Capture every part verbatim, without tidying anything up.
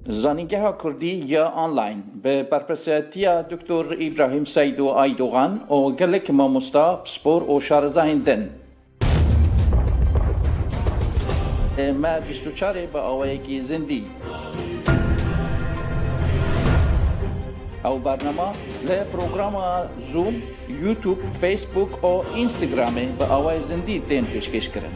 Zanîngeha Kurdî ya online bi berpirsiyatiya Doktor Îbrahîm Seydo Aydogan û gelek mamosta, pispor û şarezayên din. Me bîst û çarê bi awayekî zindî. Ew bernama li programa Zoom, YouTube, Facebook û Instagramê bi awayê zindî tên pêşkêşkirin.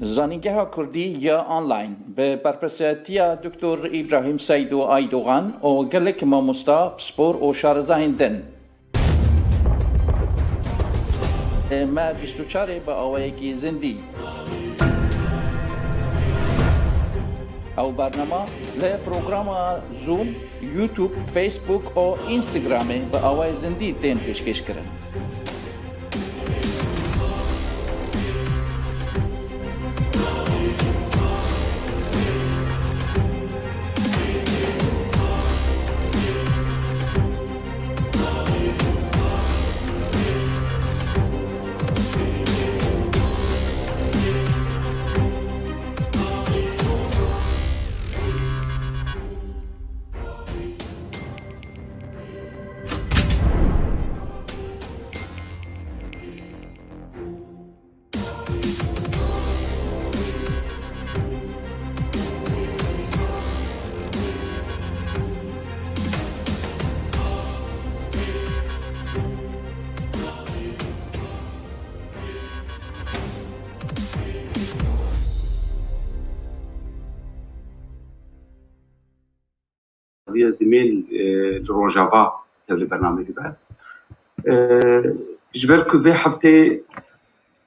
Zanîngeha Kurdî ya online bi berpirsiyatiya Doktor Îbrahîm Seydo Aydogan û gelek mamosta, pispor û şarezayên din. Me bîst û çarê bi awayekî zindî. Ew bernama li programa Zoom, YouTube, Facebook û Instagramê bi awayê zindî tên pêşkêşkirin. Ziya Zimêl, e, li Rojava tevlî bernameyê dibe. E, ji ber ku vê heftê,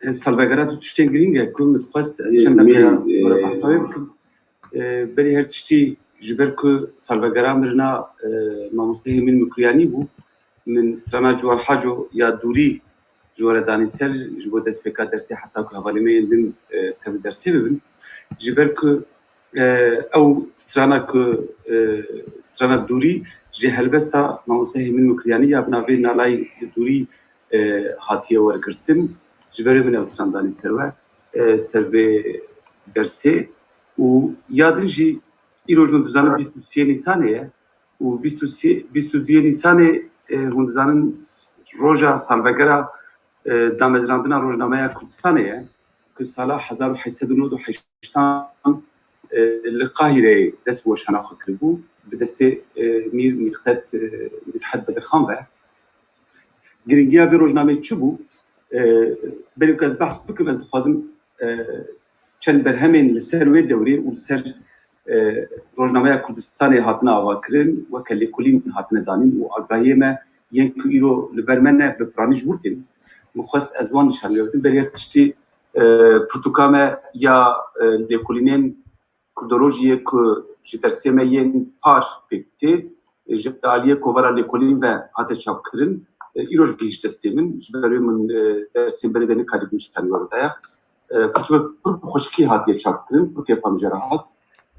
e, salvegera du tiştên girîng e ku min dixwest ez çend deqeya ji we re behsa wê bikim. E, berî her tiştî ji ber ku salvegera mirina, e, mamosteyê Hemîn Mikuyanî bû, min strana Ciwan Haco ya dûrî ji we re danî ser, ji bo destpêka dersê heta ku hevalê me yên din, e, tevlî dersê bibin. Ji ber ku E, ew strana ku, e, strana dûrî ji helbesta mamoste Hêmin Mukriyanî ya bi navê Nalayê Dûrî, e, hatiye wergirtin. Ji ber wê min ew stran danî ser we, e, ser vê dersê. Û ya din jî îro ji hûn dizanin bîst û sê Nîsanê ye û bîst û sê, bîst û duyê Nîsanê, e, hûn dizanin roja salvegera, e, damezrandina Rojnameya Kurdistanê ye, ku sala hezar û heşt sed û nod û heştan, e, li Qahireyê dest bi weşana xwe kiribû, bi destê, e, Mîr Mîqdet, e, Mîdhet Bedirxan ve. Giringiya vê rojnameyê çi bû? E, berî ku ez behs bikim, ez dixwazim, e, çend berhemên li ser wê dewrê û li ser, e, Rojnameya Kurdistanê hatine avakirin, weke lêkolîn hatine danîn û agahiyê me yên ku îro li ber me ne, bi piranî ji wir tên. Min xwest ez wan nîşan bidim. Berî her tiştî, e, pirtûka me ya, e, lêkolînên Kurdolojiyê ku ji dersê me yên par pêk tê, ji aliyê Kovara Lêkolîn ve hate çapkirin, e, îroj gihîşt destê min. Ji ber wê min, e, dersên berê de nikarîbûm ji tenê we bidaya. E, pirtûkek pir bi xweşikî hatiye çapkirin, pir kêfa min jê re hat.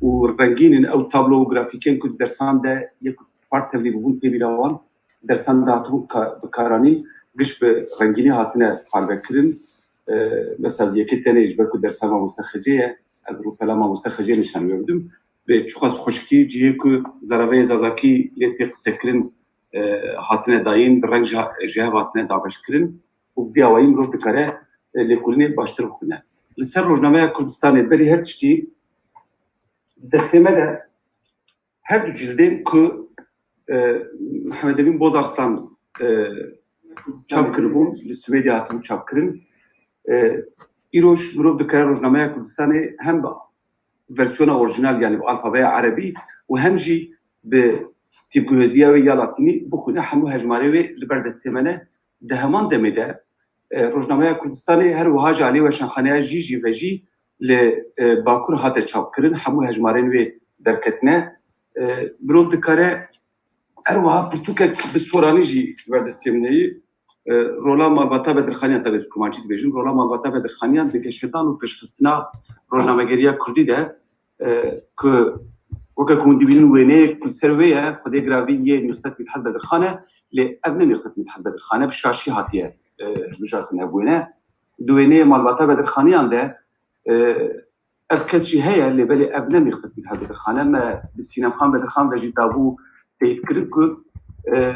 Û rengîn in ew tablo û grafîkên ku di dersan de yê ku par tevlî bûbûn tê bîra wan. Dersan de hatibûn ka-, bikaranîn, giş bi rengînî hatine parvekirin. E, mesela ez yekê tenê ji ber ku dersa mamoste Xecê ye, ez rûpela mamoste Xecê nîşan wê bidim. Bi çiqas xweşikî cihê ku zaraveyê zazakî lê tê qisekirin, e, hatine dayîn, bi reng ji, ji hev hatine dabeşkirin û bi vî awayî mirov dikare, e, lêkolînê baştir bixwîne. Li ser Rojnameya Kurdistanê berî her tiştî destê me de her du cildên ku, e, Mihemed Emîn Bozarslan, e, çap kiribûn, li Swêdê hatibû çapkirin. E, îroj mirov dikare Rojnameya Kurdistanê hem bi versiyona orîjinal, yanî bi alfabeya erebî û hem jî bi tîpguheziya wê ya latînî bixwîne, hemû hejmarê wê li ber destê me ne. Di heman demê de, e, Rojnameya Kurdistanê her wiha ji alî weşanxaneya Jî Jî ve jî li, e, Bakur hate çapkirin, hemû hejmarên wê derketine. E, mirov dikare her wiha pirtûkek bi soranî jî li ber destê min heyî. E, rola malbata Bedirxaniyan, tabii ez kurmancî dibêjim, rola malbata Bedirxaniyan di geşedan û pêşxistina rojnamegeriya kurdî de, e, ku weke ku hûn dibînin wêneyek ku li ser wê ye, xwedê giravî yê Mîqdet Mîdhet Bedirxan e, lê ev ne Mîqdet Mîdhet Bedirxan e, bi şaşî hatiye, e, hilbijartin ev wêne. Di wêneyê malbata Bedirxaniyan de, e, ev kes jî heye, lê belê ev ne Mîqdet Mîdhet Bedirxan e. Me bi Sînemxan Bedirxan ve jî dabû teyîd kirin ku, e,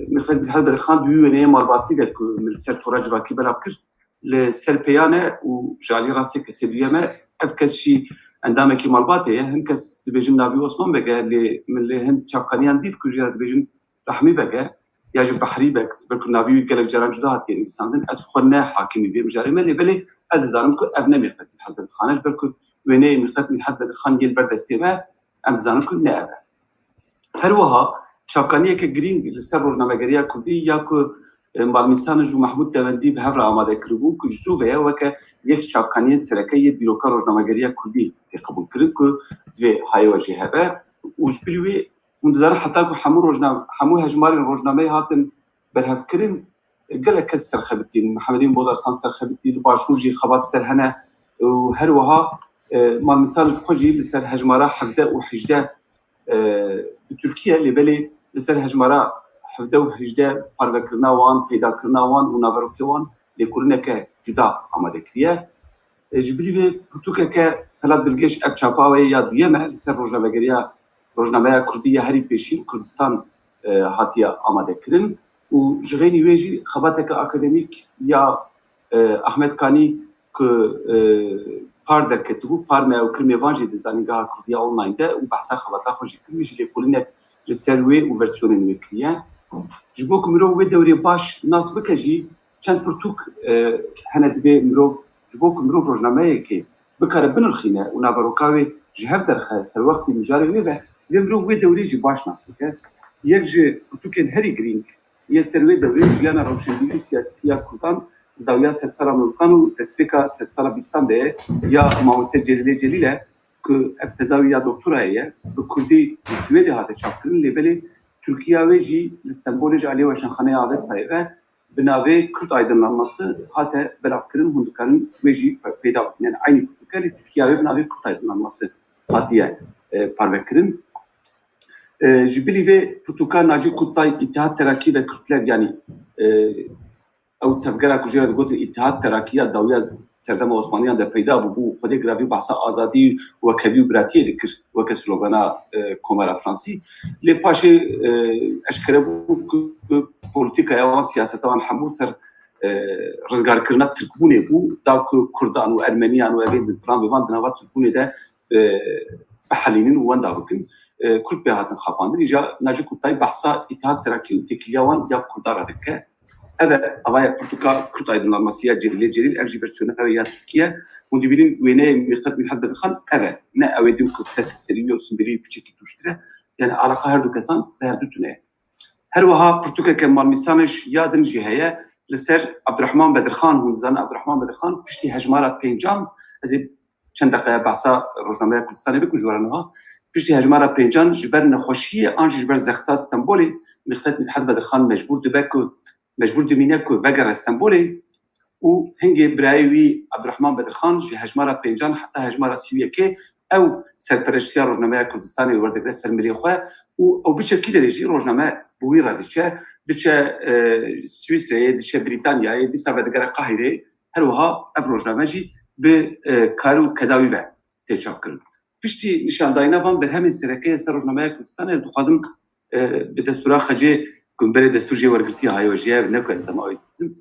Mîqdet Mîdhet Bedirxan di wî wêneyê malbatî de ku min li ser tora civakî belav kir, li ser pêyan e û ji alî rastê kesê duyem e. Ev kes jî endamekî malbatê ye. Hin kes dibêjin navî Osman Beg e, lê min li hin çavkaniyan dît ku jê re dibêjin Rehmî Beg e, ya jî Behrî Beg, belku navî wî gelek caran cuda hatiye nivîsandin. Ez bi xwe ne hakimî vê mijarê me, lê belê ez dizanim ku ev ne Mîqdet Mîdhet Bedirxan e, ji ber ku wêneyê Mîqdet Mîdhet Bedirxan yê li ber destê me, em dizanin ku ne ev e. Her wiha çavkaniyeke girîng li ser rojnamegeriya kurdî ya ku, e, Malmîsan ji Mehmûd Devendî bi hev re amade kiribû, ku ji zû ve ye weke yek ji çavkaniyên sereke yê dîroka rojnamegeriya kurdî tê qebûlkirin, ku divê hayê we jê hebe û ji bilî wê hûn dizanin heta ku hemû rojna-, hemû hejmarên rojnameyê hatin berhevkirin, gelek kes serxebitîn. Mihemedîn Bodarsan serxebitî, li Başûr jî xebat ser hene û her wiha, e, Malmîsan ji xwe jî li ser hejmara hevdeh û hejdeh, e, bi Tirkiye, lê belê li ser hejmara hevdeh û hejdeh parvekirina wan, peydakirina wan û naverokê wan lêkolîneke cuda amade kiriye. E, ji bilî vê pirtûkeke Felat Bilgeş, ev çapa wê ya duyem e, li ser rojnamegeriya, rojnameya kurdî ya herî pêşîn Kurdistan, e, hatiye amade kirin û ji xeynî wê jî xebateke akademîk ya, e, Ahmet Kanî ku, e, par derketibû, par me ew kir mêvan jî di Zanîngeha Kurdiya Online de û behsa xebata xwe jî kir, wî jî lêkolînek li ser wê û versiyonên wê kiriye. Ji bo ku mirov wê dewrê baş nas bike jî, çend pirtûk, e, hene divê mirov, ji bo ku mirov rojnameyekê bikare binirxîne û naveroka wê ji hev derxe, serwextî mijarê wê be, divê mirov wê dewrê jî baş nas bike. Yek ji pirtûkên herî girîng yên ser wê dewrê jiyana rewşenbîrî û siyasî ya Kurdan di dawiya sedsala nozdeh û destpêka sedsala bîstan de ye, ya mamoste Celîlê Celîl e, ku ev teza wî ya doktorayê ye, bi kurdî li Swêdê hate çapkirin, lê belê Tirkiya wê jî li Stenbolê ji aliyê Weşanxaneya Avestayê ve bi navê Kürt Aydınlanması hate belavkirin, hûn dikarin wê jî peyda bikin. Yani eynî pirtûk e, lê Tirkiya wê bi navê Kürt Aydınlanması hatiye e, parvekirin. E, ji bilî vê pirtûka Nacî Kutlay, Îtîhad Terakî ve Kürtler, yanî e, ew tevgera ku jê re digotin Îtîhad Terakî ya dawiya serdema Osmaniyan de peyda bûbû, xwedê giravî behsa azadî, wekhevî û biratiyê dikir weke slogana e, Komara Fransî. Lê paşê e, eşkere bû ku polîtîkaya wan, siyaseta wan hemû ser e, rizgarkirina Tirkbûnê bû, da ku Kurdan û Ermeniyan û evên din filan bi van di nava Tirkbûnê de e, bihelînin û wenda bikin. E, Kurd pê hatin xapandin. Îja Nacî Kutlay behsa Îtîhad Terakî û têkiliya wan ya Kurda re dike. Ev e, ava ye pirtûka Kürt aydınlanması ya Celîlê Celîl, ev jî versiyona ev e ya Tirkî ye. Hûn dibînin wêneyê Mîqdet Mîdhet Bedirxan ev e. Ne ew ê din ku fest serî wî û simbilî wî piçekî tûjtir e. Yani alaqa her du kesan bi her du tune ye. Her wiha pirtûkeke Malmîsanij ya din jî heye. Li ser Abdurrahman Bedirxan, hûn dizanin Abdurrahman Bedirxan piştî hejmara pêncan, ez ê çend deqeya behsa Rojnameya Kurdistanê bikim ji we re niha. Piştî hejmara pêncan ji ber nexweşiyê an jî ji ber zexta Stenbolê, Mîqdet Mîdhet Bedirxan mecbûr dibe ku, mecbûr dimîne ku vegere Stenbolê û hingê birayê wî Abdurrahman Bedirxan ji hejmara pêncan heta hejmara sî û yekê ew serpereştiya Rojnameya Kurdistanê werdigre ser milê xwe û ew biçe kî derê jî rojname bi wî re diçe, diçe e, Swîsreyê, diçe Brîtanyayê, dîsa vedigere Qahîreyê. Her wiha ev rojname jî bi e, kar û keda wî ve tê çapkirin. Piştî nîşandayîna van berhemên sereke ye ser Rojnameya Kurdistanê, ez dixwazim e, bi destûra xecê ku min berê destûr jê wergirtiye, hayo jê, ev ne ku ez dema wê dizim.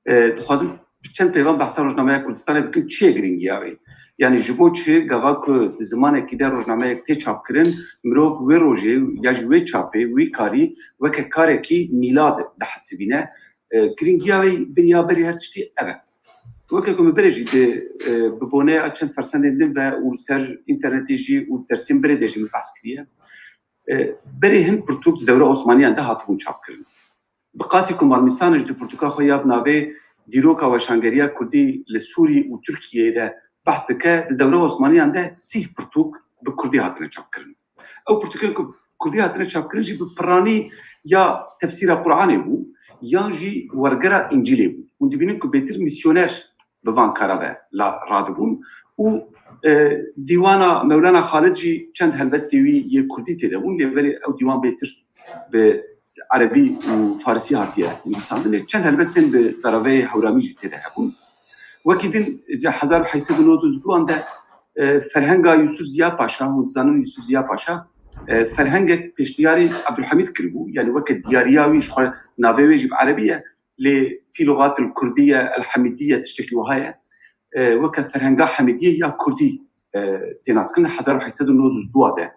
E, dixwazim bi çend peyvan behsa Rojnameya Kurdistanê bikim, çi ye girîngiya wê? Yanî ji bo çi gava ku di zimanekî de rojnameyek tê çapkirin, mirov wê rojê ya jî wê çapê, wî karî weke karekî mîlad dihesibîne? E, girîngiya wê bi ya berî her tiştî ev e. Weke ku min berê jî di, e, bi boneya çend fersendên din ve û li ser înternetê jî û dersên berê de jî min behs kiriye. E, berê hin pirtûk di dewra Osmaniyan de hatibûn çapkirin. Bi qasî ku Malmîsanij di pirtûka xwe ya bi navê Dîroka Weşangeriya Kurdî li Sûrî û Tirkiyeyê de behs dike, di dewra Osmaniyan de sîh pirtûk bi kurdî hatine çapkirin. Ew pirtûkên ku kurdî hatine çapkirin jî bi piranî ya tefsîra Quranê bû, yan jî wergera Încîlê bû. Hûn dibînin ku bêtir misyoner bi van kara ve la radibûn û e, dîwana Mewlana Xalid jî çend helbestê wî yê kurdî tê de bûn, lê belê ew dîwan bêtir bi erebî û farisî hatiye nivîsandin. Lê çend helbestên bi zaraveyê Hewramî jî tê de hebûn. Wekî din ji hezar û heyt sed û nod û du an de e, ferhenga Yusuf Ziya Paşa, hûn dizanin Yusuf Ziya Paşa e, ferhengek pêşniyarî Abdulhamîd kiribû, yani weke diyariya wî ji xwe navê wê jî bi erebî ye, lê fî lugatil kurdiye, el hemidiye, tiştekî wiha ye. E, weke ferhenga hemidiyê ya kurdî e, tê naskirin, hezar û heyt sed û nod û du de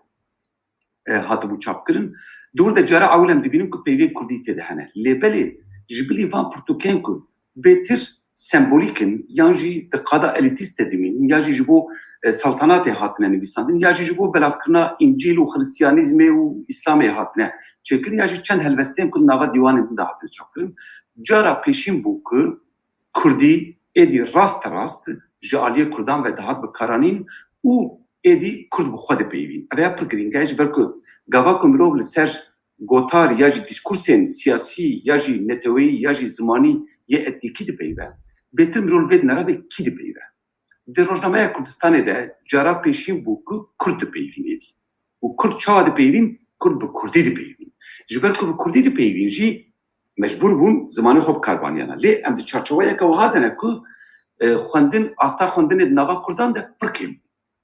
e, hatibû çapkirin. Di wir de cara ewil em dibînin ku peyvên kurdî tê de hene. Lê belê ji bilî van pirtûkên ku bêtir sembolîk in, yan jî di qada elîtîst de dimînin, ya jî ji bo e, saltanatê hatine nivîsandin, ya jî ji bo belavkirina Încîl û Xiristiyanîzmê û Îslamê hatine çêkirin, ya jî çend helbestên ku di nava dîwanên din de hatine çapkirin. Cara pêşîn bû ku kurdî êdî rasterast ji aliyê kurdan ve dihat bikaranîn û êdî kurd bi xwe dipeyivîn. Ev ya pir girîng e, ji ber ku gava ku mirov li ser gotar ya jî dîskursên siyasî ya jî neteweyî ya jî zimanî yê etnîkî dipeyive, bêtir mirov li vê dinera bê kî dipeyive. Di Rojnameya Kurdistanê de cara pêşîn bû ku kurd dipeyivîn êdî. Û kurd çawa dipeyivîn? Kurd bi kurdî dipeyivîn. Ji ber ku bi kurdî dipeyivîn jî mecbûr bûn zimanê xwe bi kar baniyana. Lê em di çarçoweyeke wiha de ne ku e, xwendin, asta xwendinê di nava kurdan de pir kêm bû.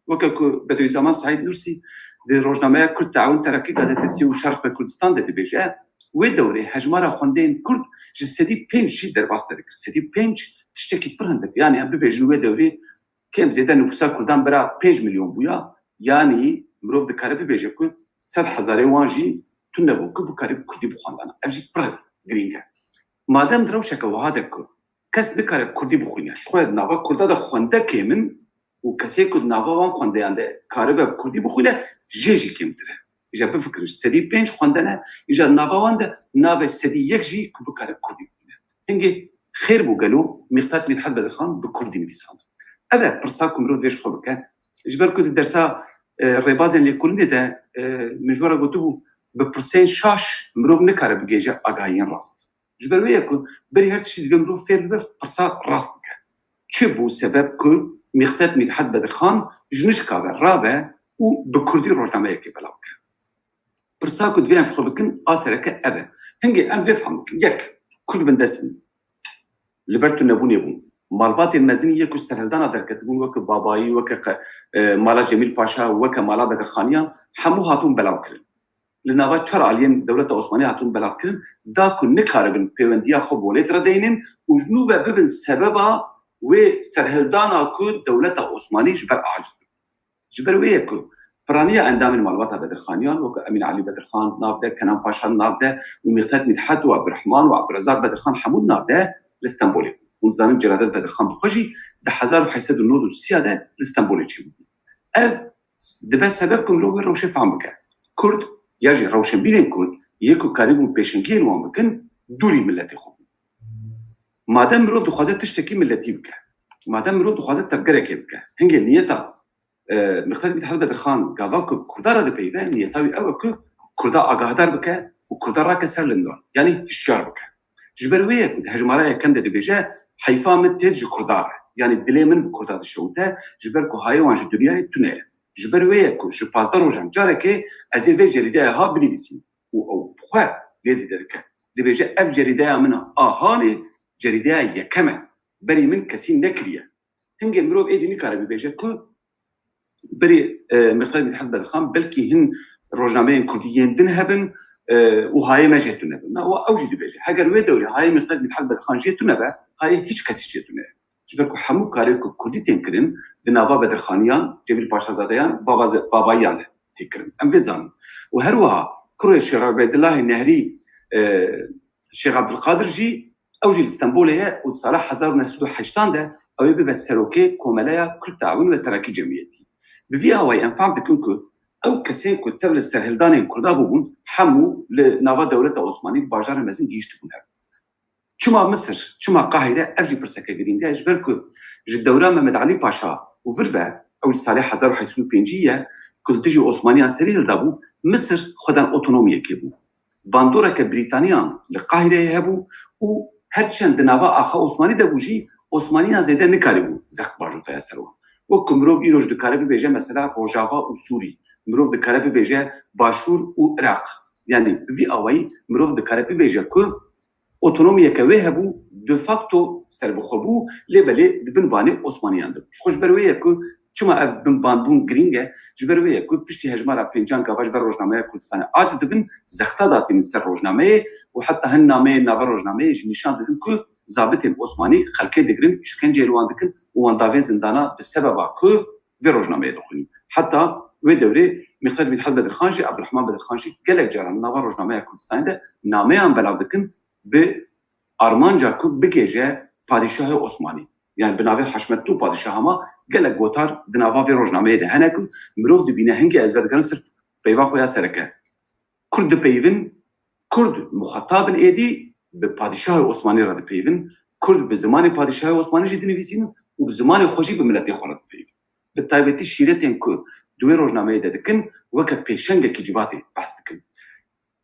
Weke ku Bedoyîzeman Seîd Nûrsî di rojnameya Kurd Teawun Terakî Gazetesi û Şerq ve Kurdistan de dibêje, wê dewrê hejmara xwendeyên kurd ji sedî pênc jî derbas nedikir. Sedî pênc tiştekî pir hindik. Yani em bibêjin wê dewrê kêm zêde nifûsa kurdan bira pênc milyon bûya. Yani mirov dikare bibêje ku sed hezarê wan jî tune bû ku bikarî kurdî bixwendana. Ev jî pir girîng e. Madem di rewşeke wiha de ku kes nikare kurdî bixwîne, ji xwe di nava kurda de xwende kêm in û kesê ku di nava wan xwendeyan de karibe bi kurdî bixwîne, jê jî kêmtir e. Îja bifikirin, ji sedî pênc xwende ne, îja di nava wan de nabe sedî yek jî ku bikare kurdî bixwîne. Hingê xêr bû gelo Mîqdat Mîrhet Bedirxan bi kurdî nivîsand. Ev e pirsa ku mirov divê ji xwe bike. Ji ber ku di dersa e, rêbazên lêkolînê de e, min ji we re gotibû, bi pirsên şaş mirov nikare bigihêje agahiyên rast. Ji ber wê ye ku berî her tiştî divê mirov fêr bibe pirsa rast bike. Çi bû sebeb ku Mîqtet Mîdhet Bedirxan ji nişka ve rabe û bi kurdî rojnameyekê belav bike. Pirsa ku divê em ji xwe bikin a sereke ev e. Hingê em vê fehm bikin. Yek, kurd bindest bûn. Li ber tunebûnê bûn. Malbatên mezin yê ku serhildana derketibûn, weke Babayî, weke qe-, e, mala Cemîl Paşa, weke mala Bedirxaniyan, hemû hatibûn belavkirin. Li nava çar aliyên dewleta Osmanî hatibûn belavkirin, da ku nikaribin pêwendiya xwe bi welêt re deynin û ji nû ve bibin sebeba wê serhildana ku dewleta Osmanî ji ber aciz bû. Ji ber wê ye ku piraniya endamên malbata Bedirxaniyan, weke Emîn Elî Bedirxan di nav de, Kenan Paşa di nav de û Mîqtet Mîdhet û Ebdurehman û Ebdurezak Bedirxan hemû di nav de li Stenbolê bûn. Hûn dizanin Celadet Bedirxan bi xwe jî di hezar û heşt sed û nod û sê de li Stenbolê çêbû. Ev dibe sebeb ku mirov wê rewşê fehm bike. Kurd ya jî rewşenbîrên Kurd yê ku karîbûn pêşengiyên wan bikin, dûrî miletê xwe bûn. Madem mirov dixwaze tiştekî miletî bike, madem mirov dixwaze tevgerekê bike, hingê niyeta, e, Mîqtet Mîdhet Bedirxan gava ku Kurda re dipeyive, niyeta wî ew e ku Kurda agahdar bike û Kurda rake ser lingan, yanî hişyar bike. Ji ber wê ye ku di hejmara yekem de dibêje, heyfa min têt ji Kurda re, yanî dilê min bi Kurda dişewite, ji ber ku hayê wan ji dinyayê tune ye. Ji ber wê ye ku ji pazdeh rojan carekê ez ê vê cerîdeya ha binivîsînim û ew bi xwe lê zêde dike. Dibêje, ev cerîdeya min a hanê, cerîdeya yekem e. Berî min kesî nekiriye. Hingê mirov êdî nikare bibêje ku berî, e, Mîqtet Mîdhet Bedirxan belkî hin rojnameyên kurdî yên din hebin, e, û hayê me jê tune bin. Na, wa ew jî dibêje. Heger wê dewrê hayê Mîqtet Mîdhet Bedirxan jê tune be, hayê hiç kesî jê tune ye. Ji ber ku hemû karê ku kurdî tên kirin, di nava Bedirxaniyan, Cemîl Paşazadeyan, Baba-, Babayiyan de tê kirin. Em vê zanin. Û her wiha kurê Şêx Ubeydillahê Nehrî, e, Şêx Ebdulqadir jî, ew jî li Stenbolê ye û di sala hezar û neh sed û heştan de ew ê bibe serokê Komeleya Kurd Teawun ve Terakî Cemiyetî. Bi vî awayî em fehm dikin ku ew kesên ku tev li serhildanên Kurda bûbûn, hemû li nava dewleta Osmanî bajarê mezin gihîştibûn hev. Çima Misir, çima Qahîre? Ev jî pirseke girîng e. Ji ber ku ji dewra Mehmed Elî Paşa û vir ve, ew ji salê hezar û heşt sed û pêncî ye, ku li dijî Osmaniyan serî hildabû, Misir xweden otonomiyekê bû. Bandoreke Brîtaniyan li Qahîreyê hebû û her çend di nava axa Osmanî de bû jî, Osmaniyan zêde nikarîbû zext bajotaya ser wan. Wek ku mirov îroj dikare bibêje, mesela Rojava û Sûrî, mirov dikare bibêje Başûr û Iraq. Yanî bi vî awayî mirov dikare bibêje ku otonomiyeke wê hebû, de facto serbixwe bû, lê belê di bin banê Osmaniyan de bû. Ji xwe ji ber wê ye ku çima ev binbanbûn girîng e, ji ber wê ye ku piştî hejmara pêncan gava ji ber rojnameya Kurdistanê aciz dibin, zexta datînin ser rojnameyê û heta hin nameyên nava rojnameyê jî nîşan didin ku zabitên Osmanî xelkê digirin, îşkenceyê li wan dikin û wan davên zindana bi sebeba ku vê rojnameyê dixwînin. Heta wê dewrê Mîqtet Mîdhet Bedirxan jî, Ebdurehman Bedirxan jî gelek caran nava rojnameya Kurdistanê de nameyan belav dikin bi armanca ku bigêje padîşahê Osmanî. Yani bi navê Haşmetli û padîşaha ma gelek gotar di nava vê rojnameyê de hene ku mirov dibîne, hingê ez vedigerim ser peyva xwe ya sereke. Kurd dipeyivin, Kurd muxatab in êdî bi padîşahê Osmanî re dipeyivin, Kurd bi zimanê padîşahê Osmanî jî dinivîsînin û bi zimanê xwe jî bi miletê xwe re dipeyivin. Bi taybetî şîretên ku di wê rojnameyê de dikin, weke pêşengekî civatê behs dikin.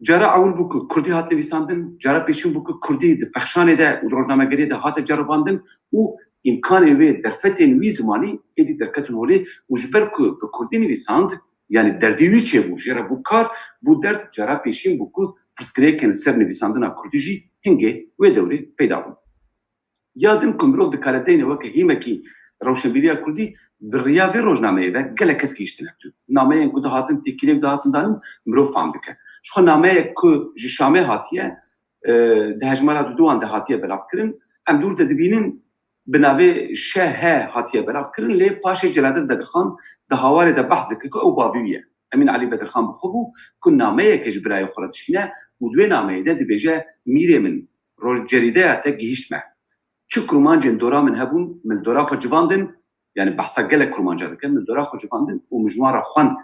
Cara ewil bû ku kurdî hat nivîsandin, cara pêşîn bû ku kurdî di pexşanê de û di rojnamegeriyê de hate ceribandin û îmkanê wê derfetên wî zimanî êdî derketin holê û ji ber ku bi kurdî nivîsand, yani derdê wî çêbû, jê re bû kar, bû derd, cara pêşîn bû ku pirsgirêkên li ser nivîsandina kurdî jî hingê wê dewrê peyda bûn. Ya din ku mirov dikare deyne weke hîmekî rewşenbîriya kurdî bi riya vê rojnameyê ve gelek kes gihîştine tu. Nameyên ku dihatin têkilê û dihatin danin mirov fam dike. Ji xwe nameyek ku ji Şamê hatiye, e, di hejmara duduwan de hatiye belavkirin. Em dûr de dibînin bi navê Ş H hatiye belavkirin, lê paşê Celadet Bedirxan di hawarê de behs dike ku ew bavî wî ye. Emîn Elî Bedirxan bi xwe bû ku nameyeke ji birayê xwe re dişîne û di wê nameyê de dibêje, mîrê min, roj cerîdeya te gihîşt me. Çi kurmancên dora min hebûn, min li dora xwe civandin, yani behsa gelek kurmanca dike, min li dora xwe civandin û min ji wan re xwend.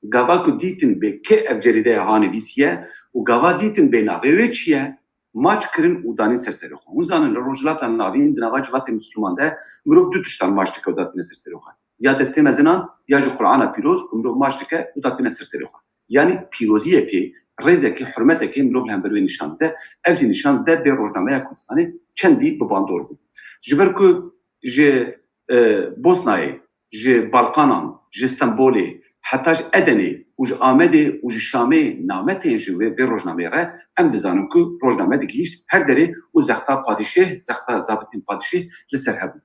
Gava ku dîtin bê kê ev cerîdeya ha nivîsiye û gava dîtin bê navê wê çi ye, maç kirin û danîn ser serê xwe. Hûn zanin li Rojhilata Navîn di nava civatên Misliman de mirov du tiştan maç dike û datîne ser serê xwe. Ya destê mezinan ya jî Qur'ana Pîroz ku mirov maç dike û datîne ser serê xwe. Yanî pîroziyekê, rêzekê, hurmetekê mirov li hember wê nîşan dide. Ev jî nîşan dide bê rojnameya Kurdistanê çendî bi bandor bû. Ji ber ku ji e, Bosnayê, ji Balkanan, ji Stenbolê, heta ji Edenê û ji Amedê û ji Şamê name tên ji wê, vê rojnameyê re, em dizanin ku rojname digihîşt her derê û zexta padîşeh, zexta zabitên padîşeh li ser hebû.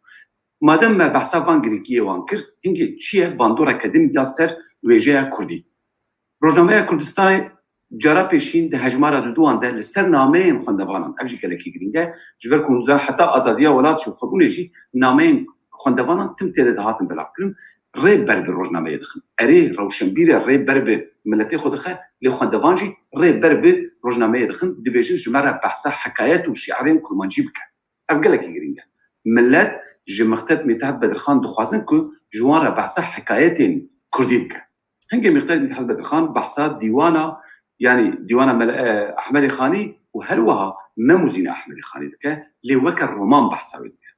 Madem me behsa van girîngiyê wan kir, hingê çi ye bandoreke din ya ser wêjeya kurdî? Rojnameya Kurdistanê cara pêşîn di hejmara duduwan de li ser nameyên xwendevanan, ev jî gelekî girîng e, ji ber ku hûn dizanin heta azadiya welat jî û xwebûnê jî nameyên xwendevanan tim tê de dihatin belavkirin, rê ber bi rojnameyê dixin. Erê, rewşenbîr e, rê ber bi miletê xwe dixe, lê xwendevan jî rê ber bi rojnameyê dixin, dibêjin ji me re behsa hekayet û şiirên kurmancî bike. Ev gelekî girîng e. Milet ji Mixtet Mîtehet Bedirxan dixwazin ku ji wan re behsa hekayetên kurdî bike. Hingê Mîqdad Mîthat Bedirxan behsa dîwana, yanî dîwana Mele-, e, Ehmedê Xanî û her wiha Mem û Zîna Ehmedê Xanî dike, lê weke roman behsa wê dike.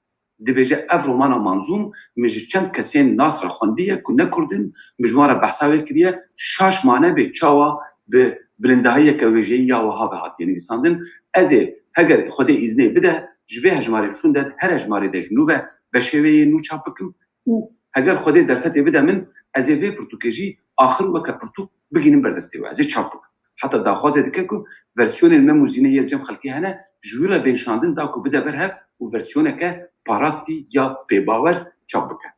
Dibêje, ev romana manzûm min ji çend kesên nas re xwendiye ku ne kurd in, min ji wan re behsa wê kiriye, şaş mane bê çawa bi bilindahiyeke wêjeyî ya wiha ve hatiye nivîsandin. Ez ê, heger Xwedê îznê bide, ji vê hejmarê şûnde her hejmarê de ji nû ve beşê wê yê nû çap bikim. Û heger Xwedê derfetê bide min, ez ê vê pirtûkê jî axir weke pirtûk bigînim ber destê we. Ez ê çap bikim. Heta daxwazê dike ku versiyonên Mem û Zînê yê li cem xelkê hene, ji wî re bên şandin da ku bide ber hev û versiyoneke parastî ya pêbawer çap bike.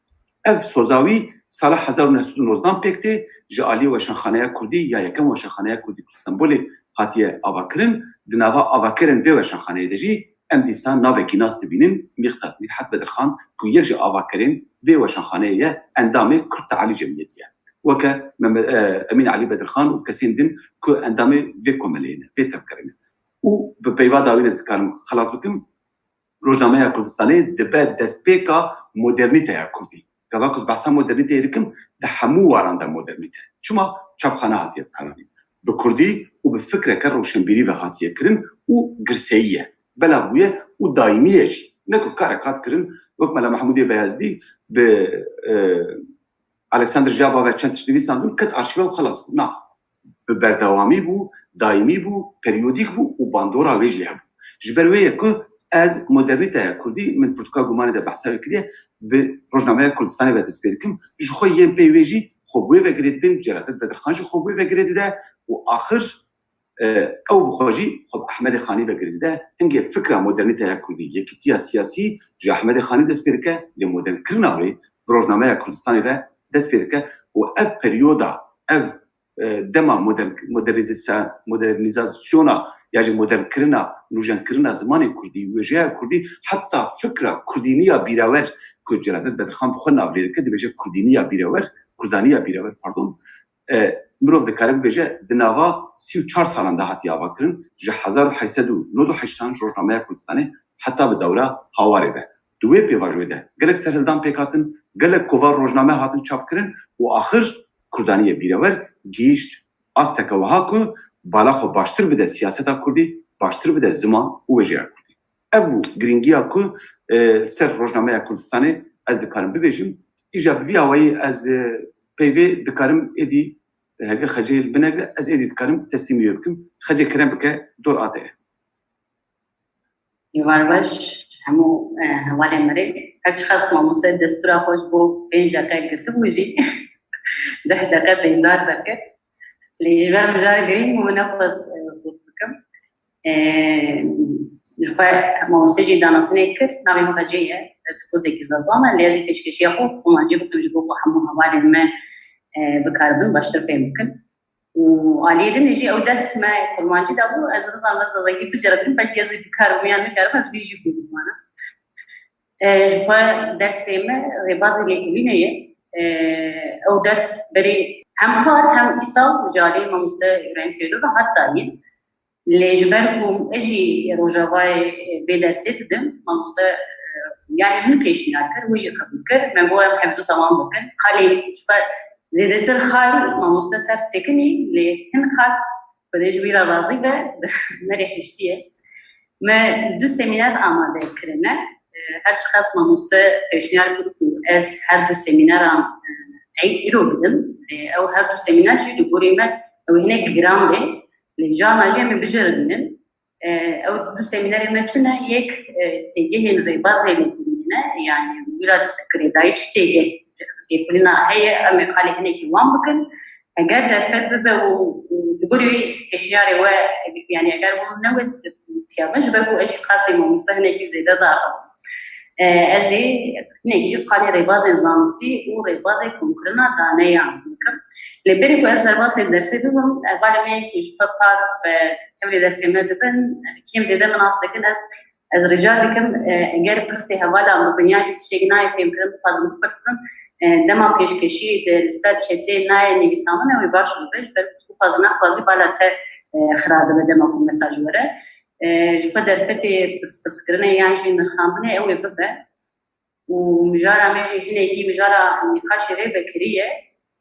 Ev soza wî sala hezar û neh sed û nozdan pêk tê, ji aliyê Weşanxaneya Kurdî ya yekem Weşanxaneya Kurdî ku li Stenbolê hatiye avakirin, di nava avakerên vê weşanxaneyê de jî em dîsa navekî nas dibînin, Mîqdad Mîthat Bedirxan, ku yek ji avakerên vê weşanxaneyê ye, endamê Kurd Tealî Cemiyetî ye. Weke Mehmet, e, Emîn Elî Bedirxan û kesên din ku endamê vê komeleyê ne, vê tevgerê ne. Û bi peyva dawî de dikarim xelas bikim, Rojnameya Kurdistanê dibe destpêka modernîteya kurdî. Gava ku ez behsa modernîteyê dikim, di hemû waran de modernîte. Çima? Çapxane hatiye bikaranîn. Bi kurdî û bi fikreke rewşenbîrî ve hatiye kirin û girseyî ye. Belav bûye û daîmî ye jî. Ne ku karek hat kirin, wek Mela Mehmûdê Beyazdî bi, e, Alexander Jaba ve çend tişt nivîsandin, ket arşîva û xelas bû. Na, bi berdewamî bû, daîmî bû, periyodîk bû û bandora wê jî hebû. Ji ber wê ye ku ez modernîteya kurdî, min pirtûka Gumanê de behsa wê kiriye, bi Rojnameya Kurdistanê ve dest pê dikim. Ji xwe yên pey wê jî xwe bi wê ve girê didin, Celadet Bedirxan jî xwe bi wê ve girê dide û axir, e, ew bi xwe jî xwe bi Ehmedê Xanî ve girê dide. Hingê fikra modernîteya kurdî, yekîtiya siyasî ji Ehmedê Xanî dest pê dike, lê modernkirina wê bi Rojnameya Kurdistanê ve dest pê dike û ev peryoda, ev, e, dema modern-, modernîzasyon-, modernîzasyona ya jî modernkirina, nûjenkirina zimanê kurdî, wêjeya kurdî, heta fikra kurdîniya bîrewer ku Celadet Bedirxan bi xwe navlê dike, dibêje kurdîniya bîrewer, kurdaniya bîrewer, pardon, e, mirov dikare bibêje, di nava sî û çar salan de hatiye avakirin, ji hezar û heyt sed û nod û heştan ji Rojnameya Kurdistanê heta bi dewra Hawarê ve. Di wê pêvajoyê de gelek serhildan pêk hatin, gelek kovar rojname hatin çapkirin û axir Kurdaniyê bîrewer gihîşt asteke wiha ku bala xwe baştir bide siyaseta kurdî, baştir bide ziman û wêjeya kurdî. Ev bû girîngiya ku, e, li ser Rojnameya Kurdistanê ez dikarim bibêjim. Îja bi vî awayî ez, e, peyvê dikarim êdî, e, heke Xecê li binegre, ez êdî dikarim teslîmî wê bikim. Xecê kerem bike, dor a te ye. Êvar baş, hemû, e, hevalên me rê. Her çiqas mamoste destûra xwe ji bo pênc deqe girtibû jî, deh deqe deyndar dikir. Lê ji ber mijar girîng bû, min nexwest, e, xurt bikim. E, ji xwe mamoste jî danasînê kir, navê min Xecê ye, ez kurdekî zaza me, lê ez ê pêşkêşiya xwe kurmancî bikim ji bo ku hemû hevalên me, e, bikaribin baştir fêm bikin. Û aliyê din jî ew ders me kurmancî dabû, ez nizanim ez zazakî biceriqim, belkî ez ê bikaribim yan nikarim, ez vî jî bînim wana. E, ji xwe dersê me rêbazê lêkolînê ye. E, ew ders berê hem kar hem îsal ji aliyê mamoste Îbrahîm Seydo ve hat dayîn. Lê ji ber ku ez jî Rojavayê vê dersê didim, mamoste, e, yani min pêşniyar kir, wê jî qebûl kir. Me got em hevdu temam bikin. Xalê ji xwe zêdetir xal mamoste ser sekinî, lê hin xal Xwedê ji wî re razî be, me rê hiştiye. Me du semîner amade kirine. E, her çiqas mamoste pêşniyar kir ku ez her du semîneran, e, ey îro bidim. E, ew her du semîner jî li gorî me ew hinek giran bê. Lê carna jî em ê biceribînin. E, ew du semînerê me çi ne? Yek, e, têgehên rêbazê lêkolînê ne, yani wî re girêdayî çi têgê lêkolîna heye, em ê qalê hinekî wan bikin. Eger derfet bibe û, û li gorî pêşniyarê we, yanî eger hûn newestiya min, ji ber ku ez jî qasê mamoste hinekî zêde daxim. E, ez ê hinekî qalê rêbazên zanistî û rêbazê komkirina daneyan bikim. Lê berî ku ez derbasê dersê bibim, hevalê me yekî ji xwe par bi tevlê dersê me dibin, kêm zêde min nas dikin, ez, ez rica dikim, e, eger pirsê hevalan bi binyakî tiştekî nayê fêmkirin, bixwazin bipirsin, e, dema pêşkêşî di, li ser çetê nayê nivîsandinê, wê baş bibe, ji ber ku dixwazin nexwazî bala te, e, xira dibe dema ku mesaj were. E, ji xwe derfetê pirsûnpirskirinê yan jî nirxandinê ew ê bibe. Û mijara me jî hinekî mijara nîqaşê rê vekirî ye.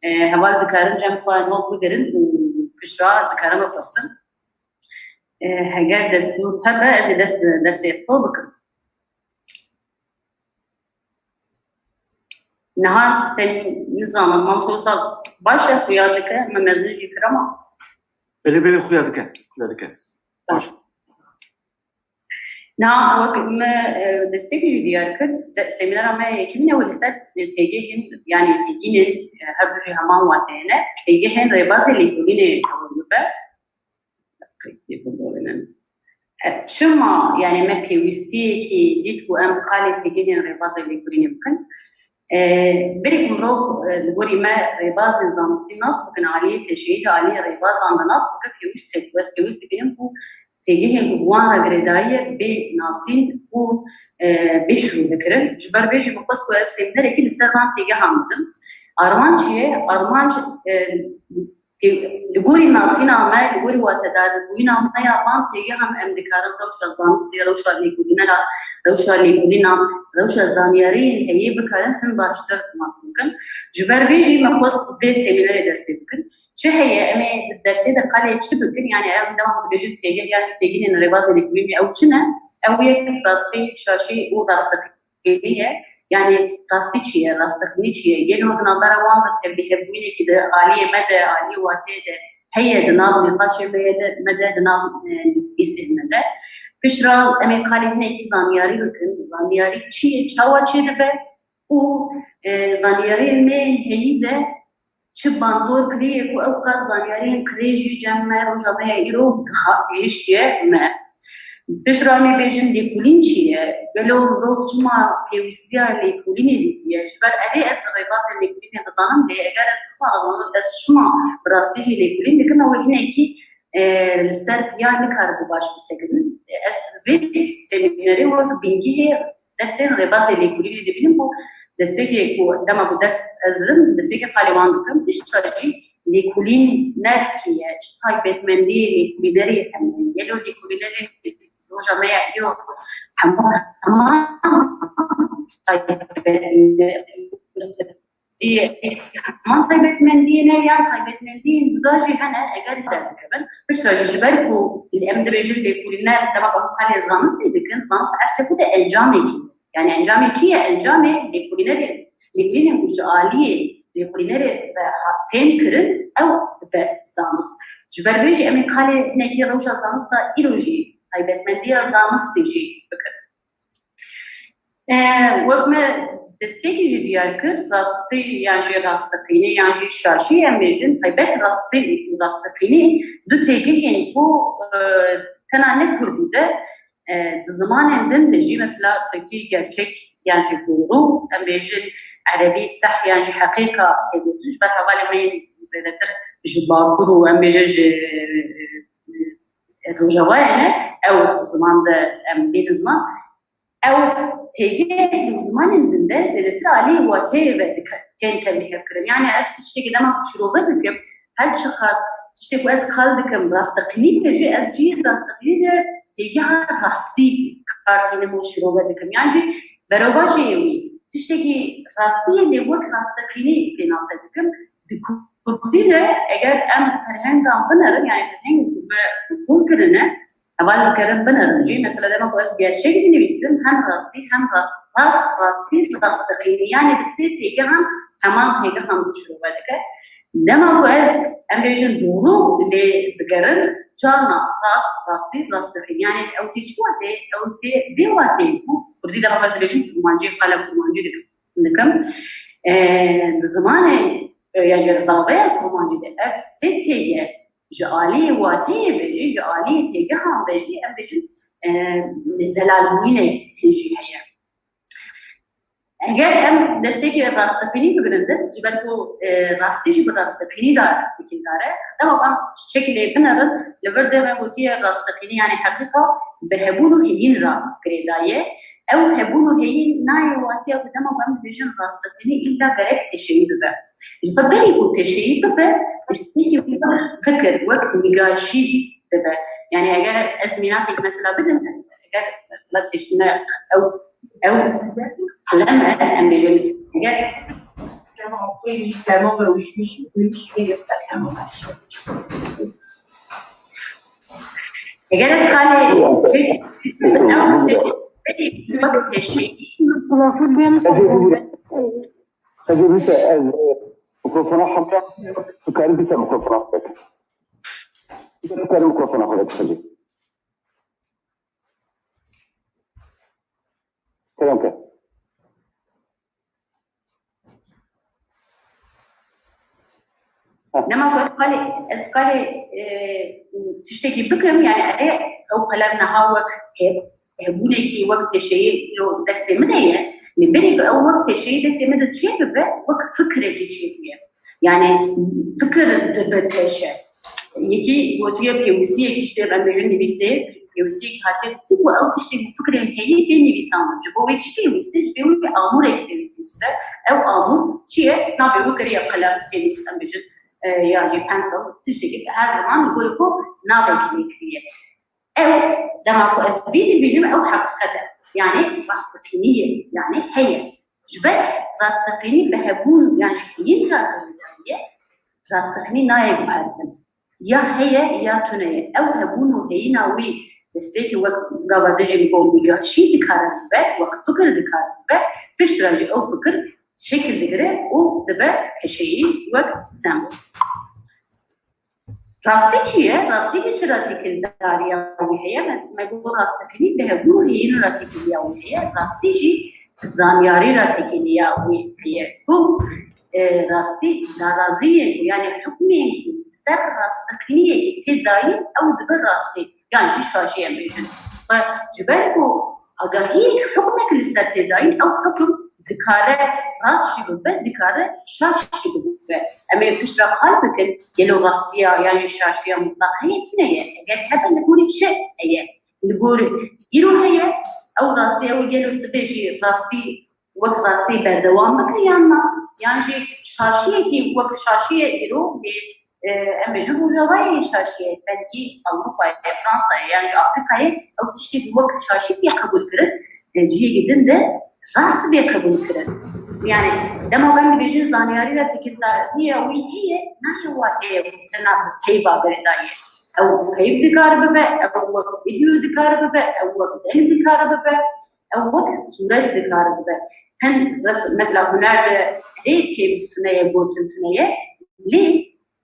E, heval dikarin cem xwe not bigirin û piştre dikarin bipirsin. E, heger destûr hebe, ez ê dest bi dersê xwe bikim. Niha sen nizanim, Mamsosa baş e, xuya dike, me mezin jî kir ama. Belê, belê, xuya dike, xuya dike. Baş. Niha wek me, e, destpêkê jî diyar kir, de, semînera me yekemîn ew li ser, e, têgehên, yanî têgînên, e, her du jî heman wateyê ne, têgehên rêbazê lêkolînê hewil bibe. E, çima, yanî me pêwîstiyekî dît ku em qalê têgehên rêbazê lêkolînê bikin? E, berî ku mirov, e, li gorî me rêbazên zanistî nas bikin, aliyê teşeyî de, aliyê rêbazan de nas bike, pêwîst e ku ez pêwîst dibînim ku têgehên ku bi wan re girêdayî ye bê nasîn û, e, bê şirove kirin. Ji ber vê jî min xwest ku ez semînerekî li ser van têgehan bidim. Armanc çi ye? Armanc, e, Li gorî nasîna me, li gorî watedarîbûyîna me ya van têgehan em dikarin rewşa zanistê, rewşa lêkolînera, rewşa lêkolînan, rewşa zanyariyên heyî bikarin hin baştir nas bikin. Ji ber vê jî me xwest vê semînerê dest pê bikin. Çi heye, em ê di dersê de qalê çi bikin? Yanî ev dema ku dibêjin têgeh yan jî têgînên rêbazê lêkolînê ew çi ne? Ew yek rastî, şaşî û rastiqî. Têgehê ye. Yanî rastî çi ye, rasteqînî çi ye? Gelo di navbera wan de tevlîhevbûyînekî di aliyê me de, aliyê wateyê de heye, di nav nîqaşê me de, me de, di nav, e, nivîsên me de. Piştre em ê qalê hinekî zanyarî bikin. Zanyarî çi ye, çawa çêdibe û, e, zanyariyên me yên heyî de çi bandor kiriye ku ew qas zanyariyên qirêj jî cem me, roja me ya îro giha-, gihiştiye me. Piştre em ê bêjin lêkolîn çi ye? Gelo mirov çima pêwîstiya lêkolînê dîtiye? Ji ber erê ez rêbazên lêkolînê dizanim, lê eger ez bizanim, ez çima bi rastî jî lêkolîn dikim, ew ê hinekî, e, li ser ya nikaribe baş bisekinin. Ez vê semînerê wek bingehê dersên rêbazê lêkolînê dibînim ku destpêkê ku dema ku ders ez didim, destpêkê qalê wan dikim. Piştre jî lêkolîner kî ye? Çi taybetmendiyê lêkolînerê hene? Gelo lêkolînerên roja me ya îro hemû heman taybetmendiyê, heman taybetmendiyê ne, yan taybetmendiyên cuda jî hene, eger derdikevin. Piştre jî ji ber ku em dibêjin lêkolîner, dema ku em qalê zanistê dikin, zanist eslê xwe de encamekî ye. Yanî encamê çi ye? Encamê lêkolînerê, lêkolînên ku ji aliyê lêkolînerê ve ha-, tên kirin, ew dibe zanist. Ji ber vê jî em ê qalê hinekî rewşa zanista îro jî, taybetmendiya zanistê jî bikin. E, wek me destpêkê jî diyar kir, rastî yan jî rasteqînî yan jî şaşî em bêjin, taybet rastî û rasteqînî du têgehên ku, e, tena ne kurdî de, e, di zimanên din de jî, mesela tirkî gerçek yan jî doğru, em bêjin erebî seh yan jî heqîqa tê gotin, ji ber hevalên me yên zêdetir ji Bakur û em bêjin ji, e, Rojavayê ne, ew ziman de em bînin ziman. Ew têgeh li zimanên din de zêdetir alî wateyê ve dike-, tên tevlîhev kirin. Yani ez tiştekî dema ku şirove dikim, her çiqas tiştê ku ez qal dikim rasteqînî be jî, ez jî rasteqînî de têgeha rastî kar tînim û şirove dikim. Yan jî berovajê wî tiştekî rastî ye lê wek rasteqînî pênase dikim. Di kurdî de eger em ferhengan binerin, yani ferhengê ku me qebûl kirine, heval dikarin binerin jî. Mesela dema ku ez gerçek dinivîsim, hem rastî hem rast, rast, rastî, rasteqînî. Yani bi sê têgehan heman têgehan şirove dike. Dema ku ez, em bêjin, doğru lê digerin, carna rast, rastî, rasteqînî. Yani ew tê çi watê? Ew tê vê watê ku kurdî dema ku ez dibêjim kurmancî, qala kurmancî dikim. dikim. E, di zimanê, e, ya ji zaveya kurmancî de ev sê têge ji aliyê wateyê ve jî, ji aliyê têgehan ve jî, em bêjin, e, zelalbûyînek tê jî heye. Eger em destpêkê rastexînî bigirin dest, ji ber ku, e, rastî jî bi rastexînî de têkildar e. Dema ku em şekilê binerin, li vir de me gotiye rastexînî, yanî heqîqa bi hebûn û heyîn re girêdaye. Ew hebûn û heyîn nayê watiya ku dema ku em dibêjin rastexînî îlla gerek têşeyî bibe. Ji xwe berî ku têşeyî bibe, destpêkê wek fikir, wek nîgaşî dibe. Yanî eger ez mînakek mesela bidim, eger mesela têşkîne ew, ew qelem e, em bêjin, eger eger ez xalê ew têşkîne wek têşeyî. Kulaklık benim Hacı, bir şey, ez, e, mikrofona hamle, tutarım bir şey mikrofona. Tutarım mikrofona, Hacı. Selam ki. Dema ku ez qalê, ez qalê, e, tiştekî bikim, yani erê ew qelem niha wek heb-, hebûnekî wek teşeyî lo destê min de ye. Lê berê ku ew wek teşeyî destê min de çêbibe, wek fikrekî çêbûye. Yani fikir dibe teşe. Yekî gotiye pêwistiyek, işte em bêjin nivîsê, pêwistiyek hatiye dîtin ku ew tiştê ku fikrên heyî pê nivîsan. Ji bo wê çi pêwîst e? Ji bo wê amûrek pêwîst e. Ew amûr çi ye? Navê wê kiriye qelem, pêwîst em bêjin, e, ya jî pencil, tiştekî her ziman li gorî ku navek lê kiriye. Ew, dema ku ez vî dibînim, ew heqîqet e. Yani rasteqînî ye, yani heye. Ji ber rasteqînî bi hebûn yan jî heyîn re girêdayî ye, rasteqînî nayê guhertin. Ya heye ya tune ye. Ew hebûn û heyîna wî destpêkê wek gava dijî bo nîgaşî dikare bibe, wek fikir dikare bibe, piştre jî ew fikir şekil digire û dibe teşeyî wek sembol. Rastî çi ye? Rastî bi çi re têkildariya wî heye? Me, me got rasteqînî bi hebûn û heyîn re têkiliya wî heye. Rastî jî bi zanyarî re têkiliya wî heye. Ku, e, rastî daraziyên ku, yani hukmên ku li ser rasteqîniyekê tê dayîn, ew dibe rastî. Yan jî şaşî em bêjin. Ji ber ku agahiyek, hukmek li ser tê dayîn, ew hukum dikare rast jî bibe, dikare şaş jî bibe. Em ê piştre qal bikin, gelo rastiya yan jî şaşiya mutlaq heye, tune ye? Eger hebe, li gorî çi heye? Li gorî îro heye, ew rastî, ew gelo sibê jî rastî wek rastî berdewam bike yan na? Yan jî şaşiyekî wek şaşiyê îro lê, e, em bêjin Rojavayê şaşiyê, belkî Ewropayê, Fransayê yan jî Afrîkayê ew tiştê wek şaşî tê qebûl kirin, e, cihekî din de rast bê qebûl kirin. Yani dema ku em dibêjin zanyarî re têkildariya wî heye, nayê wateyê ku tena bi peyva girêdayî ye. Ew peyv dikare bibe, ew wek vîdeo dikare bibe, ew wek deng dikare bibe, ew wek sûret dikare bibe. Hin res-, mesela huner de erê peyv tune ye, gotin tune ye, lê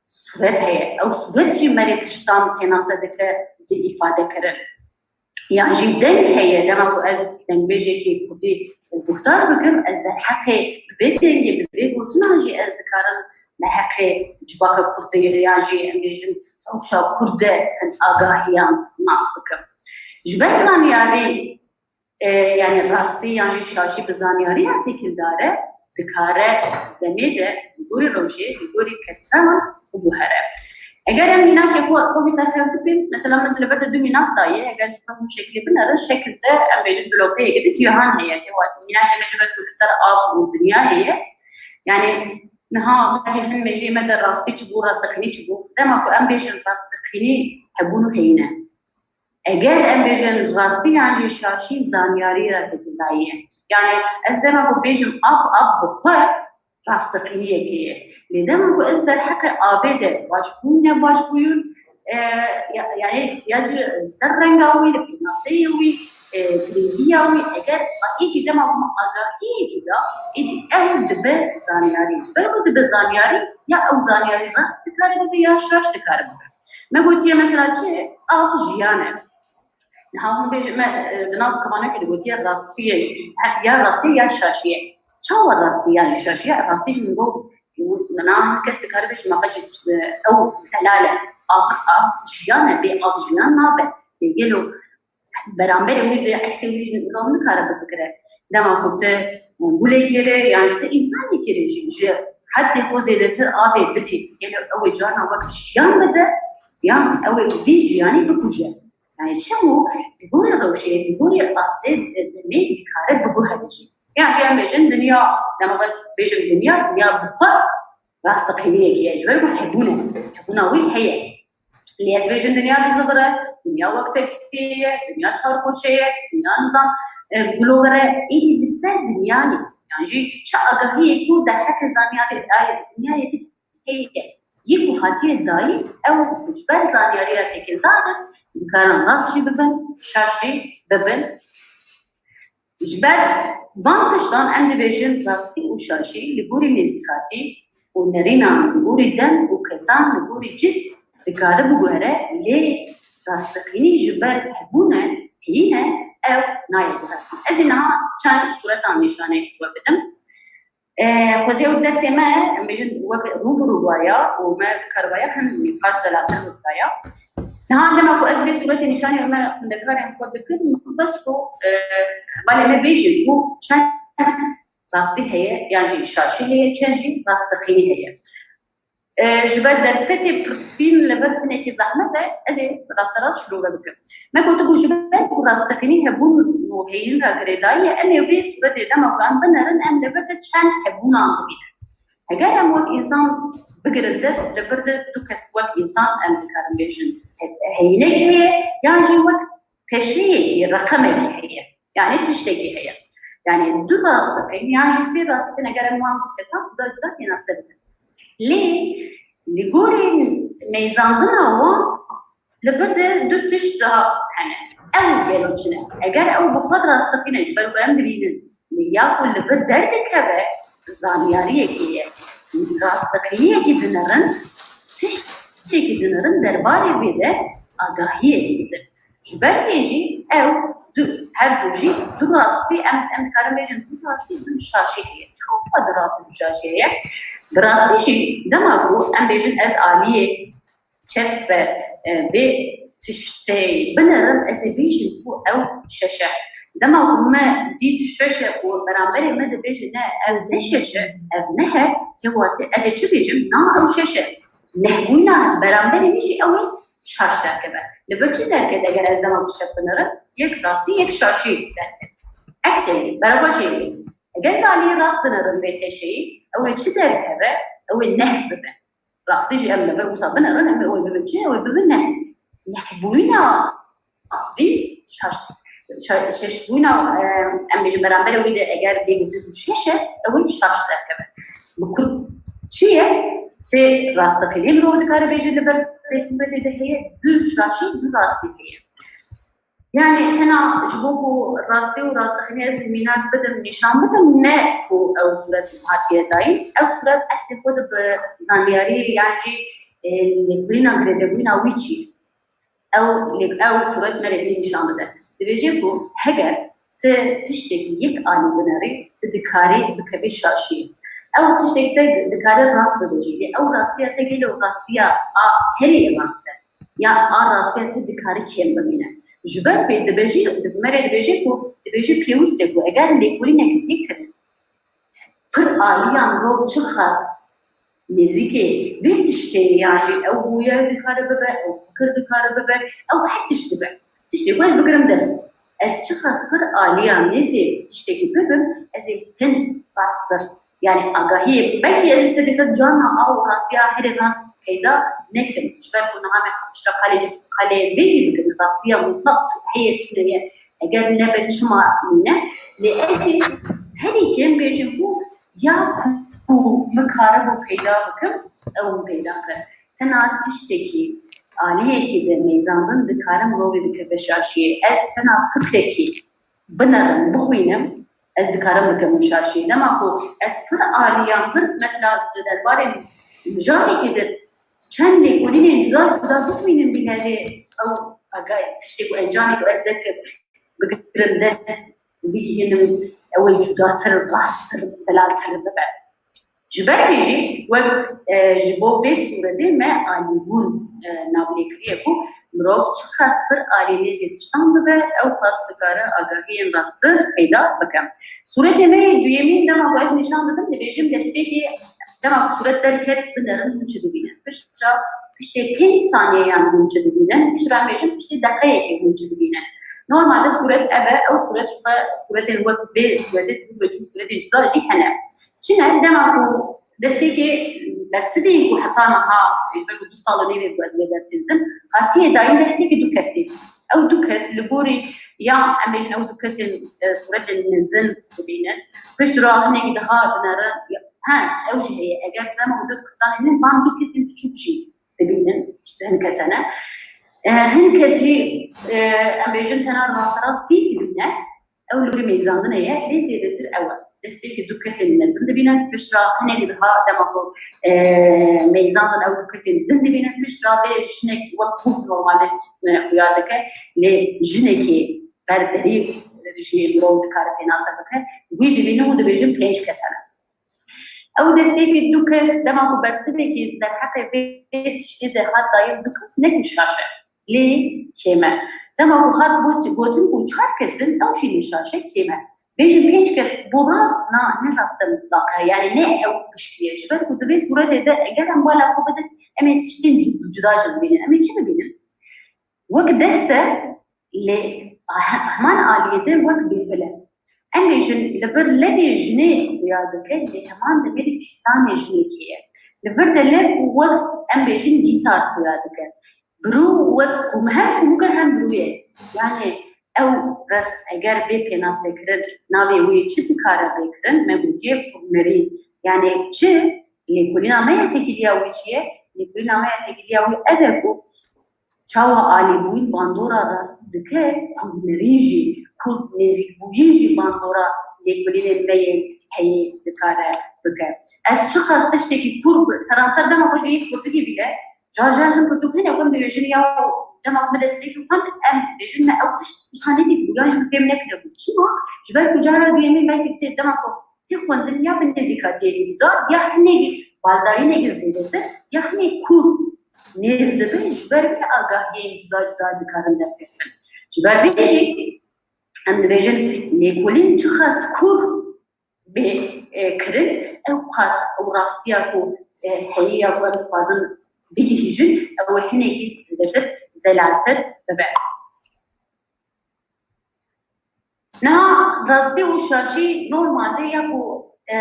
sûret heye. Ew sûret jî me rê tiştan pênase dike, dike îfade kirin. Yan jî deng heye, dema ku ez dengbêjekî kurdî guhdar bikim, ez derheqê vê dengê, bi vê gotinan jî ez dikarim derheqê civaka kurdî yan jî em bêjin rewşa kurd de hin agahiyan nas bikim. Ji ber zanyarî, e, yani rastî yan jî şaşî bi zanyarî re têkildar e, dikare demê de li gorî rojê, li gorî kesan biguhere. Eger em mînakê xwe, xwe mîsal hev bibin, mesela min li vir de du mînak daye, eger ji xwe hûn şeklê binerin, şekil de em bêjin blokeyekê de cîhan heye. Ewa mînakê me ji ber ku li ser av û dinya heye. Yani niha belkî hin mêjê me de rastî çi bû, rasteqînî çi bû? Dema ku em bêjin rasteqînî hebûn û heyîn e. Eger em bêjin rastî yan jî şaşî zanyarî re têkildayî ye. Yani ez dema ku bêjim av, av bi xwe rasteqîniyekê ye. Lê dema ku ez derheqê avê de başbûn, nebaşbûyûn, e, ya, yani ya jî li ser renga wî, li pênaseyê wî, e, girîngiya wî, eger êdî dema ku min agahiyekî da, êdî ew dibe zanyarî. Ji ber ku dibe zanyarî, ya ew zanyarî rast dikare bibe ya şaş dikare bibe. Me gotiye mesela çi? Av jiyan e. Niha hûn bêjin me, e, di nav kivanekê de gotiye rastiyê, ya rastiyê ya şaşiyê. Çawa rastî, yani şaşiya rastî ji mirov, niha hin kes dikare bêje, ma qet jî, e, ew zelal e, av, av jiyan e, bê av jiyan nabe. Lê gelo beramberê wî de, eksê wî jî mirov nikare bifikire. Dema ku tu, e, gulekê re yan jî tu însanekê re jî ji heddê xwe zêdetir avê bidî, gelo ew ê carna wek jiyan bide, yan ew ê vî jiyanî bikuje? Yani çi bû? Li gorî rewşê, li gorî astê demê dikare biguhere jî. Yan jî em bêjin dinya, dema ez bêjim dinya, dinya bi xwe rasteqîniyekê ye. Ji ber ku hebûn e. Hebûna wî heye. Lê ez bêjim dinya dizivire, dinya wek tepsiyê ye, dinya çarkoçe ye, dinya nizam, e, gulovere, êdî li ser dinya ye. Yan jî çi agahiyê ku derheqê zanyarê dayê dinyayê heye. Yê ku hatiye dayîn, ew ji ber zanyariya têkildar in, dikarin rast jî bibin, şaş jî bibin. Ji ber van tiştan em dibêjin rastî û şaşî li gorî nêzîkatî û nerînan, li gorî dem û kesan, li gorî cih dikare biguhere, lê rasteqînî ji ber hebûn e, heyîn e, ew nayê guhertin. Ez ê niha çend sûretan nîşaneyekî we bidim. E, xwezî ew dersê me, em bêjin, wek rû bi rû waya û me bikaribaya hin nîqaş zelaltir bikiraya. Niha dema ku ez vê sûretê nîşanî me xwendekarên xwe dikim, min xwest ku, e, balê me bêjin ku çend rastî heye, yan jî şaşî heye, çend jî rasteqînî heye. E, ji ber derfetê pirsîn li vir hinekî zehmet e, ez ê rasterast şirove bikim. Me gotibû, ji ber ku rasteqînî hebûn û heyîn re girêdayî ye, em ê vê sûretê dema ku em binerin, em li vir de çend hebûnan dibînin. Heger em wek însan bigirin dest, li vir de du kes wek însan em dikarin bêjin, he-, heyînek heye, yan jî wek teşeyekî, reqemekî heye. Yani tiştekî heye. Yani du rasteqîn yan jî sê rasteqîn eger em wan kesan cuda cuda pênase bikin. Lê li gorî meyzandina wan li vir de du tişt daha hene. Ew gelo çi ne? Eger ew bi xwe rasteqîn e, ji ber ku em dibînin, lê ya ku li vir derdikeve, zanyariyekê ye. Rasteqîniyekî dinerin, tiştekî dinerin, derbarê vê de agahiyekî didin. Ji ber vê jî ew du, her du jî du rastî, em, em dikarin bêjin du rastî, du şaşî heye. Çawa du rastî du şaşî heye? Bi rastî jî dema ku em bêjin ez aliyê çep ve, e, vê tiştê binerim, ez ê bêjim ku ew şeş e. Dema ku me dît şeş e û beramberê me dibêje ne, ev ne şeş e, ev neh e, tê wate ez ê çi bêjim? Na, ew şeş e. Nehbûyîna beramberê min jî ew ê şaş derkeve. Li vir çi derket eger ez dema bi çep binerim? Yek rastî, yek şaşî derket. Eksê wî, berxweşê wî. Eger ez aliyê rast binerim vê teşeyî, ew ê çi derkeve? Ew ê neh bibe. Rastî jî em li vir wisa binerin, em ê ew ê bibin çi? Ew ê bibin neh. Nehbûyîna vî şaş, şa-, şeşbûna, e, em bêjin beramberê wî de eger bê gotin şeş e, ew ê şaş derkeve. Bi kurt çi ye? Sê rasteqînê mirov dikare bêje li ber vê sûretê de heye, du şaşî, du rastî heye. Yani tena ji bo ku rastî û rasteqînê ez mînak bidim, nîşan bidim, ne ku ew sûret hatiye dayîn. Ew sûret eslê xwe de bi zanyarî yan jî, e, lêkolîna girêdebûna wî çi? Ew lê-, ew sûret me rê vî nîşan dide. Dibêje ku heger tu tiştekî yek alî binerî, tu dikarî bikevî şaşiyê. Ew tiştek te dikare rast bibêjî. Lê ew rastiya te gelo rastiya a herî rast e? Ya a rastiya te dikare kêm bimîne? Ji ber pê dibêjî, di me rê dibêje ku, dibêje pêwîst e ku eger lêkolîneke tê kirin, pir aliya mirov çiqas nêzîkê vê tiştê, yan jî ew bûyer dikare bibe, ew fikir dikare bibe, ew her tişt dibe. Tiştê ku ez bigirim dest, ez çiqas pir aliya nêzê tiştekî bibim, ez ê hin rasttir. Yani agahiyê, belkî ez ê sedê sed carna a û rastiya herê rast peyda nekim. Ji ber ku niha me piştre qalê, qalê vê jî dikin, rastiya mutlaq tu heye, tune ye. Eger nebe çima nîne? Lê ez ê herî kêm bêjim ku ya ku min karibû peyda bikim, ew min peyda kir. Tena tiştekî, aliyekî de meyzandin dikare mirovê bikeve şaşiyê. Ez tena fikrekî binerim, bixwînim, ez dikarim bikim wî şaşiyê. Dema ku ez pir aliyan, pir mesela di derbarê mijarekê de çend lêkolînên cuda cuda bixwînim, bîne lê ew aga tiştê ku encamê ku ez derkim, bigirin dest, bigihînim ew ê cudatir, rasttir, zelaltir bibe. Ji ber vê jî wek, e, ji bo vê sûretê me alîbûn, e, navlêkirî ye ku mirov çiqas pir alî nêzê tiştan bibe, ew qas dikare agahiyên rasttir peyda bike. Sûretê me yê duyemîn dema ku ez nîşan didim, dibêjim destpêkê dema ku sûret derket binerin hûn çi dibînin. Piştre, piştê pênc saniyeyan hûn çi dibînin. Piştre em bêjin piştê deqeyekê hûn çi dibînin. Normalde sûret ev e, ew sûret ji xwe sûretên wek vê sûretê cûr be cûr sûretên cuda jî hene. Çi ne? Dema ku destpêkê bersivê ku heta niha, ji ber ku du sal û nîvê ku ez vê dersê didim, hatiye dayîn destpêkê du kesî. Ew du kes li gorî ya em bêjin ew du kesên, e, sûretên mezin dibînin. Piştre hinekî daha dinerin, ya, he, ew jî heye. Eger dema ku du kesan hene, van du kesên biçûk jî dibînin, işte hin kes hene. E, hin kes jî, e, em bêjin tena rasterast vî dibîne. Ew li gorî meyzandinê ye, lê zêdetir ew e. Destpêkê du kesên mezin dibînin, piştre hinekî daha dema ku, e, meyzandin ew du kesên din dibînin, piştre vê jinek wek bûk normalde, e, xuya dike, lê jinekê berberî jî mirov dikare pênase bike, wî dibînin û dibêjin pênc kes hene. Ew destpêkê du kes dema ku bersivekî derheqê vê tiştê de hat dayîn du kes ne ku şaş e. Lê kêm e. Dema ku hat got, gotin ku çar kes in, ew jî ne şaş e, kêm e. Bêjin pênc kes bo rast, na, ne rast e mutlaq e. Yani ne ew giştî ye. Ji ber ku di vê sûretê de eger em bala xwe bidin, em ê tiştên cu-, cuda jî bibînin. Em ê çi bibînin? Wek dest e, lê heman aliyê de wek bêbil e. Em bêjin li vir levê jinê xuya dike, lê heman demê de pîstanê jinekê ye. Li vir de lev wek, em bêjin, gîtar xuya dike. Birû wek kum-, hem kumûk e hem birû ye. Yani ew res-, eger bê pênasekirin, navê wê çi dikare bê kirin? Me gotiye kurnerî. Yani çi? Lêkolîna me ya têkiliya wî çi ye? Lêkolîna me ya têkiliya wî ev e ku çawa alîbûn bandora rastî dike, kurnerî jî, kur nêzîkbûyî jî bandora lêkolînên me yên heyî dikare bike. Ez çiqas tiştekî kur, seranser dema ku ji yek pirtûkê bîle, car car hin pirtûk hene ku em dibêjin ya dema ku me destpêkê xwend, em dibêjin me ew tişt wisa nedîtibû, yan jî min fêm nekiribû. Çima? Ji ber ku cara duyemîn belkî tê dema ku tê xwendin ya bi nêzîkatiyekî cuda, ya hinekî baldayînekî zêdetir, ya hinekî kûr nêz dibe, ji ber vê agahiyên cuda cuda dikarin derkevin. Ji ber vê jî em dibêjin lêkolîn çiqas kûr bê, e, kirin, ew qas ew rastiya ku, e, heyî ya ku em dixwazin bigihîjin, ew ê hinekî zêdetir, zelaltir bibe. Niha rastî û şaşî normalde ya ku, e,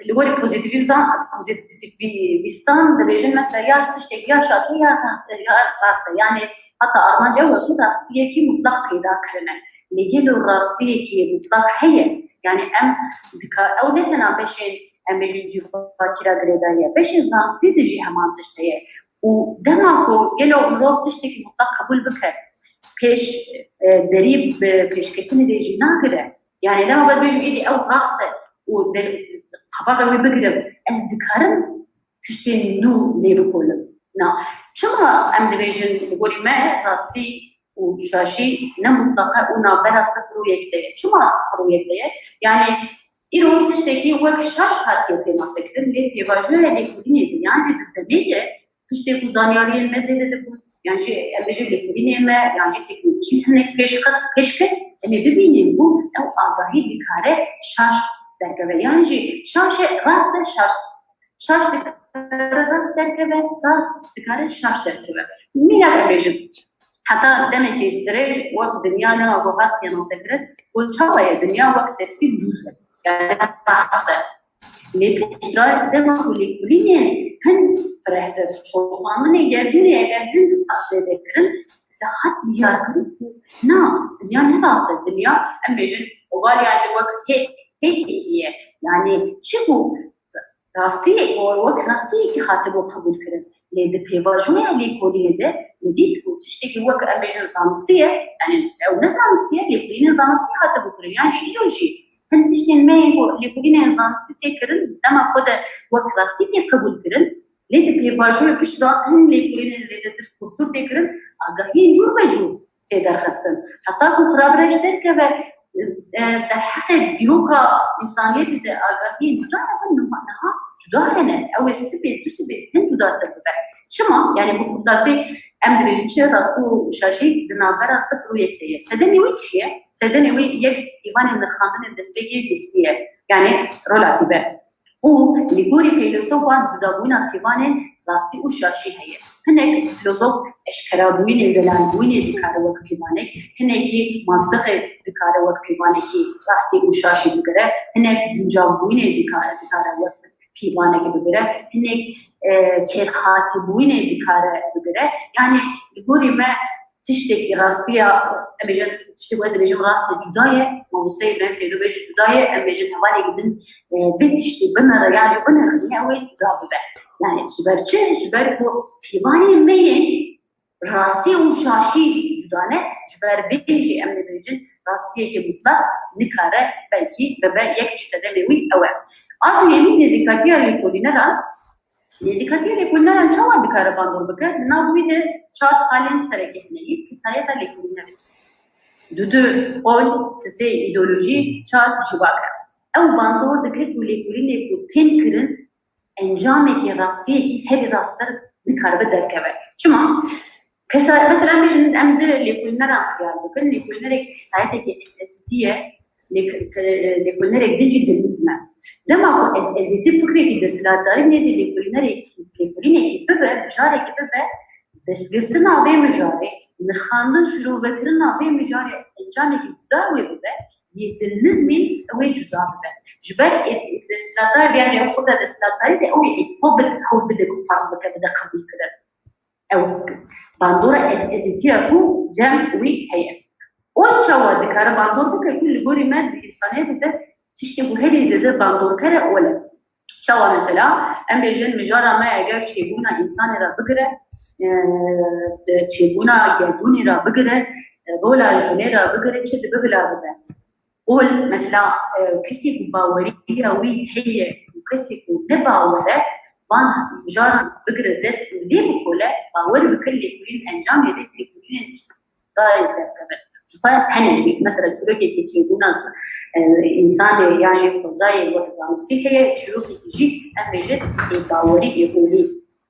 li gorî pozîtîvîzan-, pozîtîvîstan dibêjin mesela ya tiştek ya şaş e ya rast e, ya rast e. Yani heta armanc ew e ku rastiyekî mutlaq peyda kirine. Lê gelo rastiyekî mutlaq heye? Yani em dika-, ew ne tena beşên, em bêjin, civakî ra girêdayî ye. Beşên zanistî de jî heman tişt heye. Û dema ku gelo mirov tiştekî mutlaq qebûl bike, pêş, e, derî bi pêşketinê de jî nagire. Yani dema ku ez bêjim êdî ew rast e û de-, qapaxa wê bigirim, ez dikarim tiştên nû lê bikolim. Na, çima em dibêjin li gorî me rastî û şaşî ne mutlaq e û navbera sifir û yek de ye? Çima sifir û yek de ye? Yani îro tiştekî wek şaş hatiye pênasekirin, lê pêvajoya lêkolînê de yan jî di demê de piştê ku zanyariyên me zêde dibûn, yan jî em bêjin lêkolînê me, yan jî teknolojî hinek pêş xist, pêş ket, em ê bibînin ku ew agahî dikare şaş derkeve. Yan jî şaş e, rast e, şaş. Şaş dikare rast derkeve, rast dikare şaş derkeve. Mînak em bêjin, heta demekî dirêj wek dinya dema ku hat pênasekirin, ku çawa ye dinya wek teksîl dûz e. Yani rast e. Lê piştre dema ku lêkolînê hin firehtir, şoxandinê gerdûnê eger hin zêde kirin, siha diyar kirin ku na, dinya ne rast e. Dinya, em bêjin, oval ya jî wek hê-, hêkekî ye. Yani çi ku rastî, o wek rastiyekî hatibû qebûl kirin. Lê di pêvajoya lêkolînê de min dît ku tiştekî wek, em bêjin, zanistî ye, yani ew ne zanistî ye, lêkolînên zanistî hatibû kirin. Yan jî îro jî hin tiştên me yên ku lêkolînên zanistî tê kirin, dema xwe de wek rastî tê qebûl kirin, lê di pêvajoyê piştre hin lêkolînên zêdetir kûrtir tê kirin, agahiyên cûr be cûr tê derxistin. Heta ku xirabreş derkeve, e, derheqê dîroka însaniyetê de agahiyên cuda hebin, niha, niha cuda hene. Ew ê sibê, du sibê hin cudatir bibe. Çima? Yani bi kurtasî em dibêjin çi? Rastî û şaşî di navbera sifir û yek de ye. Sedemê wî çi ye? Sedemê wî yek pîvanên nirxandinên destpêkê nisbî ye. Yani relatîf e. Û li gorî feylesofan cudabûyîna pîvanên rastî û şaşî heye. Hinek filozof eşkerabûyînê, zelalbûyînê dikare wek pîvanek, hinekî mantiqê dikare wek pîvanekî rastî û şaşî bigire, hinek guncavbûyînê dikare, dikare wek pîvanek bigire, hinek, e, kêrhatîbûyînê dikare bigire. Yani li gorî me tiştekî rastiya, em bêjin, tiştê ku ez dibêjim rast e, cuda ye, mamosteyê Îbrahîm Seydo bêje cuda ye, em bêjin hevalek din, e, vê tiştê binere, yani binirxîne, ew ê cuda bibe. Yani ji ber çi? Ji ber ku pîvanên me yên rastî û şaşî cuda ne, ji ber vê jî em dibêjin rastiyeke mutleq nikare belkî bibe, yek ji sedemê wî ew e. A duyemîn nêzîkatiya lêkolîneran. Nêzîkatiya lêkolîneran çawa dikare bandor bike? Di nav wî de çar xalên sereke hene yê kesayeta lêkolînerê. Dudu, qol, sisê, îdeolojî, çar civak e. Ew bandor dike ku lêkolînê ku tên kirin encamekî rastiyekî herî rasttir nikaribe derkeve. Çima? Kesa-, mesela em bêjin em di lêkolîneran xiyal bikin, lêkolînerek kesayetekî ezîtî ye, lêk-, ke-, lêkolînerek din jî dilnizm e. Dema ku ez-, ezîtî fikrekî desthilatdarî nêzî lêkolînerekî, lêkolînekî bibe, mijarekî bibe, destgirtina vê mijarê, nirxandin, şirove kirina vê mijarê encamekî cuda wê bibe, yê dilnizmî ew ê cuda bibe. Ji ber ê-, desthilatdar, yani ew fikra desthilatdarî de ew ê xwe bide, hewl bide ku ferz bike, bide qebûl kirin. Ew bandora ez-, ezîtiya ku cem wî heye. Ol çawa dikare bandor bike ku li gorî me di însaniyetê de tiştê ku herî zêde bandorker e ol e. Çawa mesela, em bêjin mijara me eger çêbûna însanê re bigire, e, çêbûna gerdûnê re bigire, e, rola jinê re bigire, çi dibe bila bibe. Ol, mesela, e, kesê ku baweriya wî heye û kesê ku ne bawer e, van mijaran bigire dest û lê bikole, bawer bike lêkolîn encamê de lêkolînên dayê derkeve. Ji xwe hene jî, mesela çîrokekî çêbûna, e, însanê yan jî xwezayê wek zanistî heye, çîrokekî jî em bêjin ê bawerî, ê holî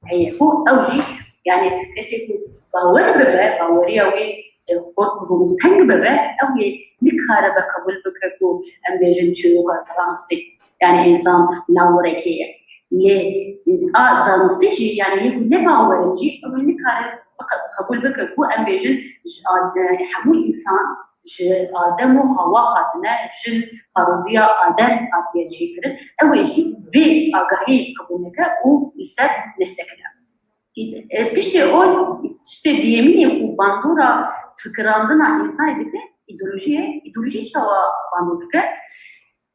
heye ku ew jî, yani kesê ku bawer bibe, baweriya wî, e, xurt bibe û teng bibe, ew ê nikaribe qebûl bike ku em bêjin çîroka zanistî. Yani însan nawirekê ye. Lê a zanistî jî, yani yê ku ne bawer e jî, ew nikare biqe-, qebûl bike ku em bêjin ji ad-, hemû însan ji Adem û Hawa hatine, jin paroziya Adem hatiye çêkirin. Ew ê jî vê agahî qebûl neke û li ser nesekine. E, piştê ol, tiştê duyemîn ê ku bandora fikirandina însanê dike, îdeolojî ye. Îdeolojî çawa bandor dike?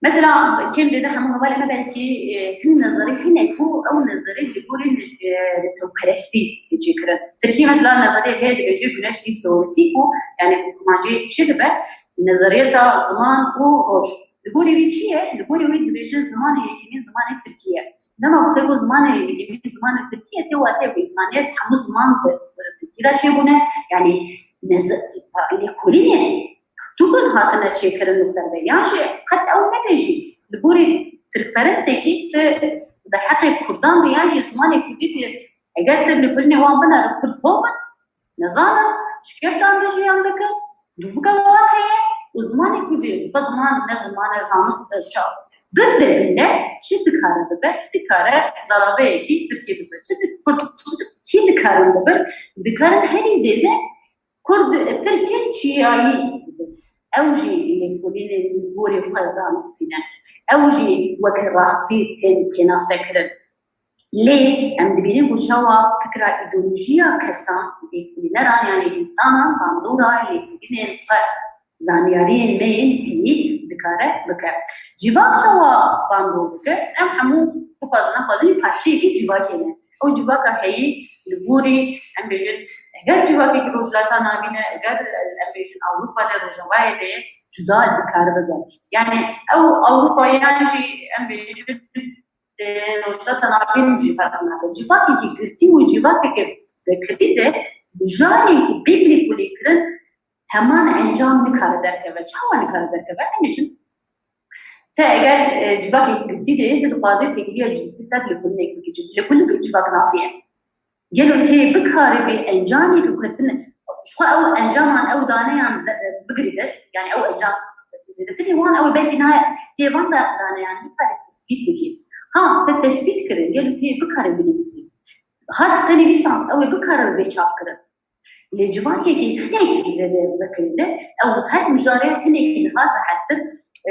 Mesela, kêm zêde hemû hevalê me belkî, e, hin nezerî hene ku ew nezerî li gorî, e, netewperestî tê çêkirin. Tirkî mesela nezerî heye dibêje güneş dil teorisi ku, yani, kurmancî çi dibe? Nezeriyeta ziman û roj. Li gorî wî çi ye? Li gorî wî dibêje zimanê yekemîn zimanê tirkî ye. Dema ku te got zimanê yekemîn zimanê tirkî ye, tê wate ku însaniyet hemû ziman bi tirkî re çêbûne. Yani, neze-, lêkolînê pirtûkan hatine çêkirin li ser vê. Yan jî qet ew nebe jî, li gorî tirkperestekî tu di heqê kurdan de yan jî zimanê kurdî de, eger tu lêkolînê wan binere, kurd hov in, nezanin, şikeftan de jiyan dikin, dûvika wan heye û zimanê kurdî, ji xwe ziman ne zimanê zanist, ez çawa. Bin be bile çi dikare bibe? Dikare zaraveyekî tirkî bibe. Çi di-, kurd, çi di-, kî dikarin bibin? Dikarin herî zêde Kurd, Tirkê çiyayî dibin. Ew jî lêkolînên li gorî xwe zanistî ne. Ew jî wek rastî tên pênasekirin. Lê em dibînin ku çawa fikra îdeolojiya kesan, lêkolîneran yan jî însanan bandora lêkolînên xwe, zanyariyên me yên heyî dikare bike. Civak çawa bandor dike? Em hemû bixwazin nexwazin parçeyekî civakê ne. Ew civaka heyî li gorî, em bêjin, eger civakekî Rojhilata Navîn e, eger, em bêjin, Ewropa de, Rojavayê de ye, cuda dikare bibe. Yani ew Ewropa yan jî, em bêjin, e, Rojhilata Navîn jî ferq nake. Civakekî girtî û civakeke vekirî de mijarên ku bê lêkolînkirin heman encam nikare derkeve. Çawa nikare derkeve? Em bêjin, te eger, e, civakê girtî de, tu dixwazî têkiliya cinsî ser lêkolînek bikî. Lêkolînek civaknasî ye. Gelo tê bikaribê encamê ku ketine, ji xwe ew encaman, ew daneyan de, bigirî dest, yani ew encam zêdetirî wan, ew belkî nayê tê van da-, daneyan nikare tespît bikî. Ha, te tespît kirin, gelo tê bikarê binivîsî. Hat te nivîsan, ew ê bikare bê çapkirin. Lê civakekî hinekî zêde vekirî de, ew her mijarê hinekî niha rehettir,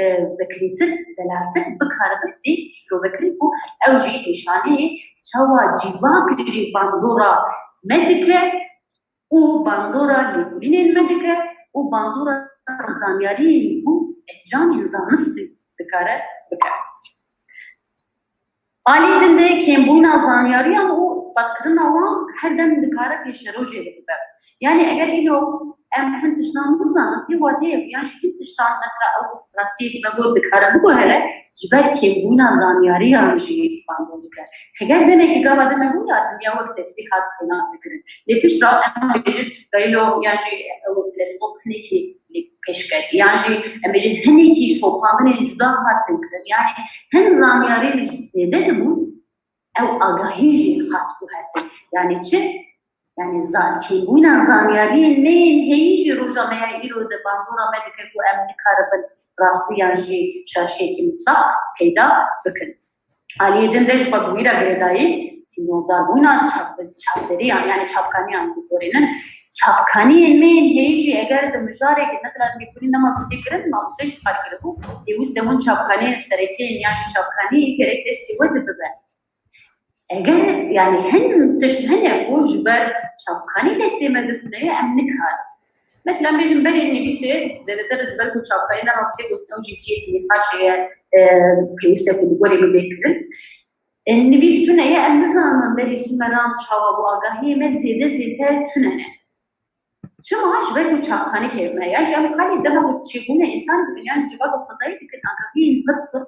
e, vekirîtir, zelaltir bikaribe bê şirovekirin ku ew jî nîşaneyê çawa civak jî bandora me dike û bandora lêkolînên me dike û bandora zanyariyên ku encamên zanistî dikare bike. Alî din de kêmbûna zanyariyan û ispatkirina wan her dem dikare pêşerojê de bibe. Yani eger îro em hin tiştan bizanin, tê wateyê ku yan jî hin tiştan mesela ew rastiyekî me got dikare biguhere, ji ber kêmbûna zanyariyan jî bandor dike. Heger demekî gava din me got ya dinya wek tepsî hat pênasekirin. Lê piştre em bêjin gayîlo yan jî ew teleskop hinekî pêş ket. Yan jî em bêjin hinekî şopandinên cuda hatin kirin. Yani hin zanyarî jî zêde dibûn, ew agahî jî hat û hetin. Yani çi? Yani za-, kêmbûna zanyariyên me yên heyî jî roja me ya îro de bandora me dike ku em nikaribin rastiyan jî şaşiyekî mutlaq peyda bikin. Aliyê din de ji xwe bi wî re girêdayî, sînordarbûna çap-, çapderiyan, yani çapkaniyan bigorînin. Çapkaniyên me yên heyî jî eger di mijareke, mesela lêkolîn dema ku tê kirin, mamoste jî qal kiribû, pêwîst e hûn çapkaniyên serekiyên yan jî çapkaniyê gerek destê we de bibe. Eger, yani hin tişt hene ku ji ber çapkanî destê me de tune ye, em nikarin. Mesela bêjin berê nivîsê, zêdetir ji ber ku çapkanî dema ku tê gotin ew jî cihê nîqaşê ye, e, pêwîst e ku li gorî bibe kirin. E, nivîs tune ye, em nizanin berê sûmeran çawa bû, agahiyê me zêde zêde tune ne. Çima? Ji ber ku çavkanî kevme. Yan jî em kalê dema ku çêbûna însan dibin, yan jî civaka xwezayî dikin, agahiyên pir pir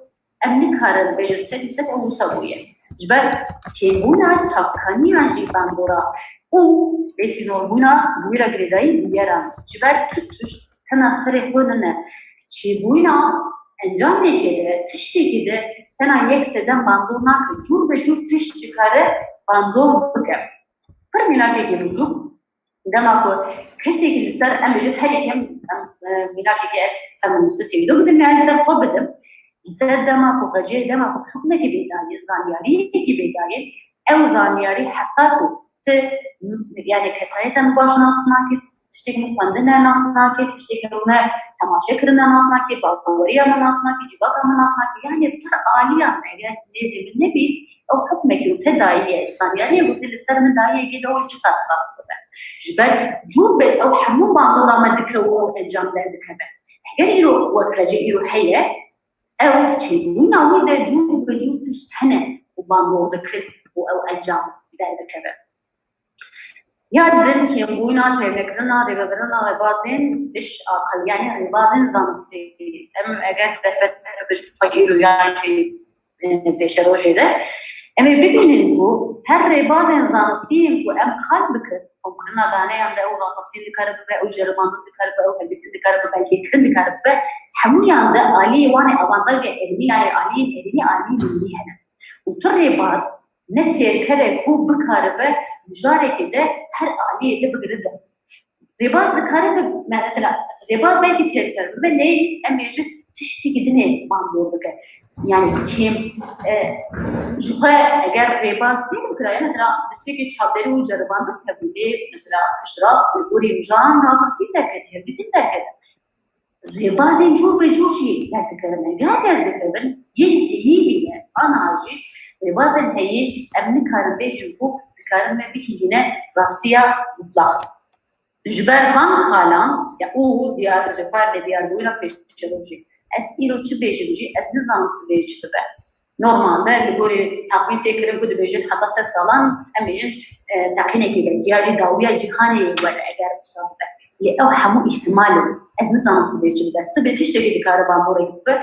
em nikarin bêjin sedî sed ew wisa bûye. Ji ber kêmbûna çavkaniyan jî bandora û bêsînorbûna bi wî re girêdayî bûyeran. Ji ber tu tişt tena serê xwe nine. Çêbûna encamekê de, tiştekî de tena yek sedem bandor nake. Cûr be cûr tişt dikare bandor bike. Pir mînakekî biçûk, dema ku kesekî li ser, em bêjin herî kêm, em, e, mînakekî ez ser mamoste Seyîdo bidim, yani ser xwe bidim. Li ser dema ku vecê, dema ku hukmekî bê dayê, zanyariyekî bê dayê, ew zanyarî heta ku ti, yani kesayeta min baş nas nake, tiştekî min xwendine nas nake, tiştekî min temaşe kirine nas nake, baweriya min nas nake, civaka min nas nake, yani pir aliyan eger nêzî min nebî, ew hukmekî û te dayiye, zanyariyê ku te li ser min dayiye, gê de ew çiqas rast bibe. Ji ber cûr be ew hemû bandora me dike û ew encam derdikeve. Heger îro wek vecê îro heye, ew çêbûna wî de cûr be cûr tişt hene û bandor dikin û ew encam derdikeve. Ya din kêmbûna tevnekirina rêvebirina rêbazên piş aqil, yani rêbazên zanistî. Em eger derfet bi ji xwe îro yan jî, e, pêşerojê de, em ê bibînin ku her rêbazên zanistî yên ku em qal bikin, komkirina daneyan de ew rapirsîn dikare bibe, ew ceribandin dikare bibe, ew helbîtin dikare bibe, belgekirin dikare bibe, hemûyan de aliyê wan ê avantajê erênî, yani aliyên erênî, aliyên nînî hene. Û tu rêbaz ne têrker e ku bikaribe mijarekê de her aliyê de bigire dest. Rêbaz dikare bi, me-, mesela rêbaz belkî têrker bibe, lê em bêjin tiştekî din ê bandor bike. Yani kêm, e, ji xwe eger rêbaz sêr bikiraye, mesela destpêkê çavdêrî û ceribandin hebû, lê mesela piştre li gorî mijaran rapirsî derketiye, vîtin derketiye. Rêbazên cûr be cûr jî derdikevin. Eger derdikevin, yên heyî heye, ana jî rêbazên heyî em nikarin bêjin ku dikarin me bikî yine rastiya mutlaq. Ji ber van xalan, ya û diyar, ji xwe me diyarbûna pêşerojê. Ez îro çi bêjim jî, ez nizanim sibê çi bibe. Normalde li gorî taxmîn tê kirin ku dibêjin heta sed salan, em bêjin, e, teqînekê belkî ya jî dawiya cîhanê were eger wisa bibe. Lê ew hemû îhtimal in. Ez nizanim sibê çi bibe. Sibê tiştekî dikare bandorek bibe,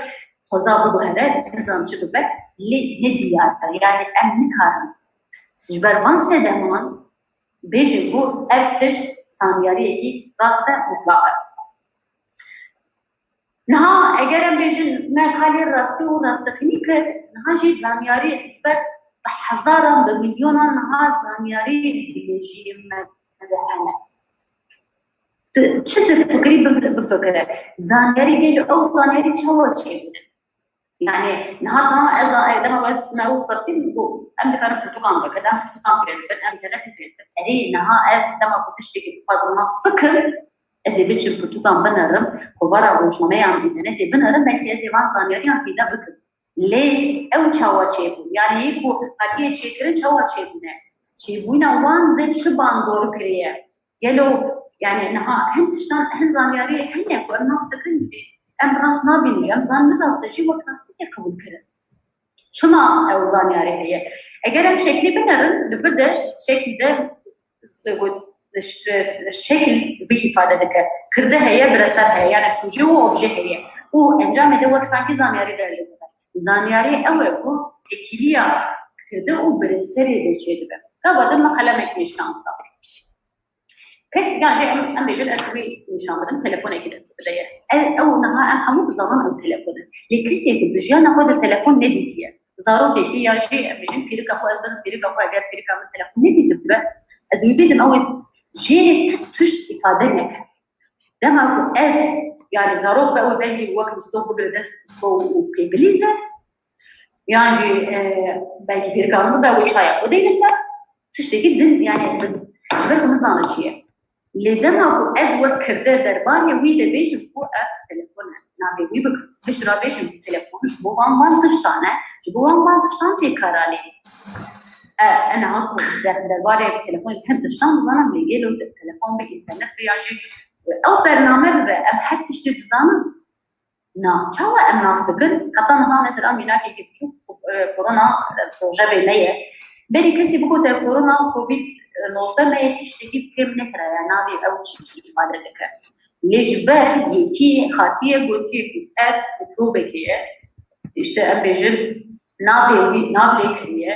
xweza biguhere, nizanim çi bibe. Lê ne diyar e. Yani em nikarin ji ber van sedeman bêjin ku ev tişt zanyariyekî rast e, mutlaq e. Niha eger em bêjin me kalê rastî û rastexînî kir, niha jî zanyarî ji ber bi hezaran, bi milyonan niha zanyarî dilêjiyê me de hene. Çi difikirî bifikire? Zanyarî gelo ew zanyarî çawa çêbûne? Yani niha tamam ez dema ez me û pasîv bû, em dikarin pirtûkan vekirin, em pirtûkan pê dibin, em tenefî pê dibin. Erê niha ez dema ku tiştekî dixwazim nas bikim, ez ê biçim pirtûkan binerim, kovara rojnameyan înternetê binerim, belkî ez ê van zanyariyan peyda bikim. Lê ew çawa çêbû? Yani yê ku hatiye çêkirin çawa çêbûne? Çêbûna wan de çi bandor kiriye? Gelo yani niha hin tiştan, hin zanyariyek hene ku em nas dikin lê em rast nabînin, em zanin rast e jî wek rastiyek qebûl kirin. Çima ew zanyarî heye? Eger em şeklî binerin, li vir de şekil de şekil vî îfade dike. Kirde heye, bireser heye, yani sujet û obje heye. Û encamê de wek sankî zanyarî derdikeve. Zanyarî ew e ku têkiliya kirde û bireserê de çêdibe. Gava din me qelemek nîşan dida. Kes, yani em, em bêjin ez wî nîşan bidim, telefonekî dest bide ye. Ew, ew niha em hemû dizanin ew telefon e. Lê kesê ku di jiyana xwe de telefon nedîtiye, zarokekî yan jî em bêjin pîrika xwe, ez bidim pîrika xwe, eger pîrika min telefon nedîtibe, ez wî bêdim, ew ê jê re ti tişt îfade neke. Dema ku ez, yani zarok be, ew ê belkî wek lîstok bigire dest xwe û pê bilîze, yan jî, e, belkî pîrika min bibe, ew ê çaya xwe deyne ser, tiştekî din, yani ji ber ku nizane çi ye. Lê dema ku ez wek kirde derbarê wî de bêjim ku ev telefon e, navê wî bikim, pişt re bêjim ku telefon ji bo van van tiştan e, ji bo van van tiştan tê kar anî. E, e, niha ku de-, derbarê telefonê hin tiştan dizanim, lê gelo de-, telefon bi, înternet bi, yan jî ew bername bibe, em her tiştê dizanin. Na, çawa em nas dikin? Heta niha mesela mînakekî biçûk, e, korona, e, rojevê me ye. Berî kesî bigote korona, covid nozdeh me ye, tiştekî fêm nekira, ya navê ew çi îfade dike. Lê ji ber yekî hatiye gotiye ku ev mikrobekê ye, işte em bêjin navê wî nav lê kiriye,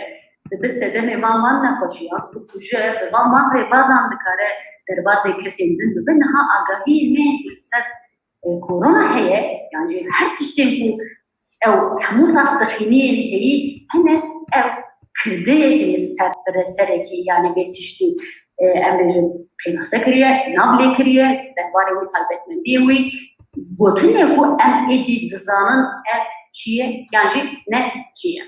dibe sedemê van van nexweşiyan, dikuje, bi van van rêbazan dikare derbazê kesên din bibe. Niha agahiyê me li ser, e, korona heye, yan jî her tiştên ku ew hemû rastexîniyên heyî hene, ew kirdeyekî li ser bireserekî, yani vê tiştî, e, em bêjin pênase kiriye, nav lê kiriye, derbarê wî taybetmendiyê wî gotinê ku em êdî dizanin ev çi ye, yan jî ne çi ye.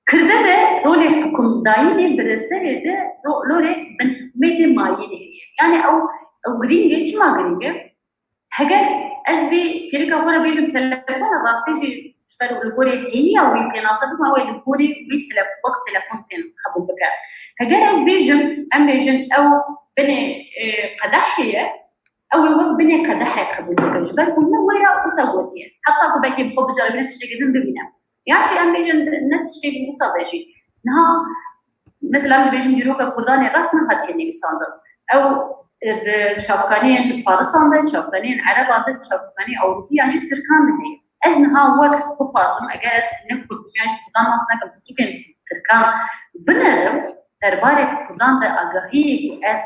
Kirde de rolê hikûmdayînê bireserê de ro-, rolê binhikûmê de mayînê heye. Yani ew, ew girîng e, çima girîng e? Heger ez vê pîrika xwe re bêjim telefon e, rastî jî ji ber li gorî hêniya wî pênase bikim, ew ê li gorî wî telef-, wek telefon pê qebûl bike. Heger ez bêjim, em bêjin ew binê, e, qedehê ye, ew ê wek binê qedehê qebûl bike. Ji ber ku min wê re wisa gotiye. Heta ku belkî bi xwe biceribîne tiştekî din bibîne. Yan jî em bêjin ne tiştekî wisa be jî. Niha mesela em dibêjin dîroka Kurdan ê rast nehatiye nivîsandin. Ew, e, di çavkaniyên Farisan de, çavkaniyên Ereban de, çavkaniyên Ewropiyan jî Tirkan de heye. Ez niha wek bixwazim, eger ez ne Kurd bim yan jî Kurdan nas nekim, pirtûkên Tirkan binerim, derbarê Kurdan de agahiyê ku ez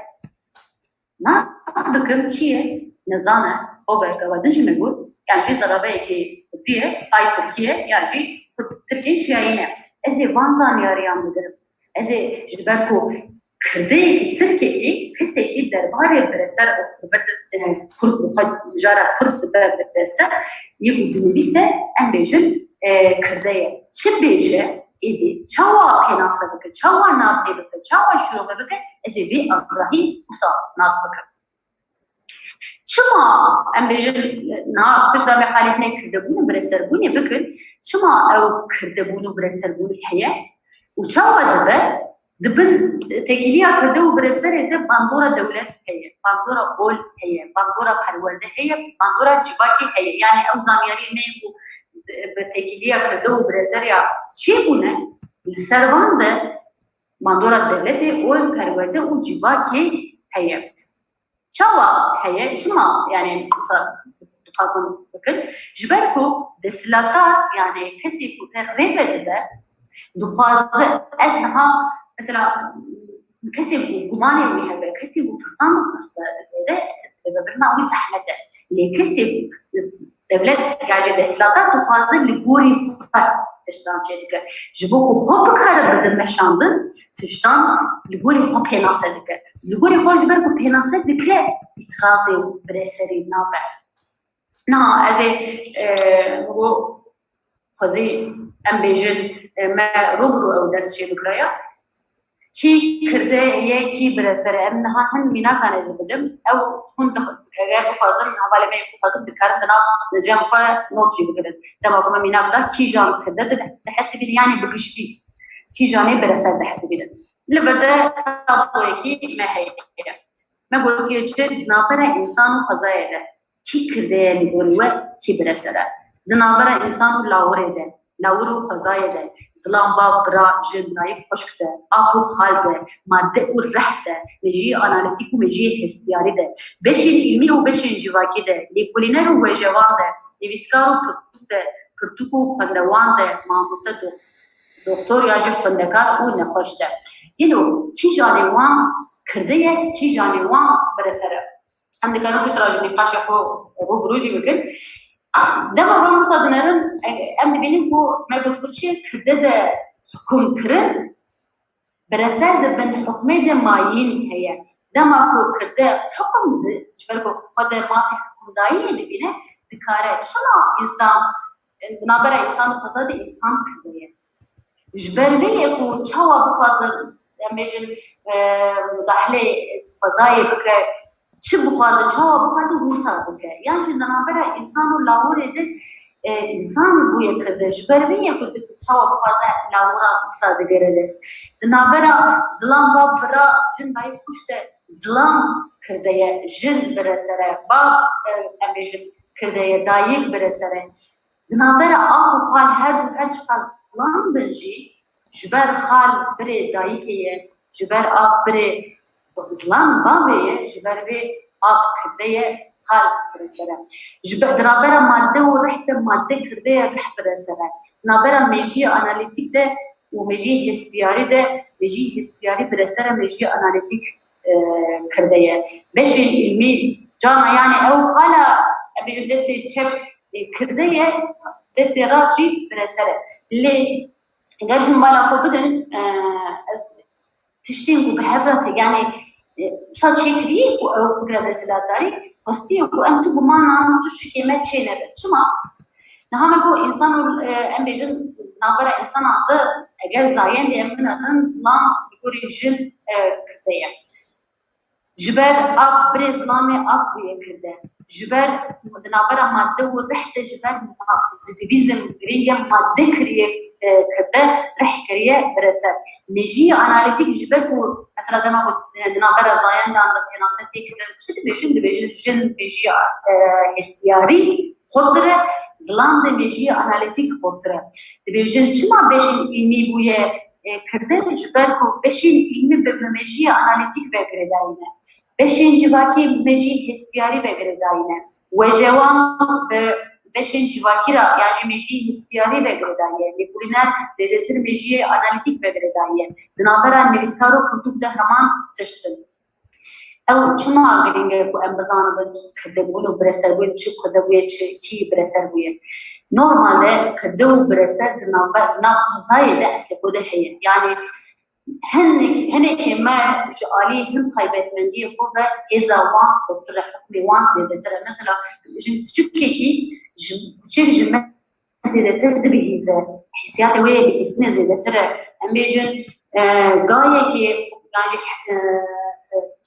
nas bikim çi ye? Nizane, xwe be, gava din jî me got, yan jî zerabeyekî Kurdî ye, ay Tirkî ye, yan jî Kurd, Tirkên çiyayîne. Ez ê van zanyariyan bigirim. Ez ê ji ber ku kirdeyekî, tirkekî, kesekî derbarê bireser, e, Kurd bi xwe, cara Kurd dibe bireser, yê ku dinivîse, em bêjin, e, kirde ye. Çi bêje êdî, çawa pênase bike, çawa nav lê bike, çawa şirove bike, ez ê vê agahî wisa nas bikim. Çima em bêjin, niha pişt re me qalê hinek kirdebûn û bireserbûnê bikin, çima ew kirdebûn û bireserbûn heye û çawa dibe? Di bin têkiliya kirde û bireserê de bandora dewlet heye, bandora ol heye, bandora perwerde heye, bandora civakê heye. Yani ew zanyariyê me yên ku bi têkiliya kirde û bireseriya çêbûne, li ser van de bandora dewletê, ol, perwerde û civakê heye. Çawa heye? Çima, yani, wisa dixwazin bikin? Ji ber ku desthilatdar, yani kesê ku te rêve dide, dixwaze, ez niha, mesela, Kesê ku gumanê wî hebe, kesê ku pirsan bi pirs zêde, lêbirina wî zehmet e. Lê kesê ku dewlet ya jî desthilatdar dixwaze li gorî xwe tiştan çêdike. Ji bo ku xwe bikare bide meşandin, tiştan li gorî xwe pênase dike. Li gorî xwe ji ber ku pênase dike, îtirazê bireserî nabe. Niha ez ê, e, bo xwezî em bêjin, e, me rû bi rû ew ders çêbikiraya. Kî kirde ye, kî bireser e. Em niha hin mînakan ez ê bidim. Ew hûn dix-, eger bixwazin, hevalê me yê bixwazin, dikarin di nav cem xwe not jî bigirin. Dema ku me mînak da, kîjan kirde di-, dihesibînin, yanî bi giştî. Kîjanê bireser dihesibînin. Li vir de tabloyekî me heye. Me gotiye çi? Di navbera însan û xwezayê de kî kirde ye li gorî we, kî bireser e? Di navbera însan û lawirê de, lawir û xwezayê de, zilam, bav, bira, jin, dayik, xwişk de, ap û xal de, madde û reh de, mejiyê analîtîk û mejiyê hestiyarî de, beşên îlmî û beşên civakî de, lêkolîner û wejewan de, nivîskar û pirtûk de, pirtûk û xwendewan de, mamoste, do-, doktor yan jî xwendekar û nexweş de. Gelo kîjanê wan kirde ye, kîjanê wan bireser e? Em dikarin piştre jî nîqaşa xwe rû bi rû jî bikin. Dema van wisa dinerin, em dibînin ku me gotibû çi ye, kirde de hukum kirin, bireser di bin hukmê de mayîn heye. Dema ku kirde hukum di, ji ber ku xwe de mafê hukumdayînê dibîne, dikare çima însan, di navbera însan û xweza de însan kirde ye? Ji ber vê ye ku çawa bixwazin, em bêjin, e, mudaxilê xwezayê bike, çi bixwaze, çawa bixwaze wisa bike. Yan jî di navbera însan û lawirê de, e, însan bûye kirde. Ji ber vê ye ku di-, çawa bixwaze lawira wisa digere dest. Di navbera zilam, bav, bira, jin, dayik, xwişk de zilam kirde ye, jin bireser e, bav, e, em bêjin kirde ye, dayik bireser e. Di navbera ap û xal her du her çiqas zilam bin jî, ji ber xal birê dayikê ye, ji ber ap birê zilam bavê ye, ji ber vê ap kirde ye, xal bireser e. Ji ber, di navbera madde û reh de madde kirde ye, reh bireser e. Di navbera mejiyê analîtîk de û mejiyê hestiyarî de, mejiyê hestiyarî bireser e, mejiyê analîtîk, e, kirde ye. Beşên îlmî, cana, yanî ew xala, em bêjin destê çep, e, kirde ye, destê rast jî bireser e. Lê eger hûn bala xwe bidin, e, ez tiştên ku bi hev re tê, yanî, e, wisa çêkirî ku ew fikra desthilatdarî xwestiye ku em tu gumanan, tu şikê me çê nebe. Çima? Niha me got însan û, e, em bêjin navbera însanan de eger zayendê em binêrin, zilam li gorî jin, e, kirde ye. Ji ber ap birê zilamê ap bûye kirde. Ji ber di navbera madde û reh de ji ber pozîtîvîzm girîng e, madde kiriye, e, kirde, reh kiriye bireser. Mejiyê analîtîk ji ber ku mesela dema ku, e, di navbera zayendan de pênase tê kirin, çi dibêjin? Dibêjin jin mejiyê, e, hestiyarî xurtir e, zilam de mejiyê analîtîk xurtir e. Dibêjin çima beşên îlmî bûye, e, kirde? Ji ber ku beşên îlmî bi, bi mejiyê analîtîk ve girêdayî ne. Beşên civakî mejiyê hestiyarî ve girêdayî ne. Wejewan bi beşên civakî re, yan jî mejiyê hestiyarî ve girêdayî ye. Lêkolîner zêdetir mejiyê analîtîk ve girêdayî ye. Di navbera nivîskar û pirtûk de heman tişt in. Ew çima girîng e ku em bizanibin kirdebûn û bireserbûn çi, kirde bûye çi, kî bireser bûye? Normalde kirde û bireser di navbe-, di nav xwezayê de eslê xwe de heye. Yanî hinek, hinekê me ji alî hin taybetmendiyê xwe ve hêza wan xurtir e, hukmê wan zêdetir e. Mesela, ji piçûkekî, ji, piçek ji me zêdetir dibihîze. Hîsiyatê wê yê bihîstinê zêdetir e. Em bêjin, e, gayekê, yan jî, e,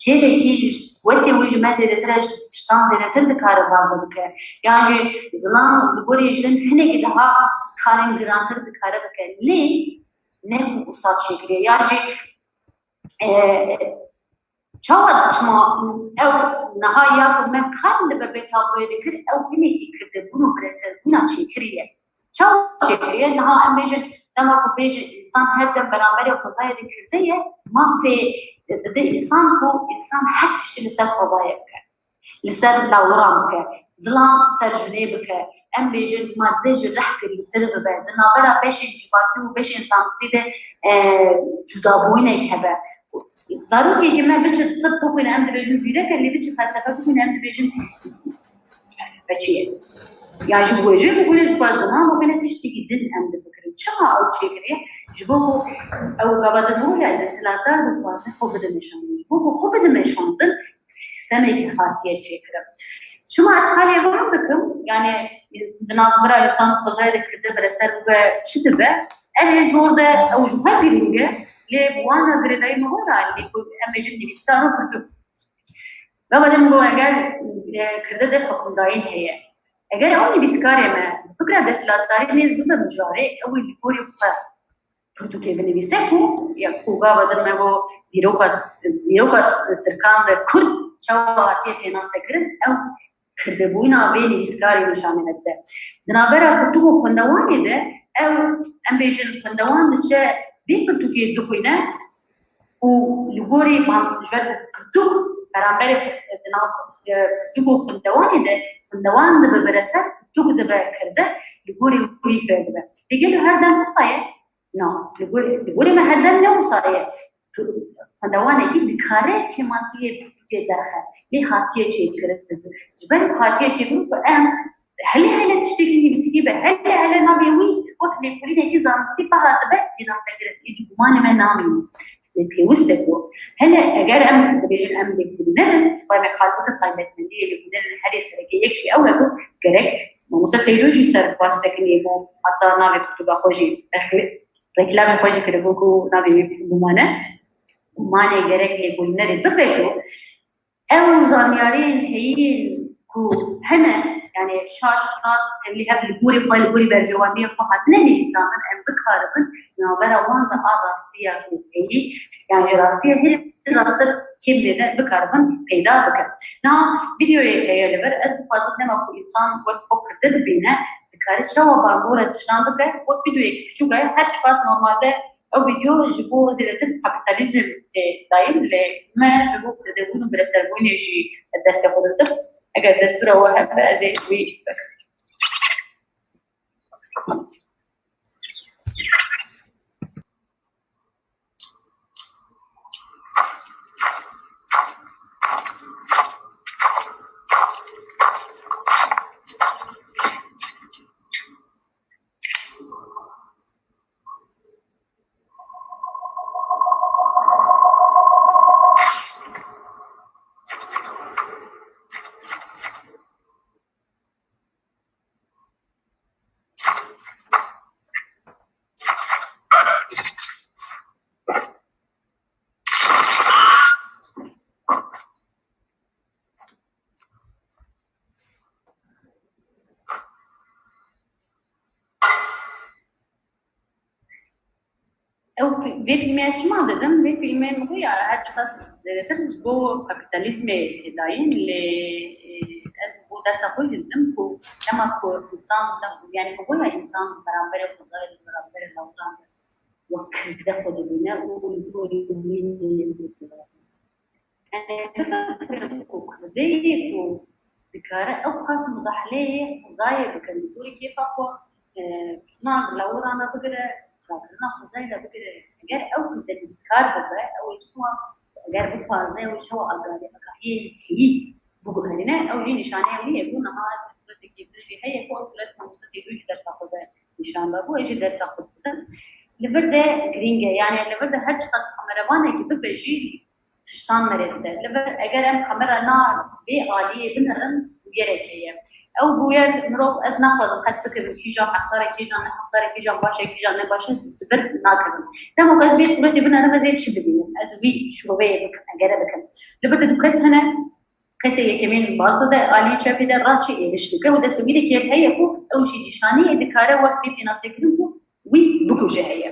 kêlekî ji, wetê wî ji me zêdetir e, ji tiştan zêdetir dikare bavê bike. Yan jî zilam li gorî jin hinekî daha karên girantir dikare bike. Lê ne ku wisa çêkiriye. Yan jî, e, çawa, çima ew niha ya ku me kar li ber vê tabloyê dikir, ew hinekî kirdebûn û bireserbûna çêkiriye. Çawa çêkiriye? Niha em bêjin, dema ku bêjin însan her dem beramberê xwezayê de kirde ye, mafê dide însan ku însan her tiştî li ser xwezayê bike. Li ser lawiran bike, zilam ser jinê bike, em bêjin madde ji reh girîngtir bibe, di navbera beşên civakî û beşên zanistî de, e, cudabûyînek hebe. Zarokekî me biçe tib bixwîne, em dibêjin zîrek e, lê biçe felsefe bixwîne, em dibêjin felsefe çi ye? Ya ji bo jê bixwîne, ji bo ziman bixwîne, tiştekî din em difikirin. Çima ew çêkiriye? Ji bo ku ew gava din bûye, desthilatdar dixwaze xwe bide meşandin. Ji bo ku xwe bide meşandin, sîstemekî hatiye çêkirin. Çima ez qalê van dikim? Yani, di navbera însan xwezayê de kirde bire ser bibe, çi dibe? Ev ê jor de ew ji xwe girîng e, lê bi wan re girêdayî min were, lê ku em bêjin nivîskar û pirtûk. Baba de min got, eger, e, kirde de hukimdayîn heye. Eger ew nivîskarê me, fikra desthilatdarî nêz bibe mijarê, ew ê li gorî xwe pirtûkê binivîse ku, ya ku gava din me got dîroka, dîroka tirkan de kurd çawa hatiye pênasekirin, ew kirdebûna vê nivîskarê nîşanê me dide. Di navbera pirtûk û xwendewanê de ew, em bêjin xwendewan diçe vê pirtûkê dixwîne û li gorî man ji ber ku pirtûk beramberê di nav, e, pirtûk û xwendewanê de xwendewan dibe bire ser, pirtûk dibe kirde, li gorî wî fêr dibe. Lê gelo her dem wisa ye? Na, li gor, li gorî me her dem ne wisa ye. Xwendewanekî dikare kêmasiyê pirtûkê derxe. Lê hatiye çêkirin. Ji ber ku hatiye çêkirin ku em hele hele tiştekî nivîsîkî be, hele hele navê wî wek lêkolînekî zanistî biha dibe pênasekirin. Êdî gumanê me namîne. Lê pêwist e ku hele eger em dibêjin em lêkolîner in, ji xwe me qal bikin taybetmendiyê lêkolînerên herê sereke yek jî ew e ku gerek mamoste Seydo jî ser baş sekinê bû, heta navê pirtûka xwe jî rexlê. Reklamê xwe jî kiribû ku navê wî bimane. Gumanê gerek lêkolînerê bibe ku ew zanyariyên heyîn ku hene, yani şaş, rast, tevlî hev li gorî xwe, li gorî berjewendiyên xwe hatine nivîsandin, em bikaribin navbera wan de a rastiya ku heyî, yani ji rastiya hê rastir kêm zêde bikaribin peyda bikin. Niha vîdeoyek heye li vir, ez dixwazim dema ku însan wek xwe kirde dibîne, dikare çawa bandora tiştan bibe, wek vîdeoyek piçûk e, her çiqas normalde ew vîdeo ji bo zêdetir kapîtalîzm tê dayîn, lê me ji bo kirdebûn û bireserbûnê jî dersê xwe didim. Eger destûra we hebe, ez ê wî bikim. Ew fi-, vê fîlmê ez çima didim? Vê fîlmê min got ya her çiqas zêdetir ji bo kapîtalîzmê tê dayîn, lê, e, ez bo dersa xwe jî didim ku dema ku însan, yani min got ya însan beramberê xwezayê, beramberê lawiran wek kirde xwe dibîne û li gorî wî nêz dibîne. Yani bifikirin ku kirdeyê ku dikare ew qas mudahleyê xwezayê bike, li gorî kêfa xwe, e, çûna lawiran re bigire, rakirina xwezayê re bigire. Eger ew kirde nivîskar bibe, ew ê çawa, eger bixwaze, ew çawa agahî, agahiyê heyî biguherîne, ew jî nîşaneya wî ye ku niha suretekî din jî heye ku ew suret mamoste Seydo jî dersa xwe de nîşan dabû, ez jî dersa xwe didim. Li vir de girîng e, yani li vir de her çiqas kameramanekî bibe jî tiştan me rê dide. Li vir eger em kamera na vê aliyê binerin, bûyerek heye. Ew bûyer mirov ez naxwazim qet bikim, kîjan hexdar e, kîjan ne hexdar e, kîjan baş e, kîjan ne baş e, di vir nakirim. Dema ku ez vê sûretê binerim, ez ê çi bibînim? Ez vî şiroveyê bikim, egere bikim. Li vir de du kes hene, kesê yekemîn baz dide aliyê çepê de, rast jî êrîş dike û destê wî de kêr heye ku ew jî nîşaneyê dikare wek vê pênasekirin ku wî bikuje heye.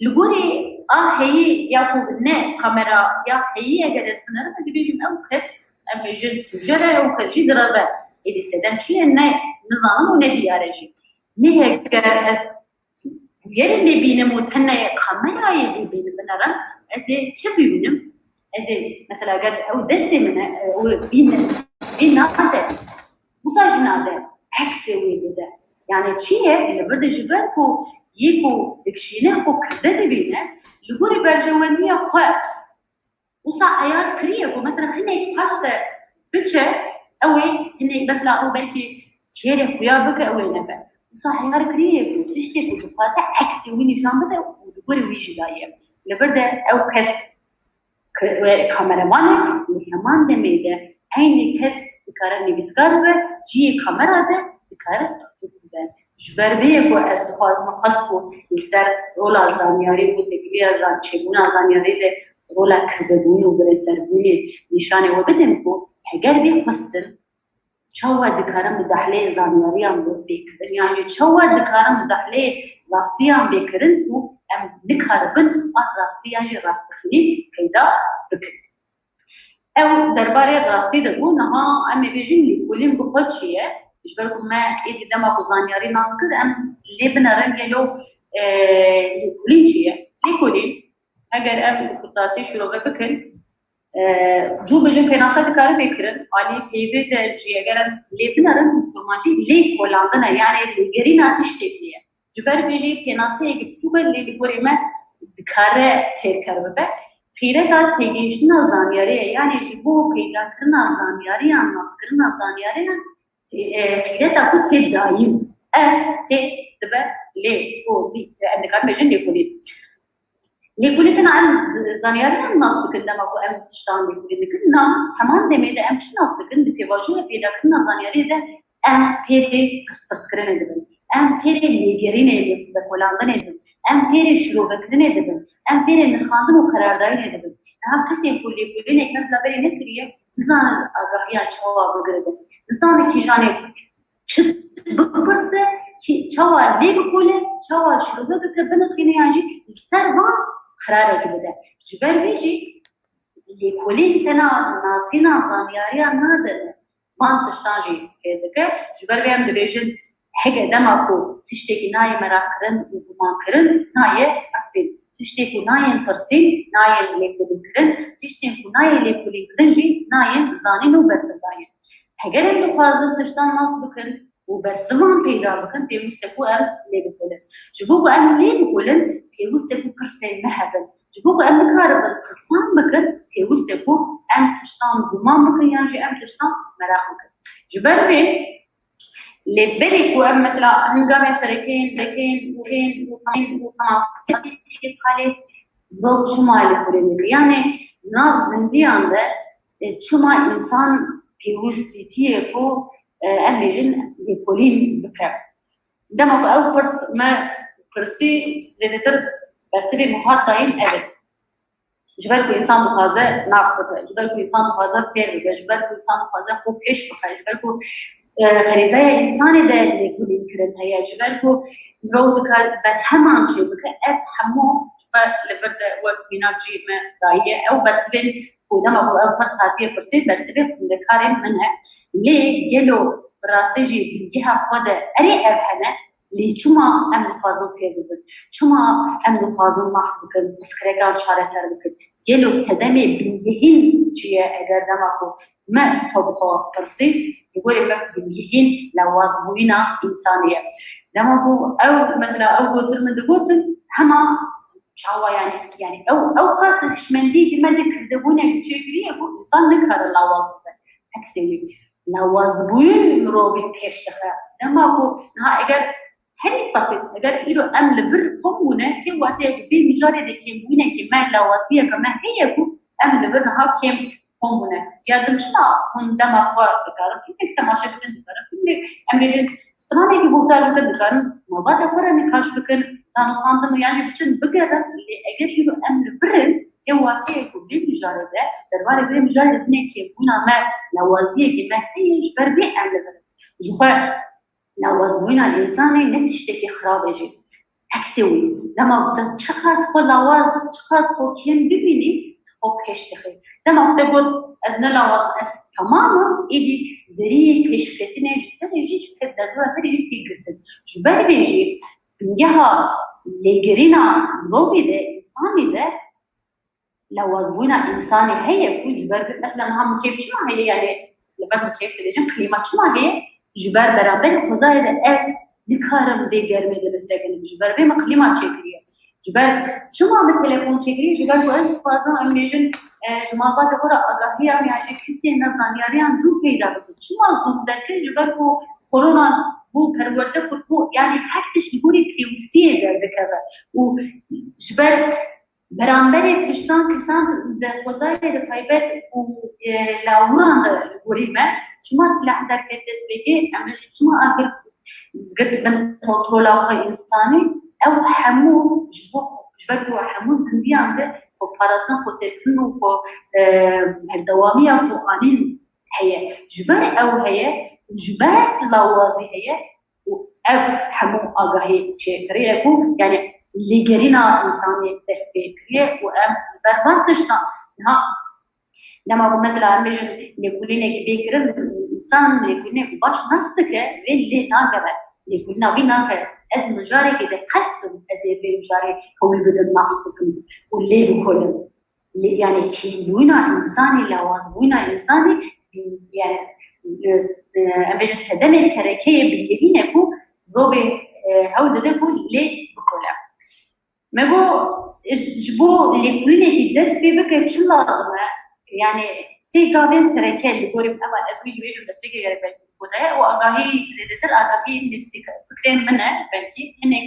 Li gorî a heyî ya ku ne kamera ya heyî eger ez binerim, ez ê bêjim ew kes, em bêjin tûjer e, ew kes jî direve. Êdî sedem çi ye ne nizanim û ne diyar e jî. Lê heger ez bûyerê nêbînim û tenê kamerayê bibînim binerim, ez ê çi bibînim? Ez ê, mesela, eger ew destê min e, ew bîne, bî nade. Wisa jî nade, eksê wê dide. Yani çi ye? Li vir de ji ber ku yê ku dikişîne xwe kirde dibîne, li gorî berjewendiya xwe Wisa eyar kiriye ku mesela hinek paşte biçe, ew ê hinek mesela ew belkî kêrê xuya bike, ew ê nebe. Wisa eyar kiriye ku tiştê ku dixwaze eksê wî nîşan bide û li gorî wî jî daye. Li vir de ew kes ke-, wê kameraman e, li heman demê de eynî kes dikare nivîskar be, cihê kamera de dikare pirtûk bibe. Ji ber vê ye ku ez dixwazim xwest ku li ser rola zanyarî û têkiliya zan-, çêbûna zanyarî de rola kirdebûnê û bireserbûnê nîşanê we bidim ku heger vê xwestin çawa dikarin mudahleyê zanyariyan bê kirin, yan jî çawa dikarin mudahleyê rastiyan bê kirin ku em nikaribin van rastî yan jî rastixînî peyda bikin. Ew derbarê rastî de bû, niha em ê bêjin lêkolîn bi xwe çi ye? Ji ber ku me êdî dema ku zanyarî nas kir, em lê binerin gelo, e, lêkolîn çi ye? Lêkolîn, heger em bi kurtasî şirove bikin, e, cû bêjin pênase dikare bê kirin, alî peyvê de jî eger em lê binerin, kurmancî lêkolandin e, yanî lêgerîna tiştekî ye. Ji ber vê jî pênaseyekî biçûk e, lê li gorî me dikare têrker bibe. Qîreta têgihiştina zanyariyê, yanî ji bo peydakirina zanyariyan, naskirina zanyariyan, e, e, qîreta ku tê dayîn. Ev tê dibe lê, ku, em dikarin bêjin lêkolîn. Lêkolîn tena em zanyariyan nas dikin, dema ku em tiştan lêkolîn dikin, na, heman demê de em çi nas dikin? Di pêvajoya peydakirina zanyariyê de em pêrê pirsperskirinê dibin. Em pêrê lêgerînê, lêkolandinê dibin. Em pêrê şirovekirinê dibin. Em pêrê nirxandin û qerardayînê dibin. Niha kesê ku lêkolînek mesela berê nekiriye, nizane agahiya çawa bigire dest. Nizane kîjanê çi bipirse, kî çawa lê bikole, çawa şirove bike, binirxîne yan jî li ser van qerarekî bide. Ji ber vê jî lêkolîn tena nasîna zanyariya nade, van tiştan jî fêr dike. Ji ber vê em dibêjin, hege dema ku tiştekî nayê meraqkirin û gumankirin, nayê pirsîn. Tiştê ku nayên pirsîn, nayên lêkolînkirin. Tiştên ku nayê lêkolînkirin jî nayên zanîn û bersivdayîn. Heger em dixwazin tiştan nas bikin û bersivan peyda bikin, pêwîst e ku em lê bikolin. Ji bo ku em lê bikolin, pêwîst e ku pirsên me hebin. Ji bo ku em bikaribin pirsan bikin, pêwîst e ku em tiştan guman bikin yan jî em tiştan meraq bikin. Ji ber vê, lê berê ku em mesela hingavên serekeyên dekeyên û hên û tamên û tamam, qalê mirov çima lêkolîn dike? Yanî nav zindiyan de, e, çima însan pêwîstîtiyê ku, e, em bêjin lêkolîn bike? Dema ku ew pirs me pirsî, zêdetir bersivê min hat dayîn ev e. Ji ber ku însan dixwaze nas bibe, ji ber ku însan dixwaze fêr bibe, ji ber ku însan dixwaze xwe pêş bixe, ji ber ku, e, xerîzaya însanê de lêkolînkirin heye, ji ber ku mirov dikare berheman çêbike, ev hemû ji xwe li vir de wek mînak jî me daye. Ew bersivên ku dema ku ev pirs hatiye pirsîn, bersivê xwendekarên min e. Lê gelo bi rastî jî bingeha xwe de erê ev hene? Lê çima em dixwazin fêr bibin? Çima em dixwazin nas bikin, pirsgirêkan çareser bikin? Gelo sedemê bingehîn çi ye? Eger dema ku me xwe bi xwe pirsî, li gorî me bingehîn lawazbûyîna însanê ye. Dema ku ew, mesela ew gotin min digotin, hema çawa yani, yani ew, ew xas hişmendiyekî me li kirdebûnek çêkiriye ku însan nikare lawaz bibe. Eksê wî. Lawazbûyîn mirovî pêş dixe. Dema ku niha eger herî basit, eger îro em li vir kom bûne, tê wateyê ku vê mijarê de kêmbûyînekî me, lawaziyeke me heye ku em li vir niha kêm kom bûne. Ya din çima hûn dema xwe dikarin fîlmek temaşe bikin, dikarin fîlmek, em bêjin stranekî guhdar bikin, dikarin malbata xwe re nîqaş bikin, danûstandin û yan jî biçin bigerin, lê eger îro em li vir in, tê wateyê ku vê mijarê de, derbarê vê mijarê de hinek kêmbûna me, lawaziyekî me heye, ji ber vê em li vir in. Ji xwe lawazbûyîna însanê ne tiştekî xirab e jî. Eksê wî. Dema tu çiqas xwe lawaz, çiqas xwe kêm bibînî, tu xwe pêş dixî. Dema ku te got, ez ne lawaz im, ez temam im, êdî deriyê pêşketinê ji te re jî, ji te derdora te re jî tê girtin. Ji ber vê jî bingeha lêgerîna mirovî de, însanî de, lawazbûyîna însanê heye ku ji ber, mesela niha mikêf çima heye, yani li ber mikêf dibêjin, klîma çima heye? Ji ber beramberê xwezayê de ez nikarim vê germê de bisekinim. Ji ber vê min klîma çêkiriye. Ji ber çima min telefon çêkiriye? Ji ber ku ez dixwazim, em bêjin, e, ji malbatê xwe re agahiyan yan jî kesên me zanyariyan zû peyda bikin. Çima zû derket? Ji ber ku korona bû, perwerde kurt bû, yanî her tişt li gorî pêwîstiyê derdikeve û ji ber beramberê tiştan kesan di xwezayê de taybet û, e, lawiran de li gorî me çima silah derket destpêkê, em çima agir girt bin kontrola xwe însanî, ew hemû ji bo xwe, ji ber ku hemû zindiyan de xwe parastin, xwe têrkirin û xwe, e, berdewamiya xwe anîn heye. Ji ber ew heye û ji ber lawazî heye û ev hemû agahî çêkiriye ku, yani, lêgerîna însanî dest pê kiriye û em ji ber van tiştan niha dema ku mesela em bêjin lêkolînekî bê kirin, însan lêkolînekî baş nas dike, vê lê nagere. Lêkolîna wî nake. Ez mijarekê de qes bim, ez ê vê mijarê hewl bidim, nas bikim û lê bikolim. Lê, yani, kêmbûna însanî, lawazbûna însanî, yani, e, em bêjin sedemê sereke yê bingehîn e ku mirovê, e, hewl dide ku lê bikole. Me got, ji bo lêkolînekî dest pê bike çi lazim e? Yani sê gavên sereke li gorî min, eva ez wî jî bêjim destpêkê gerek belkî bû de û agahî, zêdetir agahî nêzîk fikrên min e, belkî hinek,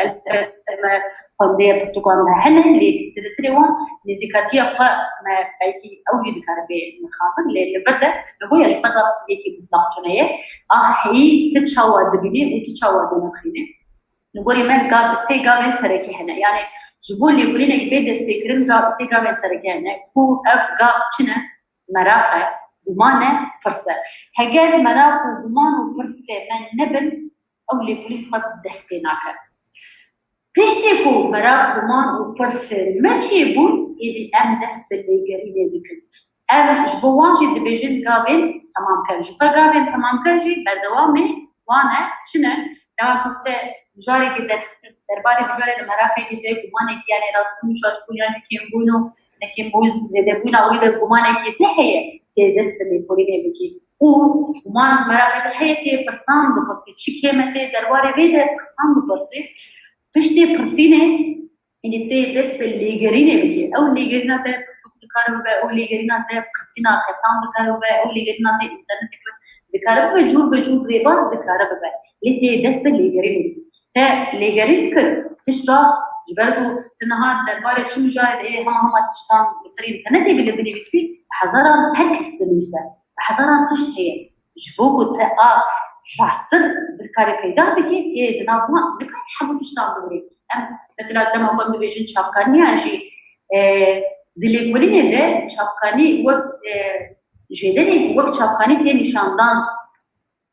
elbet me xwendiye pirtûkan me hene, lê zêdetirê wan nêzîkatiya xwe me belkî ew jî dikare bê nirxandin, lê li vir de me got ya ji xwe rastiyekî mutlaq tune ye. A heyî tu çawa dibînî û tu çawa dinirxînî? Li gorî me gav, sê gavên sereke hene. Yani ji bo lêkolînek bê destpêkirin gav, sê gavên sereke hene. Ku ev gav çi ne? Meraq e, guman e, pirs e. Heger meraq û guman û pirsê me nebin, ew lêkolîn xwe dest pê nake. Piştî ku meraq, guman û pirsê me çêbûn, êdî em dest bi lêgerînê dikin. Em ji bo wan jî dibêjin gavên temamker. Ji xwe gavên temamker jî berdewamê wan e. Çi ne? Dema ku te mijarekê der-, derbarê mijarê de meraqekî te, gumanekî, yani rastbûn û şaşbûn yan jî kêmbûn û nekêmbûn, zêdebûna wî de gumanekî te heye, tê dest bi lêkolînê bikî. Û guman, meraqê te heye, tê pirsan bipirsî. Çi kêm e tê derbarê vê de pirsan bipirsî. Piştê pirsînê Êdî tê dest bi lêgerînê bike. Ew lêgerîna te pirtûk dikare bibe, ew lêgerîna te pirsîna kesan dikare bibe, ew lêgerîna te înternetê dikare bibe, cûr bi cûr rêbaz dikare bibe. Lê tê dest bi lêgerînê bike. Te lêgerîn dikir, pişt re ji ber ku tu niha derbarê çi mijarê de hema hema tiştan li ser înternetê bile binivîsî, bi hezaran her kes dinivîse. Bi hezaran tişt heye. Ji bo ku te a rasttir bikarî peyda bikî, tê di nav wan nikarî hemû tiştan bigirî. Em, mesela, dema ku em dibêjin çavkaniyan jî, e, di lêkolînê de çavkanî wek, e, jêderê wek çavkanî tê nîşandan.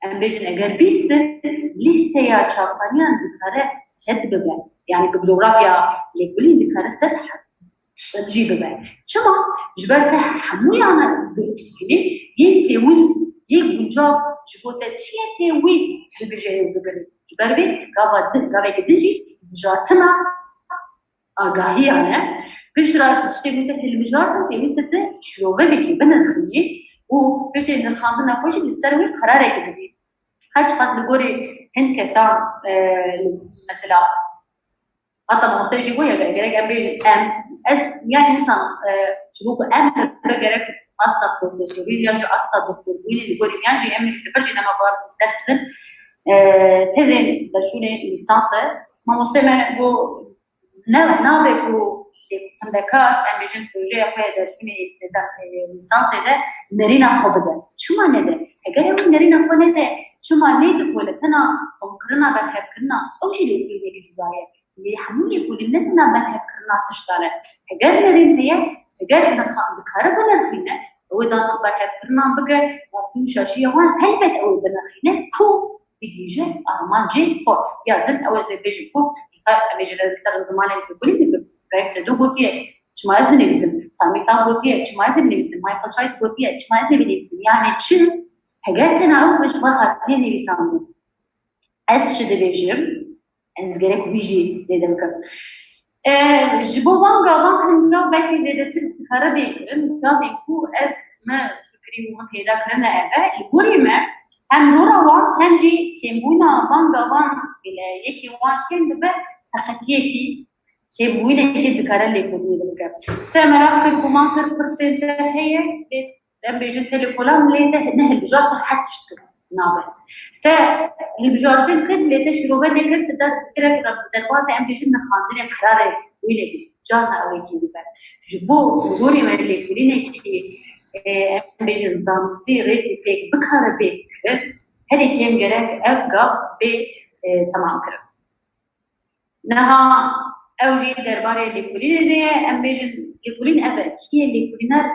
Em bêjin eger bîst bin, lîsteya çavkaniyan dikare sed bibe. Yani bibliografya lêkolîn dikare sed heb. Sed jî bibe. Çima? Ji ber te hemûyan dixwînî, yên pêwist, yên guncav ji bo te çi ye, tê wî hilbijêrî û bibînî. Ji ber vê gava din, gaveke din jî hilbijartina agahiyan e. Piştre tiştê ku te hilbijartin, pêwîst e te şirove bikî, binirxînî û piştê nirxandina xwe jî li ser wê qerareke bidî. Her çiqas li gorî hin kesan, e, mesela, Heta mamoste jî goya gerek em bêjin em, ez, yani însan, e, ji bo ku em bibe gerek asta profesorî yan jî asta doktorbûnê li gorî yan jî em li vir jî dema ku em ders didin, e, tezên derçûnê lîsans e. Mamoste me got ne, nabe ku lê xwendekar em bêjin projeya xwe ya derçûnê tezan, e, lîsansê de nerîna xwe bide. Çima nede? Eger ew nerîna xwe nede, çima nêdikole tena komkirina berhevkirina ew jî lê pêwînekî cuda ye. Lê hemû lêkolîn ne tena berhevkirina tiştan e. Heger nerîn heye, heger nirxan dikare binirxîne, ew ê dana berhevkirinan bike, rastî û şaşiya wan helbet ew ê binirxîne ku bigihîje armancê xwe. Ya din ew ez ê bêjim ku ji xwe em ê ji li ser zimanê lêkolîn dikim. Berek Sedo gotiye, çima ez dinivîsim? Samî Tan gotiye, çima ez ê binivîsim? Michael Chait gotiye, çima ez ê binivîsim? Yani çi? Heger tena ew ji xwe hatiye nivîsandin. Ez çi dibêjim? Ez gerek wî jî zêde bikim. E, ji bo van gavan hin gav belkî zêdetir dikare bê kirin. Gavên ku ez me fikrî û min peyda kirine ev e. Li gorî me hem rora wan hem jî kêmbûna van gavan bile yekî wan kêm bibe seqetiyekî kêmbûyînekê dikare lêkolînê bike. Te meraq kir, guman kir, pirsên te heye, lê em bêjin te lêkolan lê te ne hilbijartin, her tişt nabe. Te hilbijartin kir, lê te şirove nekir, te der-, gerek derbazê em bêjin nirxandinê qerarê wî lê bî. Carna ew ê kêmî be. Ji bo gorî me lêkolînekî, e, em bêjin zanistî rêk û pêk bikare bê kirin, herî kêm gerek ev gav bê, e, temam kirin. Niha ew jî derbarê lêkolînê de ye, em bêjin lêkolîn ev e. Kî ye lêkolîner?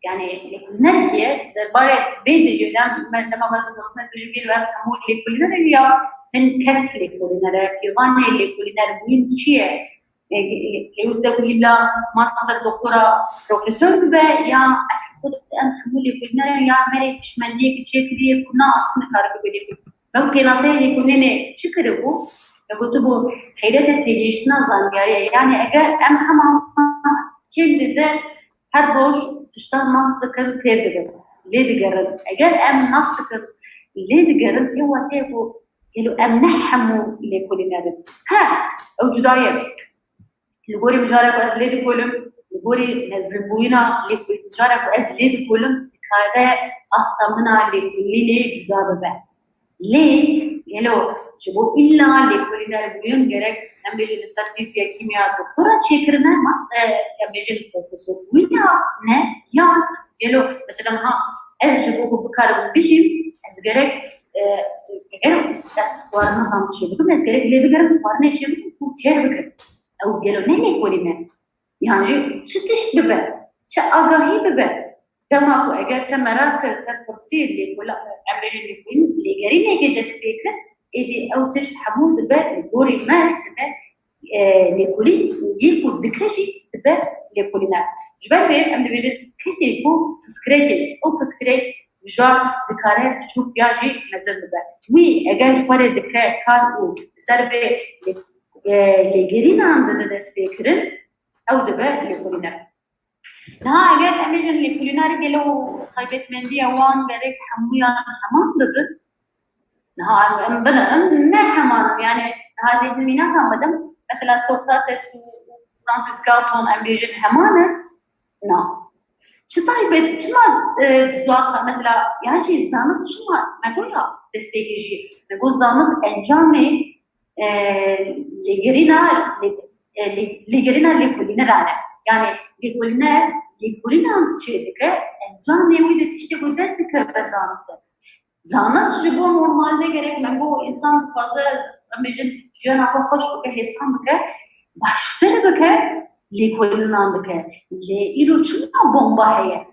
Yani lêkolîner kî ye? Derbarê vê dijî, dem, me dema ez dipirsime, tu jî bîr em hemû lêkolîner in ya hin kes lêkolîner e? Pêvanê lêkolîner bûyîn çi ye? E, e, pêwîst e ku îlla master, doktora, profesor bibe ya eslî xwe em hemû lêkolîner in ya merê tiştmendiyekî çêkiriye ku na, tu nikare bibe lêkolîner. Ew pênaseyê lêkolînê çi kiribû? Me gotibû, xeyrete têgihiştina zanyariyê ye. Yani eger em hema kêm zêde her roj tiştan nas dikin, têr dibin, lê digerin. Eger em nas dikin, lê digerin, ê wateyê ku gelo em ne hemû lêkolîner in. He, ew cuda ye. Li gorî min cara ku ez lê dikolim, li gorî mezinbûyîna lêkolîn cara ku ez lê dikolim, dikare asta min a lêkolînê cuda bibe. Lê gelo ji bo îlla lêkolînerbûyîn gerek em bêjin li ser fîzya, kîmya doktora çêkirine, mas-, e, em bêjin profesorbûyîna ne, yan gelo mesela ha ez ji bo ku bikarim bijîm, ez gerek, e, eger ez xwarin nizam çêbikim, ez gerek lê bigerim, xwarinê çêbikim, xwe kêr bikim. Ew gelo ne lêkolîn e? Yan jî çi tişt bibe, çi agahî bibe? Dema ku eger te meraq kir, te pirsî lêkola-, em bêjin lêkolîn, lêgerînekê dest pê kir, êdî ew tişt hemû dibe, li gorî me dibe, e, lêkolîn û yê ku dike jî dibe lêkolîner. Ji ber vê em dibêjin kesê ku piskirekê, ew piskirek mijar dikare biçûk ya jî mezin bibe. Wî eger ji xwe re dike kar û li ser vê lê-, e, lêgerînan dide destpêkirin, ew dibe lêkolîner. Niha eger em bêjin lêkolîner gelo taybetmendiya wan gerek hemûyan heman bibin. Niha em, em binirin ne heman in. Yani niha ez hêvî mînakan bidim. Mesela Sokrates û Francis Galton em bêjin heman in. Na. Çi taybet, çima, e, cuda, mesela, yan jî zanist çima, me goya destpêkê jî, me got zanist encamê, e, lêgerîna, lê-, e, lê-, lêgerîna lêkolîneran e. Yani lêkolîner, lêkolînan çê dike, encamê wî de tiştê ku derdikeve zanist e. Zanist ji bo normalde gerek me got însan dixwaze, em bêjin, jiyana xwe xweş bike, hêsan bike, baştir bike, lêkolînan bike. Lê îro çima bomba heye?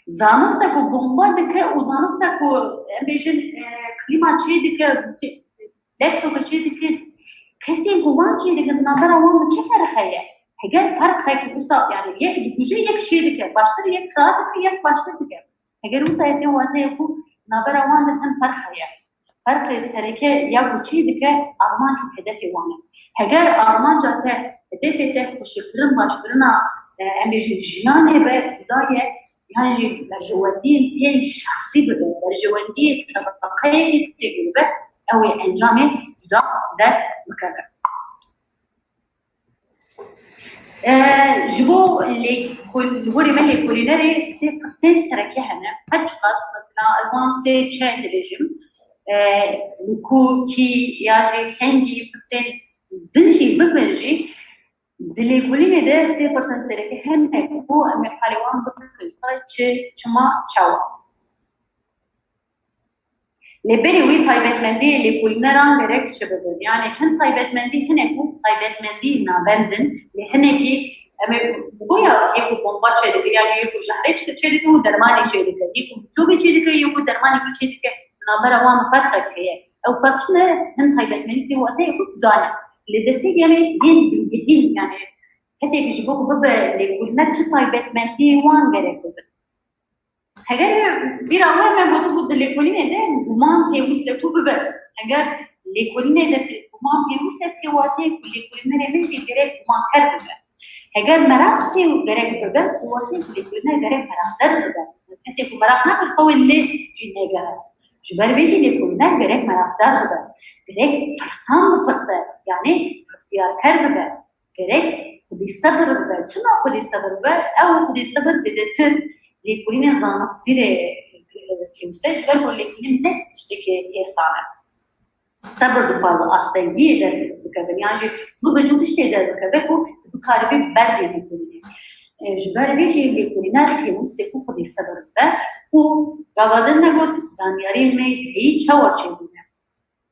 Zaniste ku bomba dike û zaniste ku, em bêjin, e, klîma çê dike, lek dike çê dike, kesên ku wan çê dikin, navbera wan bi çi ferq heye? Heger ferq heke wisa, yani yek dikuje, yek çê dike, baştir yek xirab dike, yek baştir dike. Heger wisa yê tê wateyê ku navbera wan de hin ferq heye. Ferqê sereke ya ku çê dike armanc û hedefê wan e. Heger armanca te, hedefê te xweşikkirin, başkirina, e, em bêjin jiyanê be, cuda ye, yan jî berjewendiyên yên şexsî bibe, berjewendiyê tebaqeyekê tê bibe, ew ê encamê cuda derdikeve. E, ji bo lêkol-, li gorî me lêkolînerê sê pirsên sereke hene. Her çiqas, mesela, ez wan sê çi dibêjim, e, li ku, kî, ya jî kengî pirsên din jî bibin jî, di lêkolînê de sê pirsên sereke hene ku em ê qalê wan bikin, çi, çima, çawa. Lê berî wî taybetmendiyê lêkolîneran gerek çi bibin? Yani hin taybetmendî hinek û taybetmendî navend in, lê hinekî em ê goya yê ku bomba çêdike, yani yê ku jehrê çêdike û dermanê çêdike, yê ku mikrobê çêdike, yê ku dermanê wî çêdike, navbera wan ferqek heye. Ew ferq çi ne? Hin taybetmendî tê wateyê ku cuda ne. Lê destpêk em ê yên bilgehîn, yani kesekî ji bo ku bibe lêkolîner çi taybetmendiyê wan gerek bibin. Heger bîra we me gotibû di lêkolînê de guman pêwîst e ku bibe. Heger lêkolînê de guman pêwîst e, tê wateyê ku lêkolînerê me jî gerek gumanker bibe. Heger meraq tê gerek bibe, tê wateyê ku lêkolîner gerek meraqdar bibe. Kesê ku meraq nake, ji xwe wê lê jî negere. Ji ber vê jî lêkolîner gerek meraqdar bibe. Gerek pirsan bipirse, yani pirsiyarker bibe. gerek xwedî sebir bibe. Çima xwedî sebir bibe? Ew xwedî sebir zêdetir lêkolînên zanistî rê pêwîst e, ji ber ku lêkolîn ne tiştekî êsan e. Sebir dixwaze astengiyê derbikevin, yan jî cû bi cû tiştê derbikeve ku bikaribî berdê lêkolînê. E, ji ber vê jî lêkolîner pêwîst e ku xwedî sebir bibe û gava din me got, zanyariyên me heyî çawa çêbûne?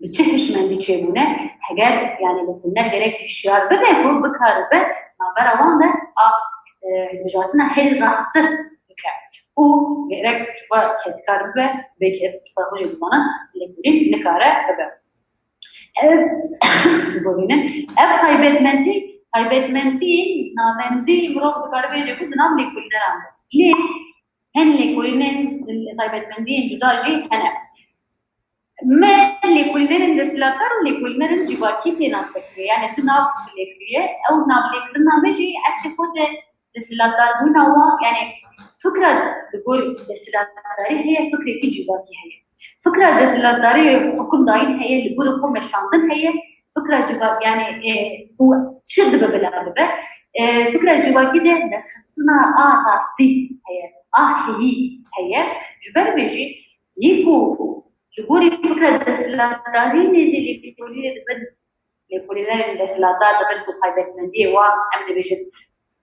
Bi çi hişmendî çêbûne? Heger, yani, lêkolîner gerek hişyar bibe ku bikaribe navbera wan de a, e, hilbijartina herî rasttir bike. Û gerek ji xwe kedkar bibe, bê ked, ji xwe xwe jî bizane, lêkolîn nikare bibe. Ev, bibînin, ev taybetmendî, taybetmendiyên navendî mirov dikare bêje ku di nav lêkolîneran de. Lê hin lêkolînên, taybetmendiyên cuda jî hene. Me lêkolînerên desthilatdar û lêkolînerên civakî pê nas dikire. Yani di nav lêkiriye. Ew navlêkirina me jî eslê xwe de desthilatdarbûna wan, yani fikra li gor desthilatdarî heye, fikrekî civakî heye. Fikra desthilatdarî hukimdayîn heye, li gorî xwe meşandin heye. Fikra civakî, yani, e, ku çi dibe bila bibe. E, fikra civakî de derxistina a rastî heye, a heyî heye. Ji ber vê jî yê ku li gorî fikra desthilatdarî nêzî lêkolînê dibin, lêkolînerên desthilatdar dibin ku taybetmendiyê wan, em dibêjin,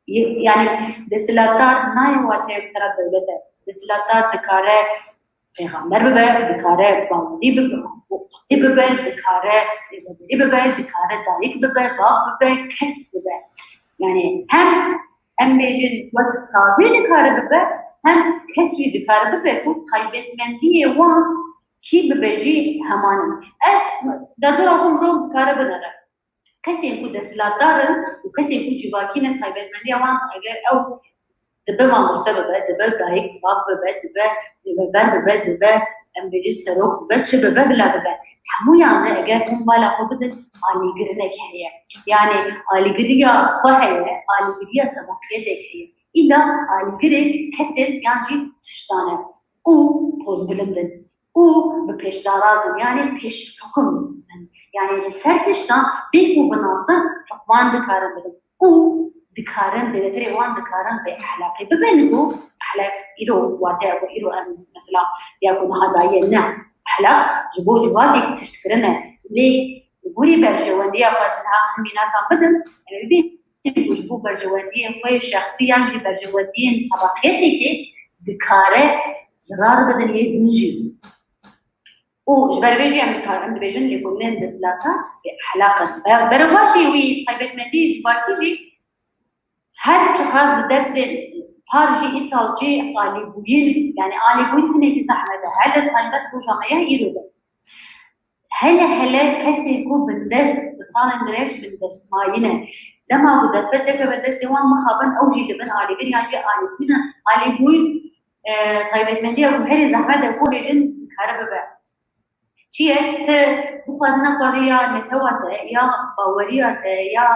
y-, yani desthilatdar nayê wateya ku tera dewlet e. Desthilatdar dikare pêxember bibe, dikare bawerî bibe, qadî bibe, dikare rêveberî bibe, dikare dayik bibe, bav bibe, kes bibe. Yani hem em bêjin wek sazê dikare bibe, hem kes jî dikare bibe ku taybetmendiyê wan kî bibe jî heman in. Ev derdora xwe mirov dikare binere. Kesên ku desthilatdar in û kesên ku civakî ne, taybetmendiya wan eger ew dibe mamoste bibe, dibe dayik, bav bibe, dibe rêveber bibe, dibe, em bêjin, serok bibe, çi bibe, bila bibe. Hemûyan de eger hûn bala xwe bidin, alîgirinek heye. Yani alîgiriya xwe heye, alîgiriya tebeqeyetek heye. Îlla alîgirê kesên yan jî tiştan e. Û pozbilind in. Û bi pêşdaraz in, yani pêşhukum in. Yani li ser tiştan bê ku binasin, hukman dikarin bidin. Û dikarin, zêdetirê wan dikarin bê ehlaqî bibin ku ehlaq îro wateya ku îro em mesela ya ku niha daye ne. Ehlaq ji bo civakek tiştkirin e. Lê li gorî berjewendiya xwe ez niha hin mînakan bidim, em ê bibînin ku ji bo berjewendiyên xwe yê şexsî yan jî berjewendiyên tebeqeyetekê dikare zirar bidin yê din jî. Û ji ber vê jî em dikar-, em dibêjin lêkolînên desthilatdar bê ehlaq in. Be-, berovajî wî taybetmendiyên civakî jî her çiqas bi dersên par jî îsal jî alîbûyîn, yani alîbûyîn hinekî zehmet e. Hele taybet roja me ya îro de. Hele hele kesên ku bindest, bi salên dirêj bindestmayî ne. Dema ku derfet dikeve destê wan mixabin, ew jî dibin alîgir yan jî alîbûyîn e. Alîbûyîn, e, taybetmendiya ku herî zehmet e ku bêjin dikare bibe. Çi ye? Ti bixwazî nexwazî ya netewa te, ya baweriya te, ya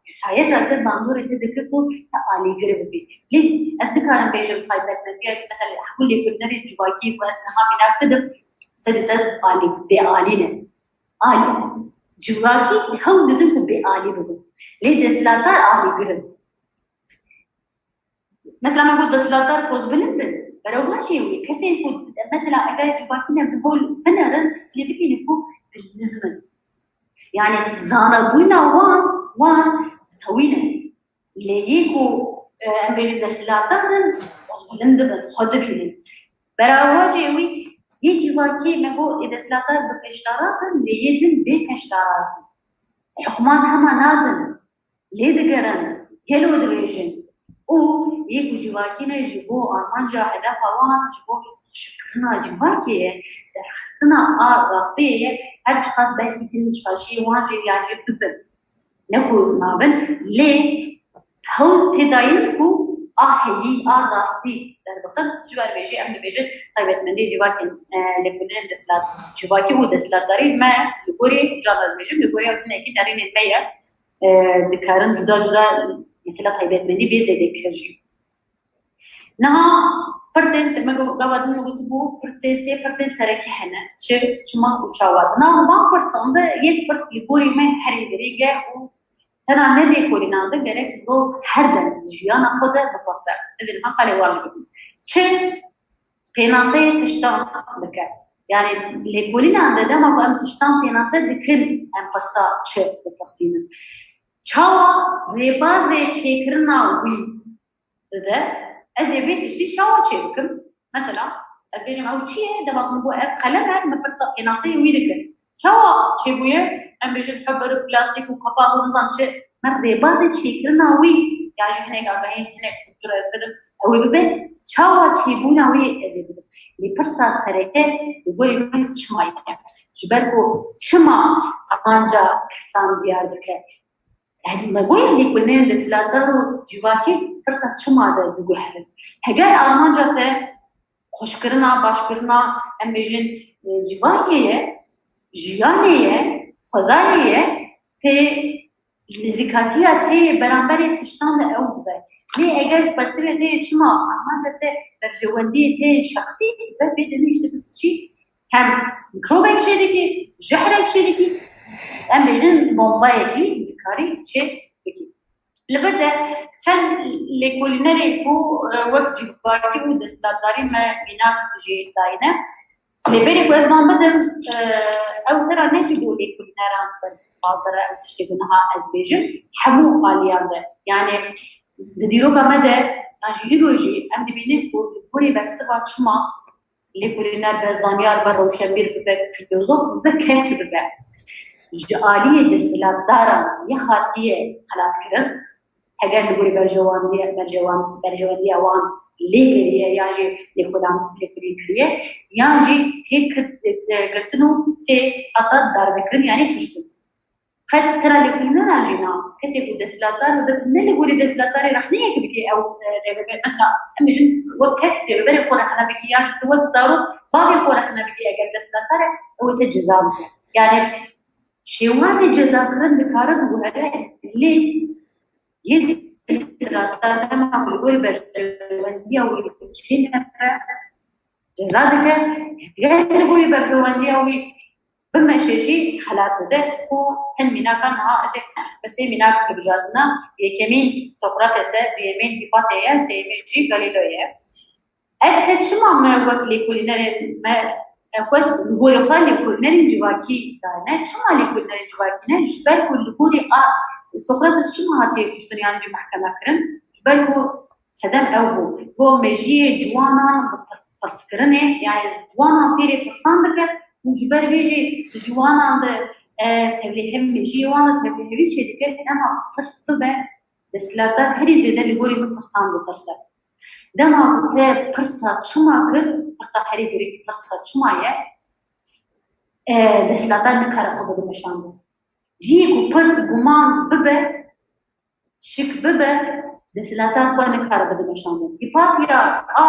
kesayeta te bandorê te dike ku te alîgir bibî. Lê ez dikarim bêjim taybetmendiya, mesela hemû lêkolînerên civakî ku ez niha mînak didim, sedî sed alî, bêalî ne. Alî, civakî hewl didin ku bêalî bibin. Lê desthilatdar alîgir in. Mesela me got desthilatdar pozbilind in. Berovajê wî, kesên ku mesela eger civakî ne bi bol binerin, lê bibînin ku bilnizm in. Yani zanabûna wan, wan tewî ne. Lê yê ku, e, em bêjin desthilatdar in, pozbilind dibin, xwe dibînin. Berovajê wî yê civakî me got ê desthilatdar bi pêşdaraz in, lê yê din bê pêşdaraz in. Hukman hema nadin. Lê digerin, gelo dibêjin. Û yê ku civakî ne ji bo armanca hedefa wan, ji bo xweşikirina civakê ye, derxistina a rastiyê ye, her çiqas belkî tim şaşiyê wan jî yan jî bibin. Ne ku nabin, lê hewl tê dayîn ku a heyî, a rastî derbixin, ji ber vê jî em dibêjin taybetmendiyê civakên, e, lêkolînên desthilat, civakî û desthilatdarî me li gorî, carna ez dibêjim, li gorî ew hinekî nerînên me ye. E, dikarin cuda cuda mesela taybetmendî bê zêde kir jî. Niha pirsên se-, me go-, gava din me gotibû pirsên sê, pirsên sereke hene. Çi, çima û çawa? Di nav van pirsan de yek pirs li gorî me herî girîng e û Tena ne lêkolînan de gerek mirov her dem jiyana xwe de bipirse. Ez ê niha qalê wan jî bikim. Çi pênaseyê tiştan bike. Yani lêkolînan de dema ku em tiştan pênase dikin, em pirsa çi bipirsînin. Çawa rêbazê çêkirina wî dide, ez ê vê tiştî çawa çê bikim? Mesela, ez bêjim, ew çi ye? Dema ku min got, ev qelem e, min pirsa pênaseyê wî dikin. Çawa çêbûye? Em bêjin, hebir, plastîk û qepax û nizam çi. Min rêbazê çêkirina wî, ya jî hinek agahî, hinek kultura ez bidim, ew ê bibe. Çawa çêbûna wî ez ê bidim. Lê pirsa sereke li gorî min çima ye? Ji ber ku çima armanca kesan diyar dike? Yani me goya lêkolînerên desthilatdar û civakî pirsa çima de diguherin. Heger armanca te xweşkirina, başkirina, em bêjin, e, civakê ye, jiyanê ye, xwezayê ye, tê nêzîkatiya te yê beramberê tiştan de ew bibe. Lê eger bersivê te yê çima armanca te berjewendiyê te yê şexsî be, bê demê işte tu çi hem mikrobek çê dikî, jehrek çê dikî, em bêjin bombayekî dikarî çê bikî. Li vir de çend lêkolînerê ku, e, wek civakî û desthilatdarî me mînak jî dayîne. Lê berê ku ez van bidim, e, ew tera ne ji bo lêkolîneran derbas dere ew tiştê ku niha ez bêjim, hemû aliyan de. Yani di dîroka me de, yan jî îro jî em dibînin ku li gorî bersiva çima lêkolîner be, zanyar be, rewşenbîr bibe, fîlozof bibe, kes bibe, ji aliyê desthilatdaran ya hatiye xelatkirin, heger li gorî berjewandiye, berjewan-, berjewendiya wan lê kiriye, yan jî lêkolan-, lêkolîn kiriye, yan jî tê kir-, tê girtin û tê heta darbekirin, yanî kuştin. Qet tera lêkolîneran jî na. Kesê ku desthilatdar bibe, ne li gorî desthilatdarê rexneyek bikî ew, e, rêvebir. Mesela, em bêjin, wek kes rêveberê xwe rexne bikî, yan jî tu wek zarok bavê xwe rexne bikî, eger desthilatdar e, ew ê te ceza bike. Yani, şêwazê cezakirin dikare biguhere, lê yê desthilatdar dema ku li gorî berjewendiya wî çênebe, ceza dike. Heger li gorî berjewendiya wî bimeşe jî xelat dide û hin mînakan niha ez ê bi sê mînak hilbijartina. Yekemîn Sokrates e, duyemîn Hîpate ye, sêyemîn jî Galîlo ye. Ev kes çima me wek lêkolînerên me, e, xwest li gorî xwe lêkolînerên civakî dayne? Çima lêkolînerên civakî ne? Ji ber ku li gorî a Sokrates çima hatiye kuştin yan jî mehkeme kirin? Ji ber ku sedem ew bû. Got mejiyê ciwanan bi pirs-, pirskirinê, yani ciwanan fêrê pirsan dike û ji ber vê jî di ciwanan de, e, tevlîhev-, mejiyê wan de tevlîhevî çêdike, dema pirs bibe, desthilatdar herî zêde li gorî min pirsan bitirse. Dema ku te pirsa çima kir, pirsa herî girîng pirsa çima ye, e, desthilatdar nikare xwe bide meşandin. Cihê ku pirs guman bibe, şik bibe, desthilatdar xwe nikare bide meşandin. Hîpatiya a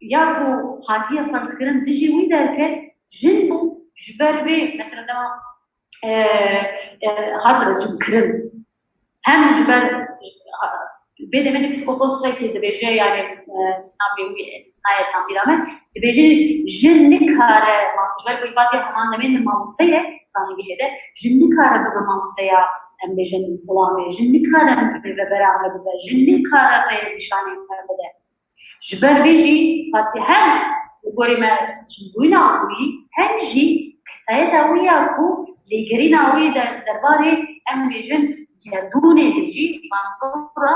ya ku hatiye ferzkirin dijî wî derket, jin bû, ji ber vê, mesela dema, e, e, hat rejimkirin. Hem ji ber, vê demê de psîkoposekê dibêje, yani, e, navê wî nayê tam bîra me, dibêje jin nikare, ma ji ber ku Hîpatiya heman demê li mamoste ye, zanîngehê de, jin nikare bibe mamosteya, em bêjin, Îslamê, jin nikare rêvebera me bibe, jin nikare rênîşanê me bide. Ji ber vê jî Hîpatî hem li gorî me jinbûyîna wî, hem jî kesayeta wî ya ku lêgerîna wî der-, derbarê, em bêjin, gerdûnê de jî bandora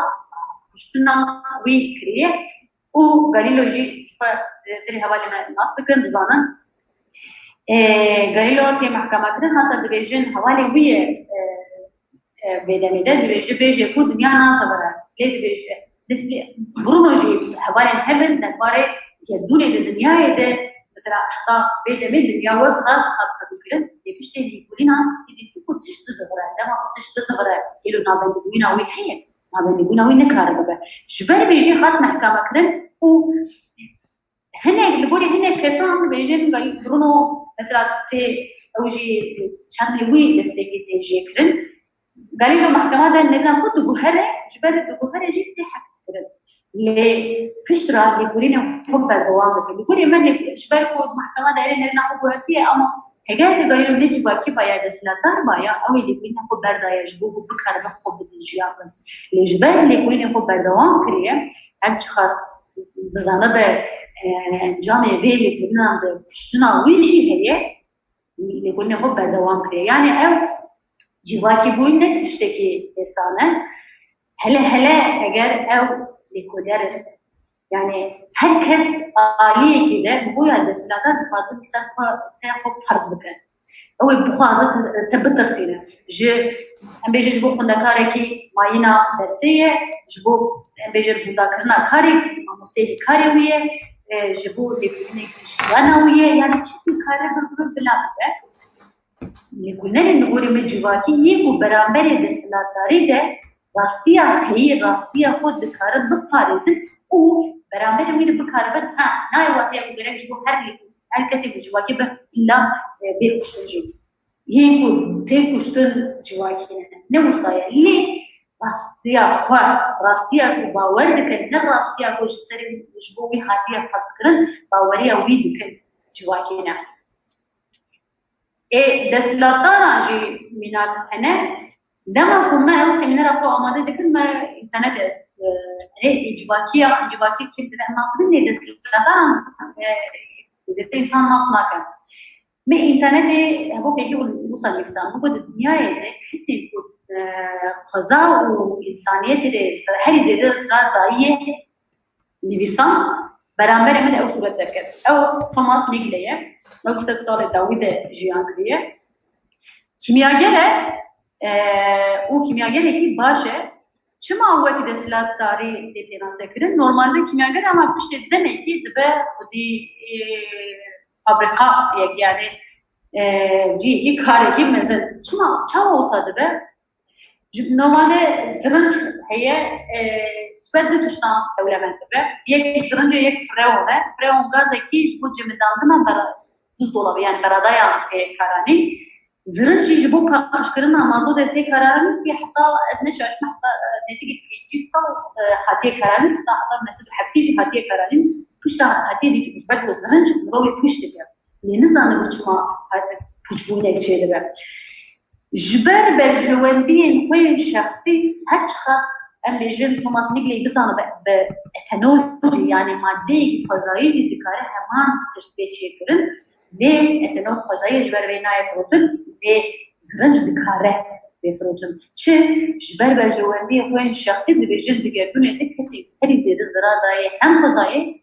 kuştina wî kiriye. Û Galîlo jî ji xwe, e, tenê hevalê me nas dikin, dizanin. E, Galîlo tê mehkeme kirin, heta dibêjin hevalê wî ye, e, e, vê demê de dibêje, bêje ku dinya nazivire. Lê dibêje, Bruno jî hevalên hev in derbarê gerdûnê di dinyayê de, mesela heta vê demê dinya wek rast hat qebûlkirin, lê piştê lêkolînan êdî dîtî ku tişt dizivire, dema ku tişt dizivire, îro navendîbûyîna wî heye. Navendîbûna wî nikare bibe. Ji ber vê jî hat mehkeme kirin û hinek, li gorî hinek kesan bêjin, Galî-, Bruno, mesela tê, ew jî çendê wî destpêkê tê jêkirin. Galîlo mehkema de nerina xwe diguhere, ji ber diguhere jî tê hepskirin. Lê piştre lêkolînê xwe berdewam dike. Li gorî me lê-, ji ber ku mehkema de erê nerina xwe guhertiye, ama Heger hêgayî ne civakî baya, desthilatdar baya, ew ê lêkolîna xwe berdaye ji bo ku bikaribe xwe bi jiyan bin. Lê ji ber lêkolînê xwe berdewam kiriye, her çiqas dizanibe, e, encamê vê lêkolînan de kuştina wî jî heye, lêkolînê xwe berdewam kiriye. Yani ew civakîbûn ne tiştekî hêsan e. Hele hele eger ew lêkolîner, yani her kes aliyekî de bi boya desthilatdar dixwaze ser xwe, te xwe ferz bike. Ew ê bixwaze te, te bitirsîne. Ji, em bêjin ji bo xwendekarekî mayîna dersê ye, ji bo, em bêjin, hûndakirina karê, mamosteyekî karê wî ye, e, ji bo lêkolînekî jiyana wî ye, yani çi dikare bibe, bila bibe. Lêkolînerên li gorî me civakî yê ku beramberê desthilatdarî de rastiya heyî, rastiya xwe dikarin biparêzin û beramberê wî de bikaribin, ha, nayê wateya ku gerek ji bo her lêkolîn, her kesê ku civakî be, îlla, e, bê kuştin jî. Yên ku tê kuştin civakî ne. Ne wisa ye. Lê rastiya xwe, rastiya ku bawer dikin, ne rastiya ku ji serê, ji bo wî hatiye ferz kirin, baweriya wî dikin civakî ne. Ê desthilatdaran jî mînak hene. Dema ku me ew semînera xwe amade dikin, me înternetê, e, erê, ê civakiya, civakî kêm tê de nas bin, lê desthilatdaran, e, zêde însan nas nakin. Me înternetê hevokekî wisa nivîsand, bû ku di dinyayê de kesên ku, e, xweza û însaniyetê de zira-, herî zêde zirar dayiye, nivîsan, beramberê min ew sûret derket. Ew Thomas Migle ye. Ew sed salê dawî de jiyan kiriye. Kîmyager e, e, û kîmyagerekî baş e. Çima wek desthilatdarî tê pênasekirin? Normalde kîmyager ama piştê demekî dibe xwedî, e, fabrîkayek, yani, e, cihekî karekî mezin. Çima, çawa wisa dibe? Ji, normalde zirinc heye, e, ji ber du tiştan dewlemend dibe. Yek zirincê, yek freon e. Freon gazekî ji bo cemidandina bera-, buzdolabê, yani beradaya tê karanîn. Zirinc jî ji bo paqijkirina mazotê tê karanîn, ki heta ez neşaşme heta, e, nêzîkî pêncî sal, e, hatiye karanîn, heta hezar neh sed û heftê jî hatiye karanîn. Pişta hatiye dîtin, ji ber ku zirinc mirovê pûç dike. Lê nizane ku çima pûçbûnek çêdibe. Ji ber berjewendiyên xwe yên şexsî, her çiqas em bêjin Thomas Migley bizanibe, bi etanol jî, yani madeyekî xwezayî jî dikare heman tişt bê çêkirin, lê etanol xwezayî ji ber vê nayê firotin, lê zirinc dikare bê firotin. Çi? Ji ber berjewendiyê xwe yên şexsî dibêjin di gerdûnê de kesên herî zêde zirar dayê hem xwezayê,